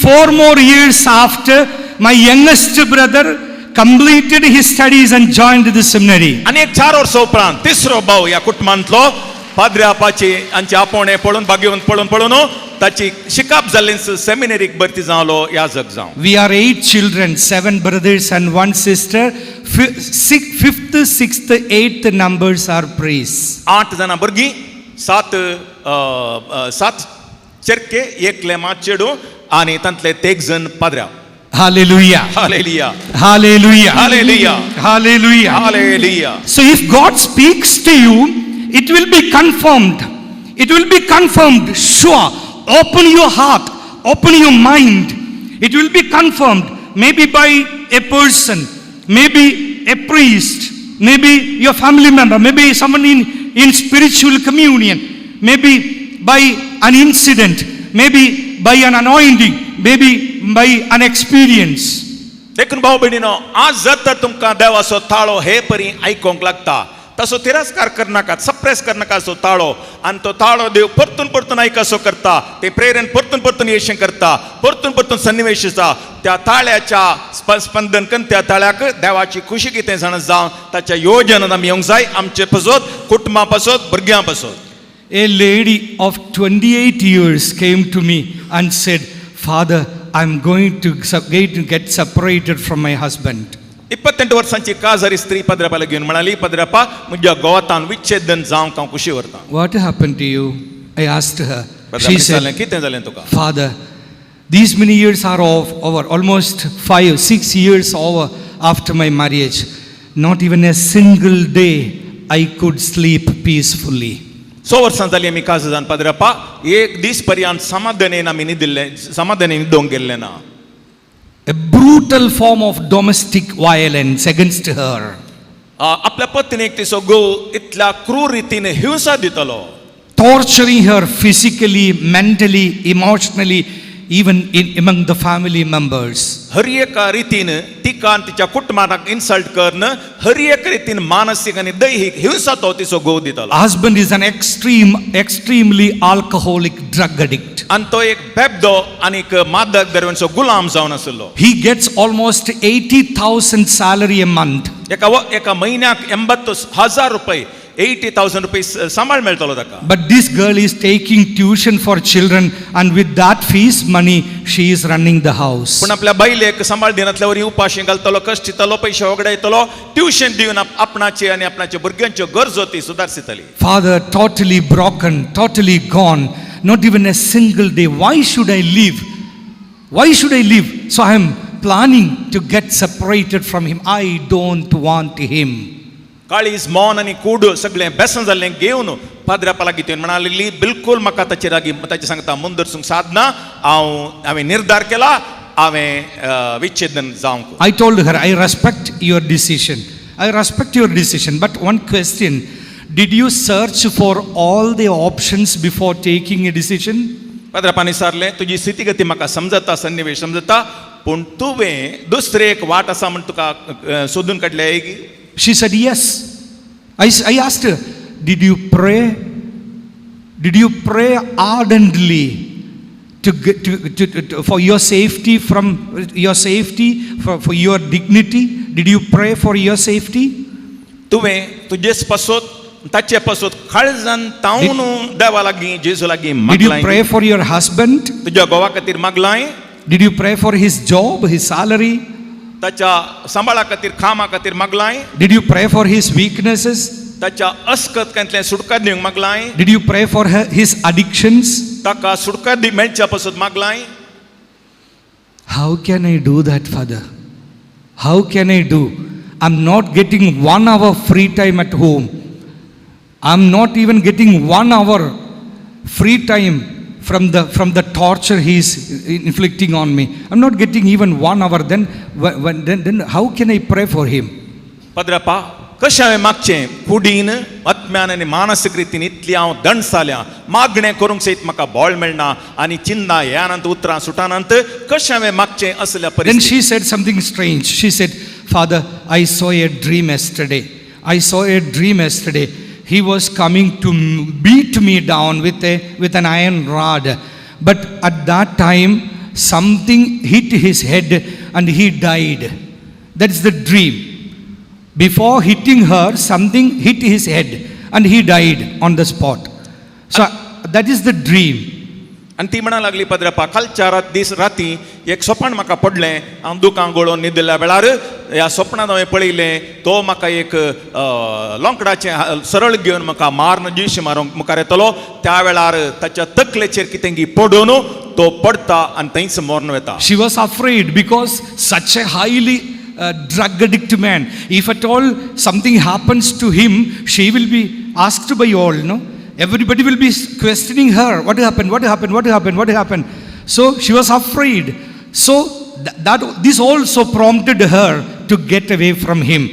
4 more years after, my youngest brother completed his studies and joined the seminary. आनी एक 4 वर्सां उपरांत तिसरो भाव ह्या कुटुंबांतलो पाद्र्यापाची आमचे आपोवणें पळोवन भाग्यवंत पळोवन पळोवन ताची शिकाप जाल्लें सेमिनरीक भरती जालो याजक जावं. We are 8 children, 7 brothers and 1 sister. 5th, 6th, 8th numbers are priests. 8 जाणां भुरगीं, 7 चेरके, एकले मात चेडूं आनी तांतले 3 जण पाद्र्या. Hallelujah. Hallelujah. Hallelujah. Hallelujah. Hallelujah. Hallelujah. So if God speaks to you, it will be confirmed. It will be confirmed. Sure. Open your heart. Open your mind. It will be confirmed. Maybe by a person. Maybe a priest. Maybe your family member. Maybe someone in spiritual communion. Maybe by an incident. Maybe by an anointing. Maybe by an experience. देखून भाव भयणीनो, आज जर तर तुमकां देवाचो ताळो हे परी आयकोंक लागता तसो तिरस्कार करनाकात, सप्रेस करनाका असो ताळो. आनी तो ताळो देव परतून परतून आयकासो करता, ते प्रेरण परतून परतून येशें करता, परतून परतून सन्निवेश दिता. त्या ताळ्याच्या स्पंदन करून त्या ताळ्याक देवाची खुशी कितें जाणा जावन ताच्या योजनान आमी येवंक जाय, आमचे पासत, कुटुंबा पासत, भुरग्यां पासत. A lady of 28 years came to me and said, Father, I'm going to get separated from my husband. 28 वर्सांची काजारी स्त्री पद्रापाला घेवन म्हणाली, पद्रापा म्हज्या गोवातान विच्छेदन जावंक हांव खुशी व्हरता. What happened to you? I asked her. She said, कितें जालें तुका? Father, these many years are over, almost 5-6 years over after my marriage. Not even a single day I could sleep peacefully. 100 वर्सां जाली आमी काजार जावन पाद्रापा, एक दीस पर्यंत समाधानेन आमी न्हिदिल्ले, समाधानेन न्हिदोंक गेल्ले ना. A brutal form of domestic violence against her. आपल्या पत्नीक तिचो घोव इतल्या क्रूर रितीन हिंसा दितलो. Torturing her physically, mentally, emotionally, even among the family members. हर एका रितीन तिका आनी तिच्या कुटुंबाक इन्सल्ट करून हर एका रितीन मानसीक आनी दैहीक हिंसा तो तिचो घोव दितलो. Husband is an extremely alcoholic drug addict. आनी तो एक बेबदो आनी एक मादक द्रव्यांचो गुलाम जावन आशिल्लो. He gets almost 80,000 salary a month. एका म्हयन्याक 80,000 रुपये, 80,000 रुपये सांबाळ मेळटलो ताका. But this girl is taking tuition for children, and with that fees money she is running the house. पूण आपल्या बायलेक सांबाळ दिनांतल्या वरी उपाशी घालतलो, कश्ट दितलो, पयशे वगडायतलो, ट्युशन दिवन आपणाचे आनी आपणाच्या भुरग्यांच्यो गरजो ती सुदारसितली. Father, totally broken, totally gone, not even a single day. Why should I live? Why should I live? So I am planning to get separated from him. I don't want him. काळीज मौन आनी कूड सगळें बेसन जाल्लें घेवन पाद्रापा लागीं तुवें म्हणाली, बिलकूल म्हाका ताचे लागीं ताचें सांगता मुंदरसूंक सादना, हांवें निर्धार केला, हांवें विच्छेदन जावंक. I told her, I respect your decision. I respect your decision. But one question, did you search for all the options before taking a decision? पाद्रापान विचारलें, तुजी स्थितीगती म्हाका समजता, सन्निवेश समजता, पूण तुवें दुसरे एक वाट आसा म्हूण तुका सोदून काडल्या? She said, yes. I asked her, did you pray? Did you pray ardently for your safety, from your safety, for your dignity? Did you pray for your safety? तुवें तुजेच पासत ताचे पासत काळजान तावन देवा लागीं जेजू लागीं Did you pray for your husband? तुज्या घोवा खातीर मागलाय? Did you pray for his job, his salary? ताच्या सांबाळा खातीर, कामा खातीर मागलाय? Did you pray for his weaknesses? ताच्या अस्कतकांतल्यान सुटका दिवंक मागलाय? Did you pray for his addictions? ताका सुटका मेळच्या पासत मागलाय? How can I do that, Father? How can I do? I'm not getting 1 hour free time at home. I'm not even getting 1 hour free time from the torture he is inflicting on me. I'm not getting even 1 hour. Then how can I pray for him? पाद्रापा, कशें हांवें मागचें? कुडीन, आत्म्यान आनी मानसीक रितीन इतली हांव दंड जाल्या, मागणें करूंक सयत म्हाका बळ मेळना आनी चिंता येनात, उतरां सुटानात, कशें हांवें मागचें असल्या Then परिस्थितींत? she said something strange. She said, Father, I saw a dream yesterday. I saw a dream yesterday. He was coming to beat me down with an iron rod. But at that time, something hit his head and he died. That's the dream. Before hitting her, something hit his head and he died on the spot. So that is the dream. आनी ती म्हणा लागली, पाद्रापा, कालच्या रात दीस राती एक सोपान म्हाका पडलें. हांव दुकां गळोवन न्हिदिल्ल्या वेळार ह्या सोपणान हांवें पळयलें, तो म्हाका एक लोंकडाचें सरळ घेवन म्हाका मारून जीश मारूंक मुखार येतलो. त्या वेळार ताच्या तकलेचेर कितें पडून तो पडटा आनी थंयच मरण वता. She was afraid because such a highly drug addict man, if at all something happens to him, she will be asked by all, no? Everybody will be questioning her, what happened, what happened, what happened, what happened? So she was afraid. So this also prompted her to get away from him.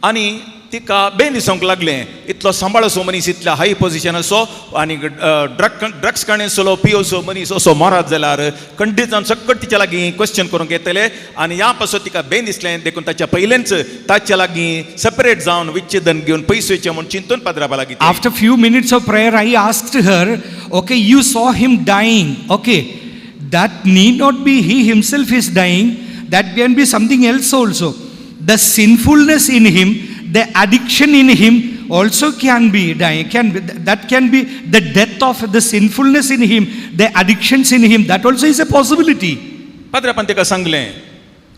आनी तिका बेन दिसूंक लागलें, इतलो सांबाळसो मनीस, इतल्या हाय position असो आनी drugs काणेसलो पियोसो मनीस असो मरत जाल्यार खंडीत सकट तिच्या लागीं क्वेश्चन करूंक येतले. आनी ह्या पासून तिका बेन दिसलें, देखून ताच्या पयलेंच ताच्या लागीं सेपरेट जावन विच्छेदन घेवन पयस वयचें म्हूण चिंतून पाद्रापा लागीं. After few minutes of prayer, I asked her, okay, you saw him dying, okay, that need not be he himself is dying, that can be something else also. The sinfulness in him, the addiction in him also can be dying, that can be the death of the sinfulness in him, the addictions in him, that also is a possibility. पाद्रापान ताका सांगलें,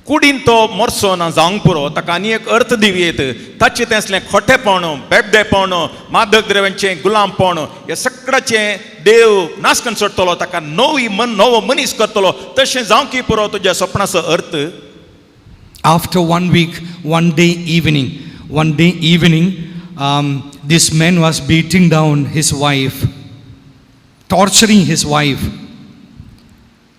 कुडीन तो मरचो ना जावंक पुरो, ताका आनी एक अर्थ दिवयेत. ताचें तें आसलें खोटेपण, बेबदेपण, मादक द्रव्यांचें गुलामपण, हे सगळ्याचें देव नाश करून सोडटलो, ताका नवी मन नवो मनीस करतलो. तशें जावंक पुरो तुज्या सपनाचो अर्थ. After 1 week, one day evening, this man was beating down his wife, torturing his wife.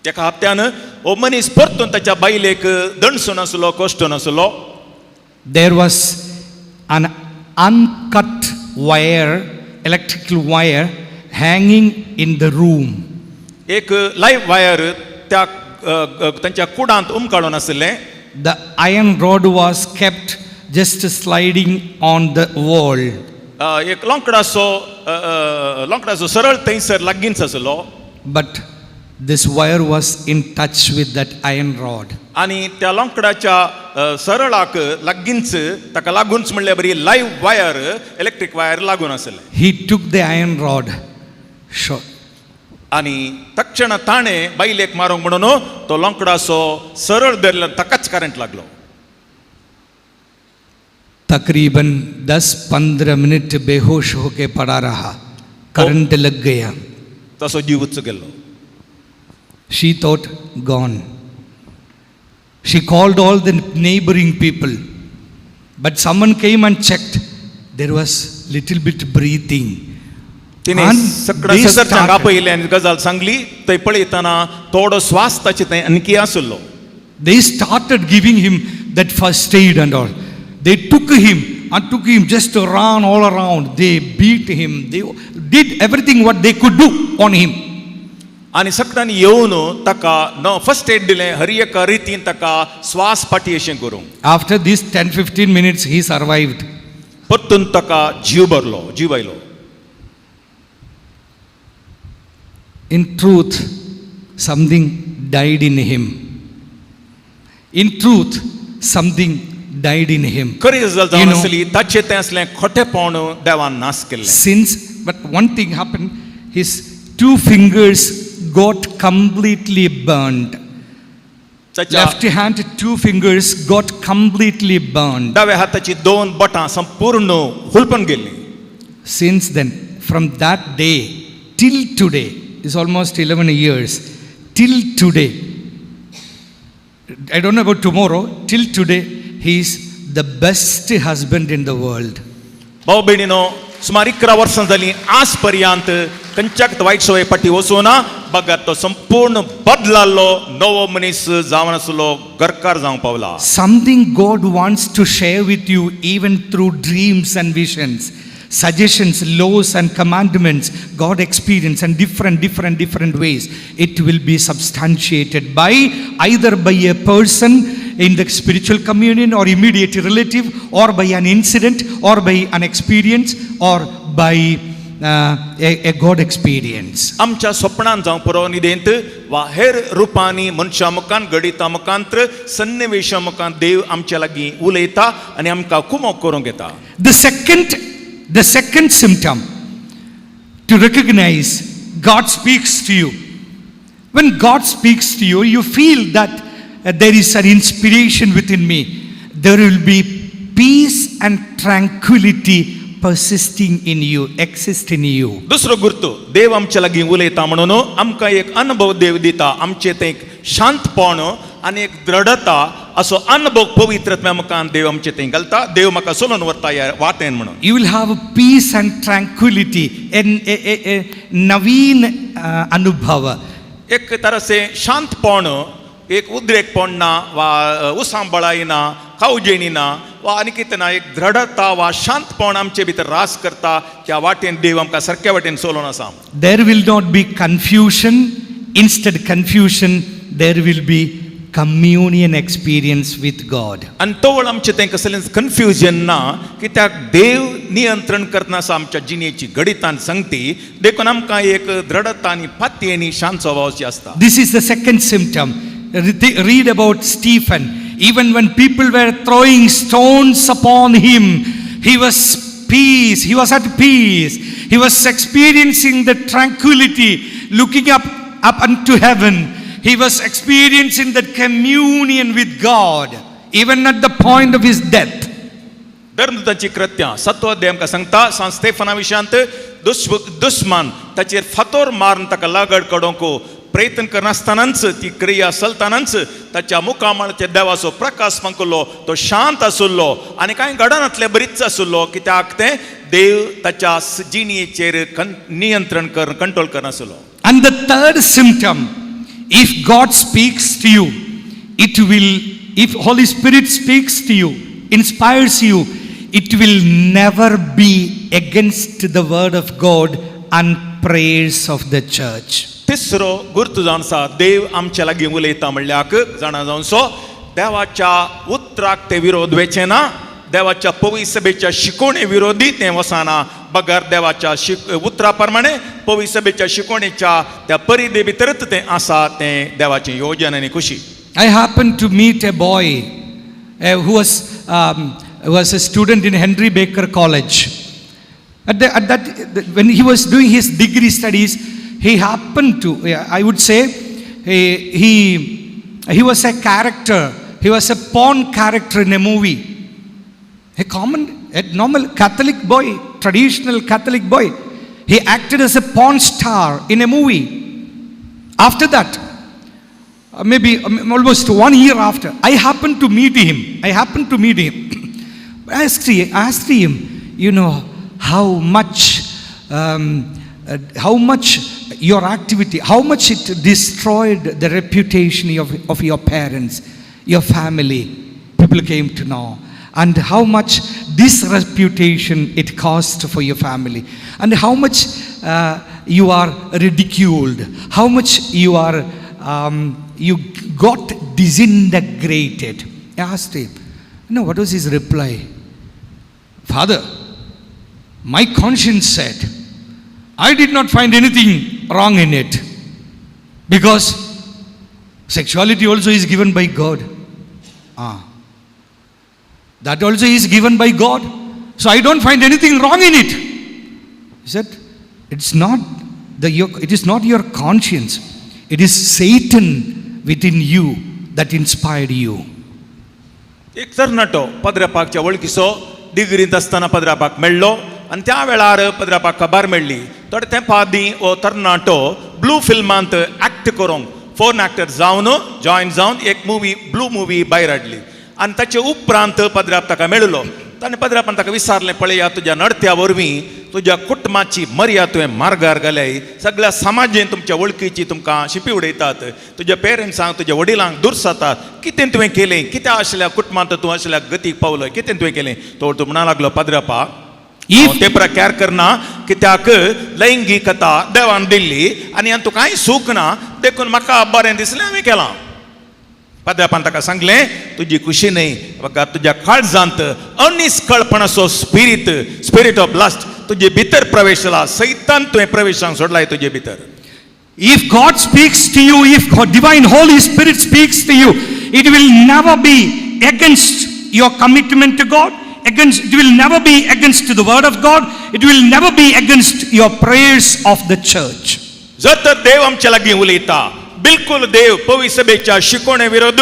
एका हप्त्यान हो मनीस परतून ताच्या बायलेक दणसून आसलो, कश्टून आसलो. There was an uncut wire, electrical wire, hanging in the room. एक लायव्ह वायर त्या तांच्या कुडांत उमकाळून आशिल्लें. The iron rod was kept just sliding on the wall. एक लोंकडाचो सरळ थंयसर लागींच आसलो. But this wire was in touch with that iron rod. आनी त्या लोंकडाच्या सरळाक लागींच, ताका लागूनच म्हणल्यार बरी लायव्ह वायर, इलेक्ट्रीक वायर लागून आसलें. He took the iron rod, shot. आनी तक्षण ताणें बायलेक मारूंक म्हणून तो लोंकडाचो सरळ धरलो, ताकाच करंट लागलो. तकरीबन 10-15 मिनट बेहोश होके पड़ा रहा, करंट लग गया. तसो जीवच गेलो. She thought gone. She called all the neighboring people, but someone came and checked. There was little bit breathing. तिने सगळ्या शेजारच्यांक आपयलें आनी गजाल सांगली. थंय पळयतना थोडो श्वास ताचे थंय आणखी आसलो. They started giving him that first aid and all. They took him and took him just to run all around. They beat him. They did everything what they could do on him. आनी सगळ्यांनी येवन ताका न first aid दिलें, हर एका रितीन ताका श्वास फाटी अशें करूंक. After this 10-15 minutes he survived. परतून ताका जीव भरलो, जीव आयलो. In truth, something died in him. In truth, something died in him. खरी गजाल जावन आसली, ताचें तें आसलें खोटेपण देवान नाश केल्लें. Since, but one thing happened, his two fingers got completely burned. Left hand, two fingers got completely burned. डाव्या हाताची दोन बोटां संपूर्ण हुलपून गेलीं. Since then, from that day till today, is almost 11 years, till today, I don't know about tomorrow, till today, he is the best husband in the world. भाव भयणीनो, सुमार 11 वर्सां जालीं आज पर्यंत खंयच्याक वायट सवय फाटी वचूना, बघा तो संपूर्ण बदलालो, नवो मनीस जावन आसलो, घरकार जावंक पावला. Something God wants to share with you even through dreams and visions, suggestions, laws and commandments God experienced in different ways. It will be substantiated by either by a person in the spiritual communion or immediate relative, or by an incident, or by an experience, or by a God experience. आमच्या स्वप्नान जावं पुरो निदेंत वा हेर रुपांनी मनशां मुखान घडिता मुखांत सन्निवेशा मुखान देव आमच्या लागीं उलयता आनी आमकां कुमोक करूंक येता. The second symptom to recognize God speaks to you. When God speaks to you, you feel that there is an inspiration within me. There will be peace and tranquility persisting in you, exist in you. दुसरो गुर्तू देव आमच्या लागीं उलयता म्हणून आमकां एक अनुभव देव दिता आमचें तें एक शांतपण आनी एक दृढता असो अनुभव पवित्र मुखान देव आमचे थंय घालता. देव म्हाका सोलून व्हरता ह्या वाटेन म्हणून. You will have peace and tranquility and a Naveen anubhava. एक तरासे शांतपण एक उद्रेकपण ना वा उसांबळाय ना कावजेणी ना वा आनी कितें ना एक दृढता वा शांतपण आमचे भितर रास करता. त्या वाटेन देव आमकां सारक्या वाटेन चलोवन आसा. There will not be confusion. Instead confusion, there will be communion experience with God. आनी तवळ आमचें तें कसलेंच कन्फ्युजन ना कित्याक देव नियंत्रण करतना आसा आमच्या जिणेची घडितान सांगती देखून आमकां एक दृढता आनी पाती आनी शांत स्वभावाची आसता. This is the second symptom. Read about Stephen. Even when people were throwing stones upon him, he was peace. He was at peace. He was experiencing the tranquility, looking up unto heaven. He was experiencing that communion with God, even at the point of his death. धर्मदूतांची कृत्यां सातवो अध्याय आमकां सांगता सांत स्टेफना विशयांत दुस्मान ताचेर फातोर मारून ताका लागड काडूंक प्रयत्न करनासतनाच ती क्रिया चलतनाच ताच्या मुखामळाचेर देवाचो प्रकाश फांकलो. तो शांत आशिल्लो आनी कांय घडनातले बरीच आशिल्लो कित्याक तें देव ताच्या जिणेचेर नियंत्रण कर control करनासलो. And the third symptom, if God speaks to you, it will, if Holy Spirit speaks to you, inspires you, it will never be against the word of God and prayers of the church. तिसरो गुर्तू जावन आसा देव आमच्या लागीं उलयता म्हणल्याक जाणा जावनसो देवाच्या उतराक ते विरोध वेचे ना देवाच्या पवित्र सभेच्या शिकोवणे विरोधी तें वचना बगर देवाच्या शिक उतरा प्रमाणे पवित्र सभेच्या शिकोवणेच्या त्या परिधे भितरच तें आसा तें देवाचें योजन आनी खुशी. I happened to meet a boy who was a student in Henry Baker College. At that, when he was doing his degree studies, he happened to, yeah, I would say, he was a character, he was a porn character in a movie. A common, a normal Catholic boy, traditional Catholic boy. He acted as a porn star in a movie. After that, maybe almost one year after, I happened to meet him. I happened to meet him. I asked him, how much your activity, how much it destroyed the reputation of your parents, your family, people came to know, and how much disreputation it caused for your family, and how much you are ridiculed, how much you got disintegrated. I asked him, no, what was his reply? "Father, my conscience said, I did not find anything wrong in it because sexuality also is given by God. Ah, that also is given by God. So I don't find anything wrong in it." He said, it is not your conscience. It is Satan within you that inspired you." एक तरणाटो पद्रापाकच्या वळखीचो डिग्रींत आसतना पद्रापाक मेळ्ळो आनी त्या वेळार पद्रापाक खबर मेळ्ळी थोडे तेंपा आदीं हो तरणाटो ब्लू फिल्मांत एक्ट करूंक फोन एक्टर जावन जॉयन जावन एक मुवी ब्लू मुवी भायर हाडली आनी ताचे उपरांत पद्राप ताका मेळ्ळो. ताणें पद्रापान ताका विचारलें पळया तुज्या नडत्या वरवीं तुज्या कुटुंबाची मर्याद तुवें मार्गार घाल्याय. सगळ्या समाजेन तुमच्या वळखीची तुमकां शिंपी उडयतात. तुज्या पेरंट्सांक तुज्या वडिलांक दुरसातात. कितें तुवें केलें? कित्या आशिल्ल्या कुटुंबांत तूं आशिल्ल्या गतीक पावलो? कितें तुवें केलें? तो तूं म्हणा लागलो पाद्रापा हांव ते प्रकार करना कित्याक लैंगिकता देवान दिल्ली आनी हातूंत कांय सूख ना देखून म्हाका बरें दिसलें हांवें केलां. पाद्रापान ताका सांगलें तुजी खुशी न्हय बघा तुज्या काळजांत अनिस्कळपणाचो स्पिरीट स्पिरीट ऑफ लस्ट तुजे भितर प्रवेश जाला, सैतान तुवें प्रवेशांक सोडलाय तुजे भितर. If God speaks to you, if God, divine Holy Spirit speaks to you, it will never be against your commitment to God, against, it will never be against the word of God, it will never be against your prayers of the church. जर तर देव आमच्या लागीं उलयता, बिलकुल देव पवित्र सभेच्या शिकवणे विरोध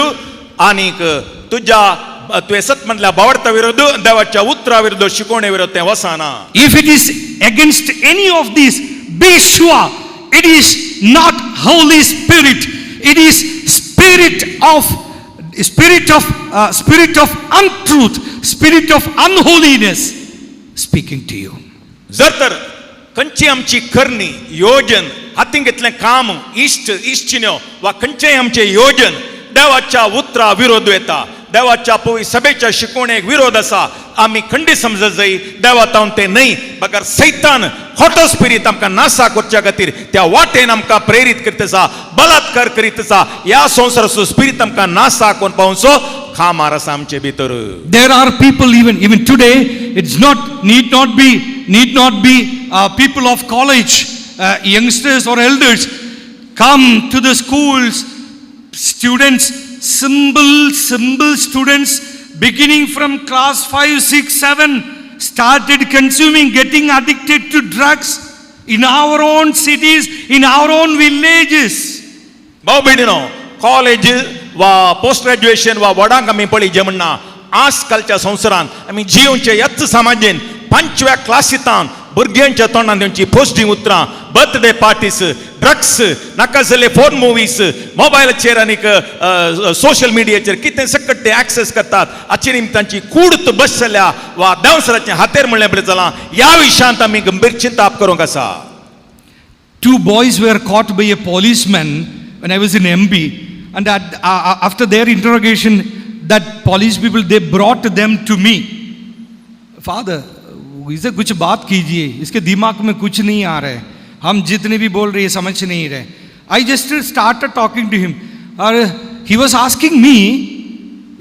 आनीक तुज्या तुवें सतमतल्या भावार्था विरोध, देवाच्या उतरा विरोध, शिकवणे विरोध तें वचना. If it is against any of these, be sure it is not Holy Spirit. It is spirit of untruth, spirit of unholiness speaking to you. जर तर खंयची आमची करणी योजन, हातीन घेतलें काम, इश्ट इश्टिण्यो वा खंयचेय आमचें योजन देवाच्या उतरा विरोध येता, देवाच्या पवित्र सभेच्या शिकवणेक विरोध आसा, आमी खंडीत समजत जाय देवा तावन तें न्हय, बगर सैतान खोटो स्पिरीत आमकां नासा करच्या खातीर त्या वाटेन आमकां प्रेरीत करीत आसा, बलात्कार करीत आसा. ह्या संवसाराचो स्पिरीत आमकां नासा करून पावचो खामार आसा आमचे भितर. There are people even today, it's not need not be people of college, youngsters or elders, come to the schools, students, simple students, beginning from class 5, 6, 7, started consuming, getting addicted to drugs in our own cities, in our own villages. भाव भयणीनो, college वा post graduation वा व्हडांक आमी पळय म्हणना, आजकालच्या संवसारांत आमी जियोवचे ह्याच समाजेन 5व्या क्लासींतान भुरग्यांच्या तोंडान तेंची पोस्टींग उतरां, बर्थडे पार्टीज, ड्रग्स, नाका जाल्ले फोन मुवीज, मोबायलाचेर आनीक सोशल मिडियाचेर कितें सकट ते एक्सेस करतात. हाचे निमित्त तांची कूड बसल्या वा देंवसराचें हातेर म्हणलें बरें जालां. ह्या विशयांत आमी गंभीर चिंताप करूंक आसा. Two boys were caught by a policeman when I was in MB, and after their interrogation, that police people, they brought them to me. Father, इसे कुछ बात कीजिए, इसके दिमाग में कुछ नहीं आ रहा है, हम जितने भी बोल रहे हैं समझ नहीं रहे. I just started talking to him, Aur he was asking me,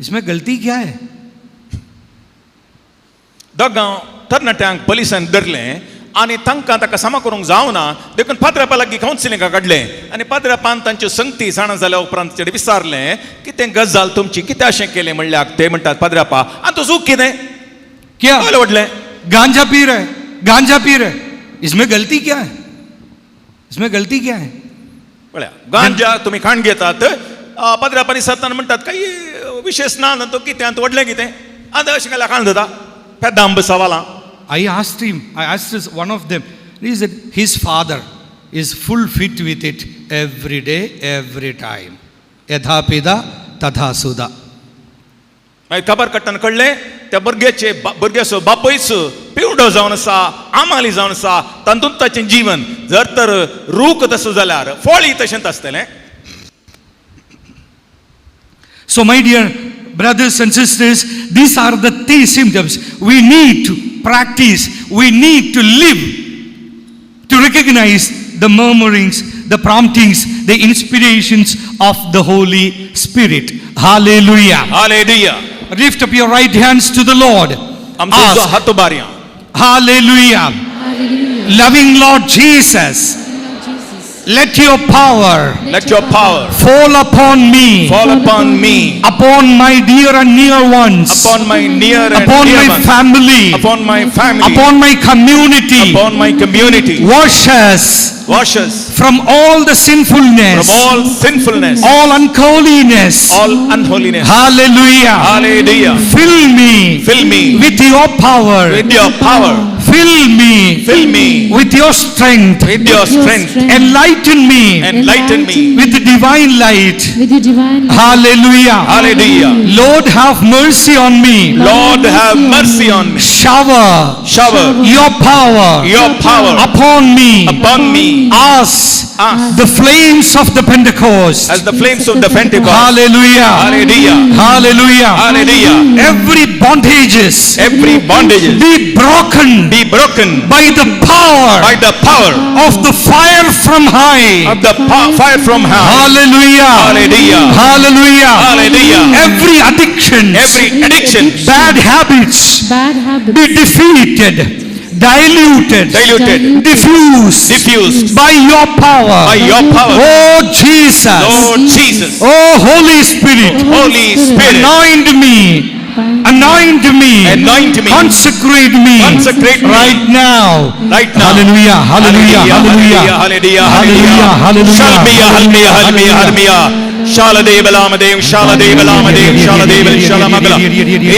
इसमें गलती क्या है? दोगां तरणाट्यांक पोलिसान धरलें आनी तांकां ताका सामा करूंक जावना देखून पाद्रापा लागीं कावन्सिलिंगाक काडलें आनी पाद्रापान तांच्यो संगती जाणा जाल्या उपरांत ताचेर विचारलें, कितें गजाल तुमची, कितें अशें केलें म्हणल्यार ते म्हणटात पाद्रापा आनी तो चूक कितें क्या व्हडलें गांजा पी रहे, गांजा पी रहे, इसमें गलती क्या है, इसमें गलती क्या है? पळया गांजा तुमी खाण घेतात, पाद्रापानी सरताना म्हणटात काही विशेष ना तो कितें आनी व्हडलें कितें आतां अशें केल्यार खाण जाता पेदांब सवालां. I asked him, I asked one of them, he said his father is full fit with it every day, every time. यथा पिता तथा सुता. मागीर खबर काडटना कळ्ळें त्या भुरग्याचे भुरग्याचो बापूयच पिवडो जावन आसा, आमाली जावन आसा, तातूंत ताचें जीवन जर तर रूख तसो जाल्यार फळी तशेंच आसतलें. So my dear brothers and sisters, these are the three symptoms we need to practice, we need to live to recognize the murmurings, the promptings, the inspirations of the Holy Spirit. Hallelujah. Hallelujah. Lift up your right hands to the Lord. Ask. Hallelujah. Hallelujah. Loving Lord Jesus, let your power, let your power fall upon me, fall upon me, upon my dear and near ones, upon my near and upon dear my ones, family, upon my family, upon my community, upon my community. Wash us, wash us from all the sinfulness, from all sinfulness, all unholiness, all unholiness. Hallelujah. Hallelujah. Fill me, fill me with your power, with your power. Fill me, fill me with your strength, with your strength. Enlighten me, enlighten me with the divine light, with your divine light. Hallelujah. Hallelujah. Lord, have mercy on me. Lord, have mercy on me. Shower, shower your power, your power upon me, upon me. Us, us, the flames of the Pentecost, as the flames of the Pentecost. Hallelujah. Hallelujah. Hallelujah. Hallelujah. Every bondages, every bondages be broken, be broken by the power, by the power of the fire from high, of the fire from high. Hallelujah. Hallelujah. Hallelujah. Hallelujah. Every addiction, every addiction, bad habits, bad habits be defeated, Diluted. Diluted. Diffused. Diffused. By your power. By your power. Oh Jesus. Lord Jesus. Oh Holy Spirit. Holy Spirit. Anoint me. Anoint me. Anoint me. Consecrate me. Consecrate me. Right now. Right now. Hallelujah. Hallelujah. Hallelujah. Hallelujah. Hallelujah. Hallelujah. Shalmiya, halmiya, halmiya, halmiya. Shaladev Lamadev, Shaladev Lamadev, Shaladev Shalamagala.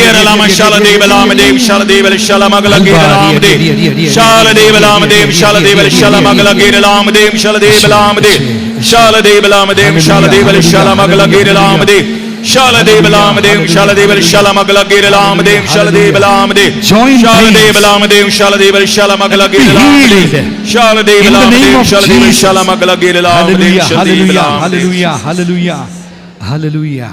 Eralama Shaladev Lamadev, Shaladev Shalamagala Geralamadev. Shaladev Lamadev, Shaladev Shalamagala Geralamadev, Shaladev Lamadev. Shaladev Lamadev, Shaladev Shalamagala Geralamadev. Shaladev Lamadev, Shaladev Shalamagala Geralamadev, Shaladev Lamadev. Join Shaladev Lamadev, Shaladev Shalamagala Geralamadev. Shaladev In the name Lamadev, of Shaladev Jesus. Shalamagala Geralamadev, Hallelujah, Shaladev hallelujah, Lamadev. hallelujah, hallelujah, hallelujah.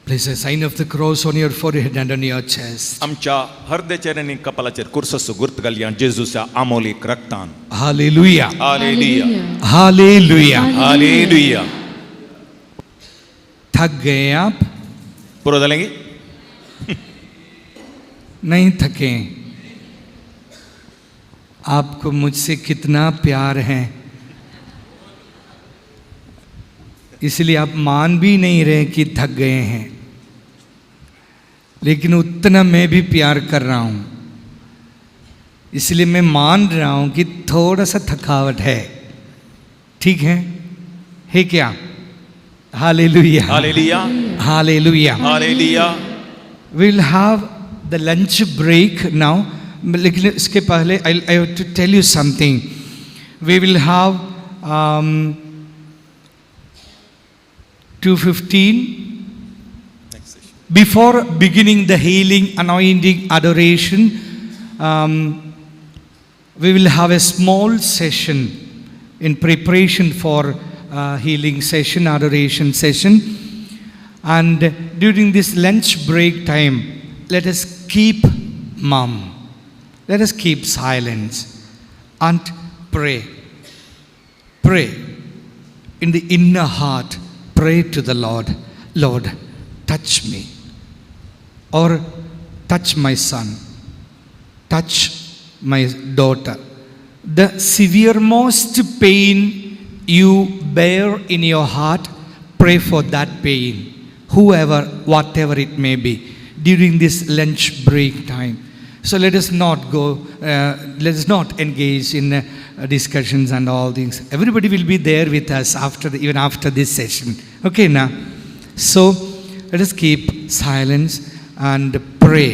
Place a sign of the cross on your forehead and on your chest. आमच्या हर्देचेर आनी कपालाचेर कुर्ससो गुर्त घालया जेजूच्या आमोलीक रक्तान. Hallelujah. Hallelujah. Hallelujah. Hallelujah. थक गए आप? पुरो जालें की? नहीं थके. आपको मुझसे कितना प्यार है, इसलिए आप मान भी नहीं रहे कि थक गए हैं, लेकिन उतना मैं भी प्यार कर रहा हूँ, इसलिए मैं मान रहा हूँ कि थोड़ा सा थकावट है. ठीक है क्या? Hallelujah. Hallelujah. Hallelujah. Hallelujah. We will have the lunch break now. लेकिन इसके पहले I have to tell you something. We will have 2:15 before beginning the healing, anointing, adoration. We will have a small session in preparation for healing session, adoration session. And during this lunch break time, let us keep mum. Let us keep silence and pray. Pray in the inner heart. Pray to the Lord. Lord, touch me, or touch my son, touch my daughter. The severe most pain you bear in your heart, pray for that pain, whoever, whatever it may be, during this lunch break time. So let us not go, let us not engage in discussions and all things. Everybody will be there with us even after this session. Okay now. So let us keep silence and pray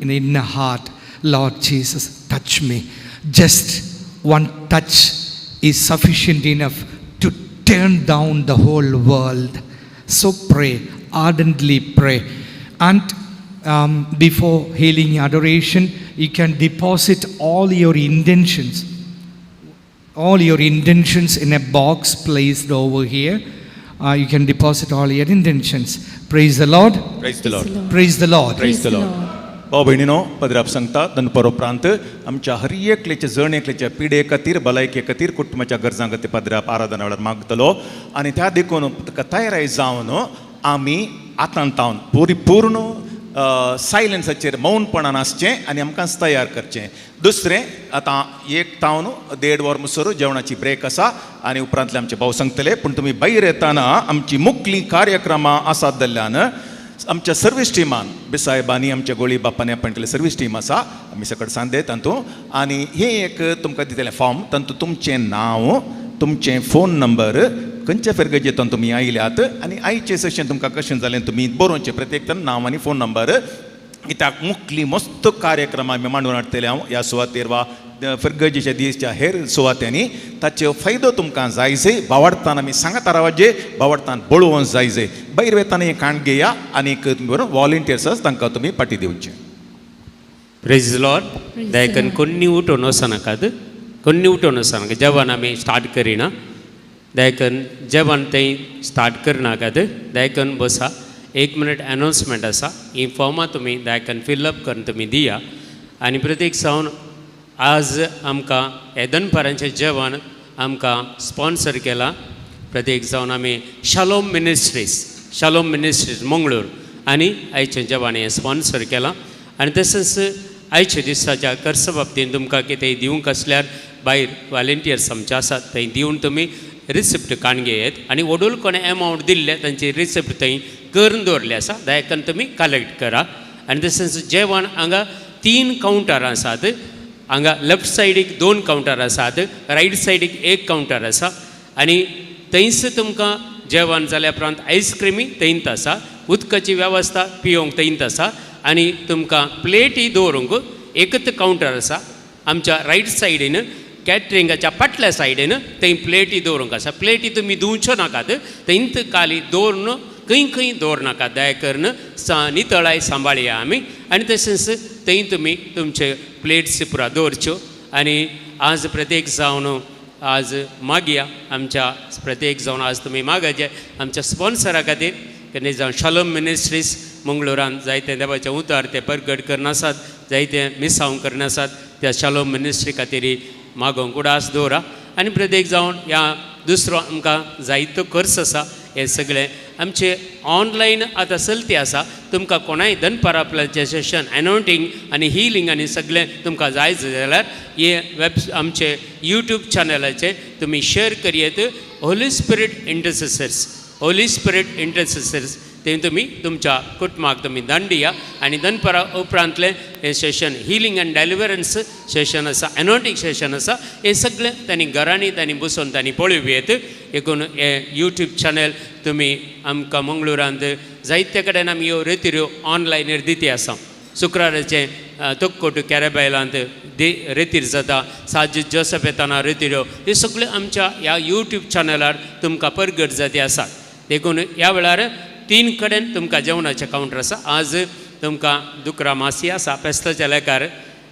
in the inner heart. Lord Jesus, touch me. Just one touch is sufficient enough to turn down the whole world. So pray, ardently pray. And before healing adoration, you can deposit all your intentions. All your intentions in a box placed over here. You can deposit all your intentions. Praise the Lord. Praise the Lord. Praise the Lord. Praise the Lord. भाव भयणीनो, पदराप सांगता दनपार उपरांत आमच्या हर एकल्याच्या जण एकल्याच्या पिडे खातीर, भलायके खातीर, कुटुंबाच्या गरजां खातीर पदराप आराधना वेळार मागतलो. आनी त्या देखून ताका तयाराय जावन आमी आतां तावन परिपूर्ण सायलन्साचेर मौनपणान आसचें आनी आमकांच तयार करचें. दुसरें, आतां एक तावन 1.5 वर मुसर जेवणाची ब्रेक आसा आनी उपरांतले आमचे भाव सांगतले. पूण तुमी भायर येताना आमची मुखली कार्यक्रमां आसात जाल्ल्यान आमच्या सर्वीस टिमान बिसायबांनी आमच्या गोळी बापांनी अपॉयंट केल्ले सर्वीस टीम आसा. आमी सकट सांदे तातूंत आनी हें एक तुमकां दितलें फॉर्म, तातूंत तुमचें नांव, तुमचें फोन नंबर, खंयच्या फिरगजेंतून तुमी आयल्यात आनी आयचें सेशन तुमकां कशें जालें तुमी बरोवचें, प्रत्येक नांव आनी फोन नंबर. कित्याक मुखली मस्त कार्यक्रम आमी मांडून हाडटले हांव ह्या सुवातेर वा फिरगजेच्या दिसच्या हेर सुवात्यांनी. ताचो फायदो तुमकां जाय जाय. बावडतान आमी सांगता रावाजे, बावडतान बळोवन जाय जाय. भायर वेताना हें काण घेया आनी बरोबर वॉलंटियर्स आसा तांकां तुमी पाटी दिवचें. प्रेज लॉर्ड. दयाकन कोन्नी उठोवन वचनाकात, कोन्नी उठोवन वचनाका. जेवण आमी स्टार्ट करिना, दयाकन जेवण थंय स्टार्ट करनाकात, दयाकन बसा. 1 मिनट अनाउन्समेंट आसा. ही फॉर्मां तुमी दयाकन फिलअप करून तुमी दिया. आनी प्रत्येक सावन आज आमकां हे दनपारांचें जेवण आमकां स्पॉन्सर केलां. प्रत्येक जावन आमी Shalom ministries, Shalom ministries Mangalore आनी आयचें जेवण हें स्पॉन्सर केलां. आनी तशेंच आयच्या दिसाच्या खर्च बाबतीन तुमकां कितेंय दिवंक आसल्यार भायर वॉलेंटियर्स आमचे आसात थंय दिवन तुमी रिसिप्ट काडून घेयात आनी वडूल कोणें एमावंट दिल्ले तांची रिसिप्ट थंय करून दवरली आसा दयाकन तुमी कलेक्ट करा. आनी तशेंच जेवण हांगा 3 कावंटर आसात. हांगा लेफ्ट सायडीक 2 कावंटर आसात, रायट सायडीक 1 कावंटर आसा आनी थंयच तुमकां जेवण जाल्या उपरांत आयस्क्रिमी थंयत आसा, उदकाची वेवस्था पिवंक थंयत आसा आनी तुमकां प्लेटी दवरूंक एकच कावंटर आसा. आमच्या रायट सायडीन कॅटरिंगाच्या फाटल्या सायडीन थंय प्लेटी दवरूंक आसा. प्लेटी तुमी धुवच्यो नाकात, थंयत खाली दवरून खंय खंय दवरनाकात, दया करून नितळाय सांबाळया आमी. आनी तशेंच थंय तुमी तुमचे प्लेट्स पुरा दवरच्यो. आनी आज प्रत्येक जावन आज मागया आमच्या प्रत्येक जावन आज तुमी मागाचे आमच्या स्पॉन्सरा खातीर केन्ना जावन शालोम मिनिस्ट्रीज मंगळुरान जायते देवाचें उतार ते परगट करनासात, जायते मिसांव करनासात, त्या शालोम मिनिस्ट्री खातीर मागोवंक उडास दवरा. आनी प्रत्येक जावन ह्या दुसरो आमकां जायतो खर्च आसा हें सगळें आमचें ऑनलायन आतां चलती आसा. तुमकां कोणाय दनपार आपल्याचें सेशन एनोटींग आनी हिलींग आनी सगळें तुमकां जाय जाल्यार हे वेब आमचे यूट्यूब चॅनलाचे तुमी share करयेत. Holy Spirit intercessors, Holy Spirit intercessors ते तुमी तुमच्या कुटुंबाक तुमी दांडिया. आनी दनपारा उपरांतलें हें session healing and deliverance session आसा, एनोटीक सेशन आसा, हें सगळें तांणी घरांनी तांणी बसून तांणी पळोवयेत. देखून हें यूट्यूब चॅनल तुमी आमकां मंगळुरांत जायते कडेन आमी ह्यो रेतिऱ्यो ऑनलायनीर दिती आसा. शुक्राराचें तोक्कोट कॅरेबायलांत रेतीर जाता, साज जोसफ येताना रेतिऱ्यो, ह्यो सगळ्यो आमच्या ह्या यूट्यूब चॅनलार तुमकां परगट जाती आसात. देखून ह्या वेळार 3 कडेन तुमकां जेवणाचें कावंटर आसा. आज तुमकां दुकरा मासी आसा फेस्ताच्या लेखार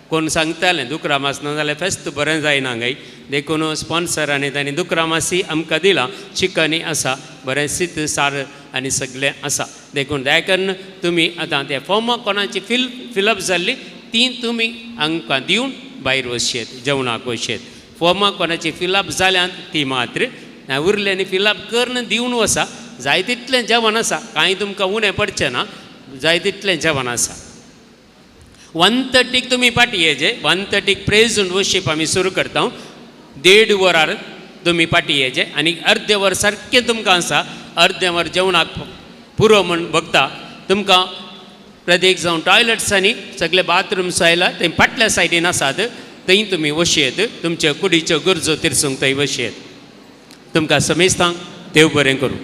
कोण सांगतालें दुकरा मास ना जाल्यार फेस्त बरें जायना गाय, देखून स्पॉन्सरांनी तांणी दुकरा मासी आमकां दिलां. चिकनय आसा, बरें शीत सार आनी सगळें आसा. देखून दया करून तुमी आतां ते फॉर्मां कोणाची फिलअप जाल्ली ती तुमी आमकां दिवन भायर वचयेत, जेवणाक वचयेत. फॉर्मां कोणाची फिलअप जाल्यात ती मात्र उरलें आनी फिलअप करून दिवन वसा. जाय तितलें जेवण आसा, कांय तुमकां उणें पडचें ना, जाय तितलें जेवण आसा. 1:30 तुमी पाटी येजे, 1:30 प्रेज आनी वर्शीप आमी सुरू करता. 1.5 वरार तुमी पाटी येजे आनी अर्दें वर सारकें तुमकां आसा. अर्दें वर जेवणाक पुरो म्हूण बगता तुमकां. प्रत्येक जावन टॉयलट्सांनी सगळे बाथरूम्स आयला थंय फाटल्या सायडीन आसात, थंय तुमी वशयेत, तुमचे कुडीच्यो गरजो तिरसूंक थंय वशयेत. तुमकां समेस्तांक देव बरें करूं.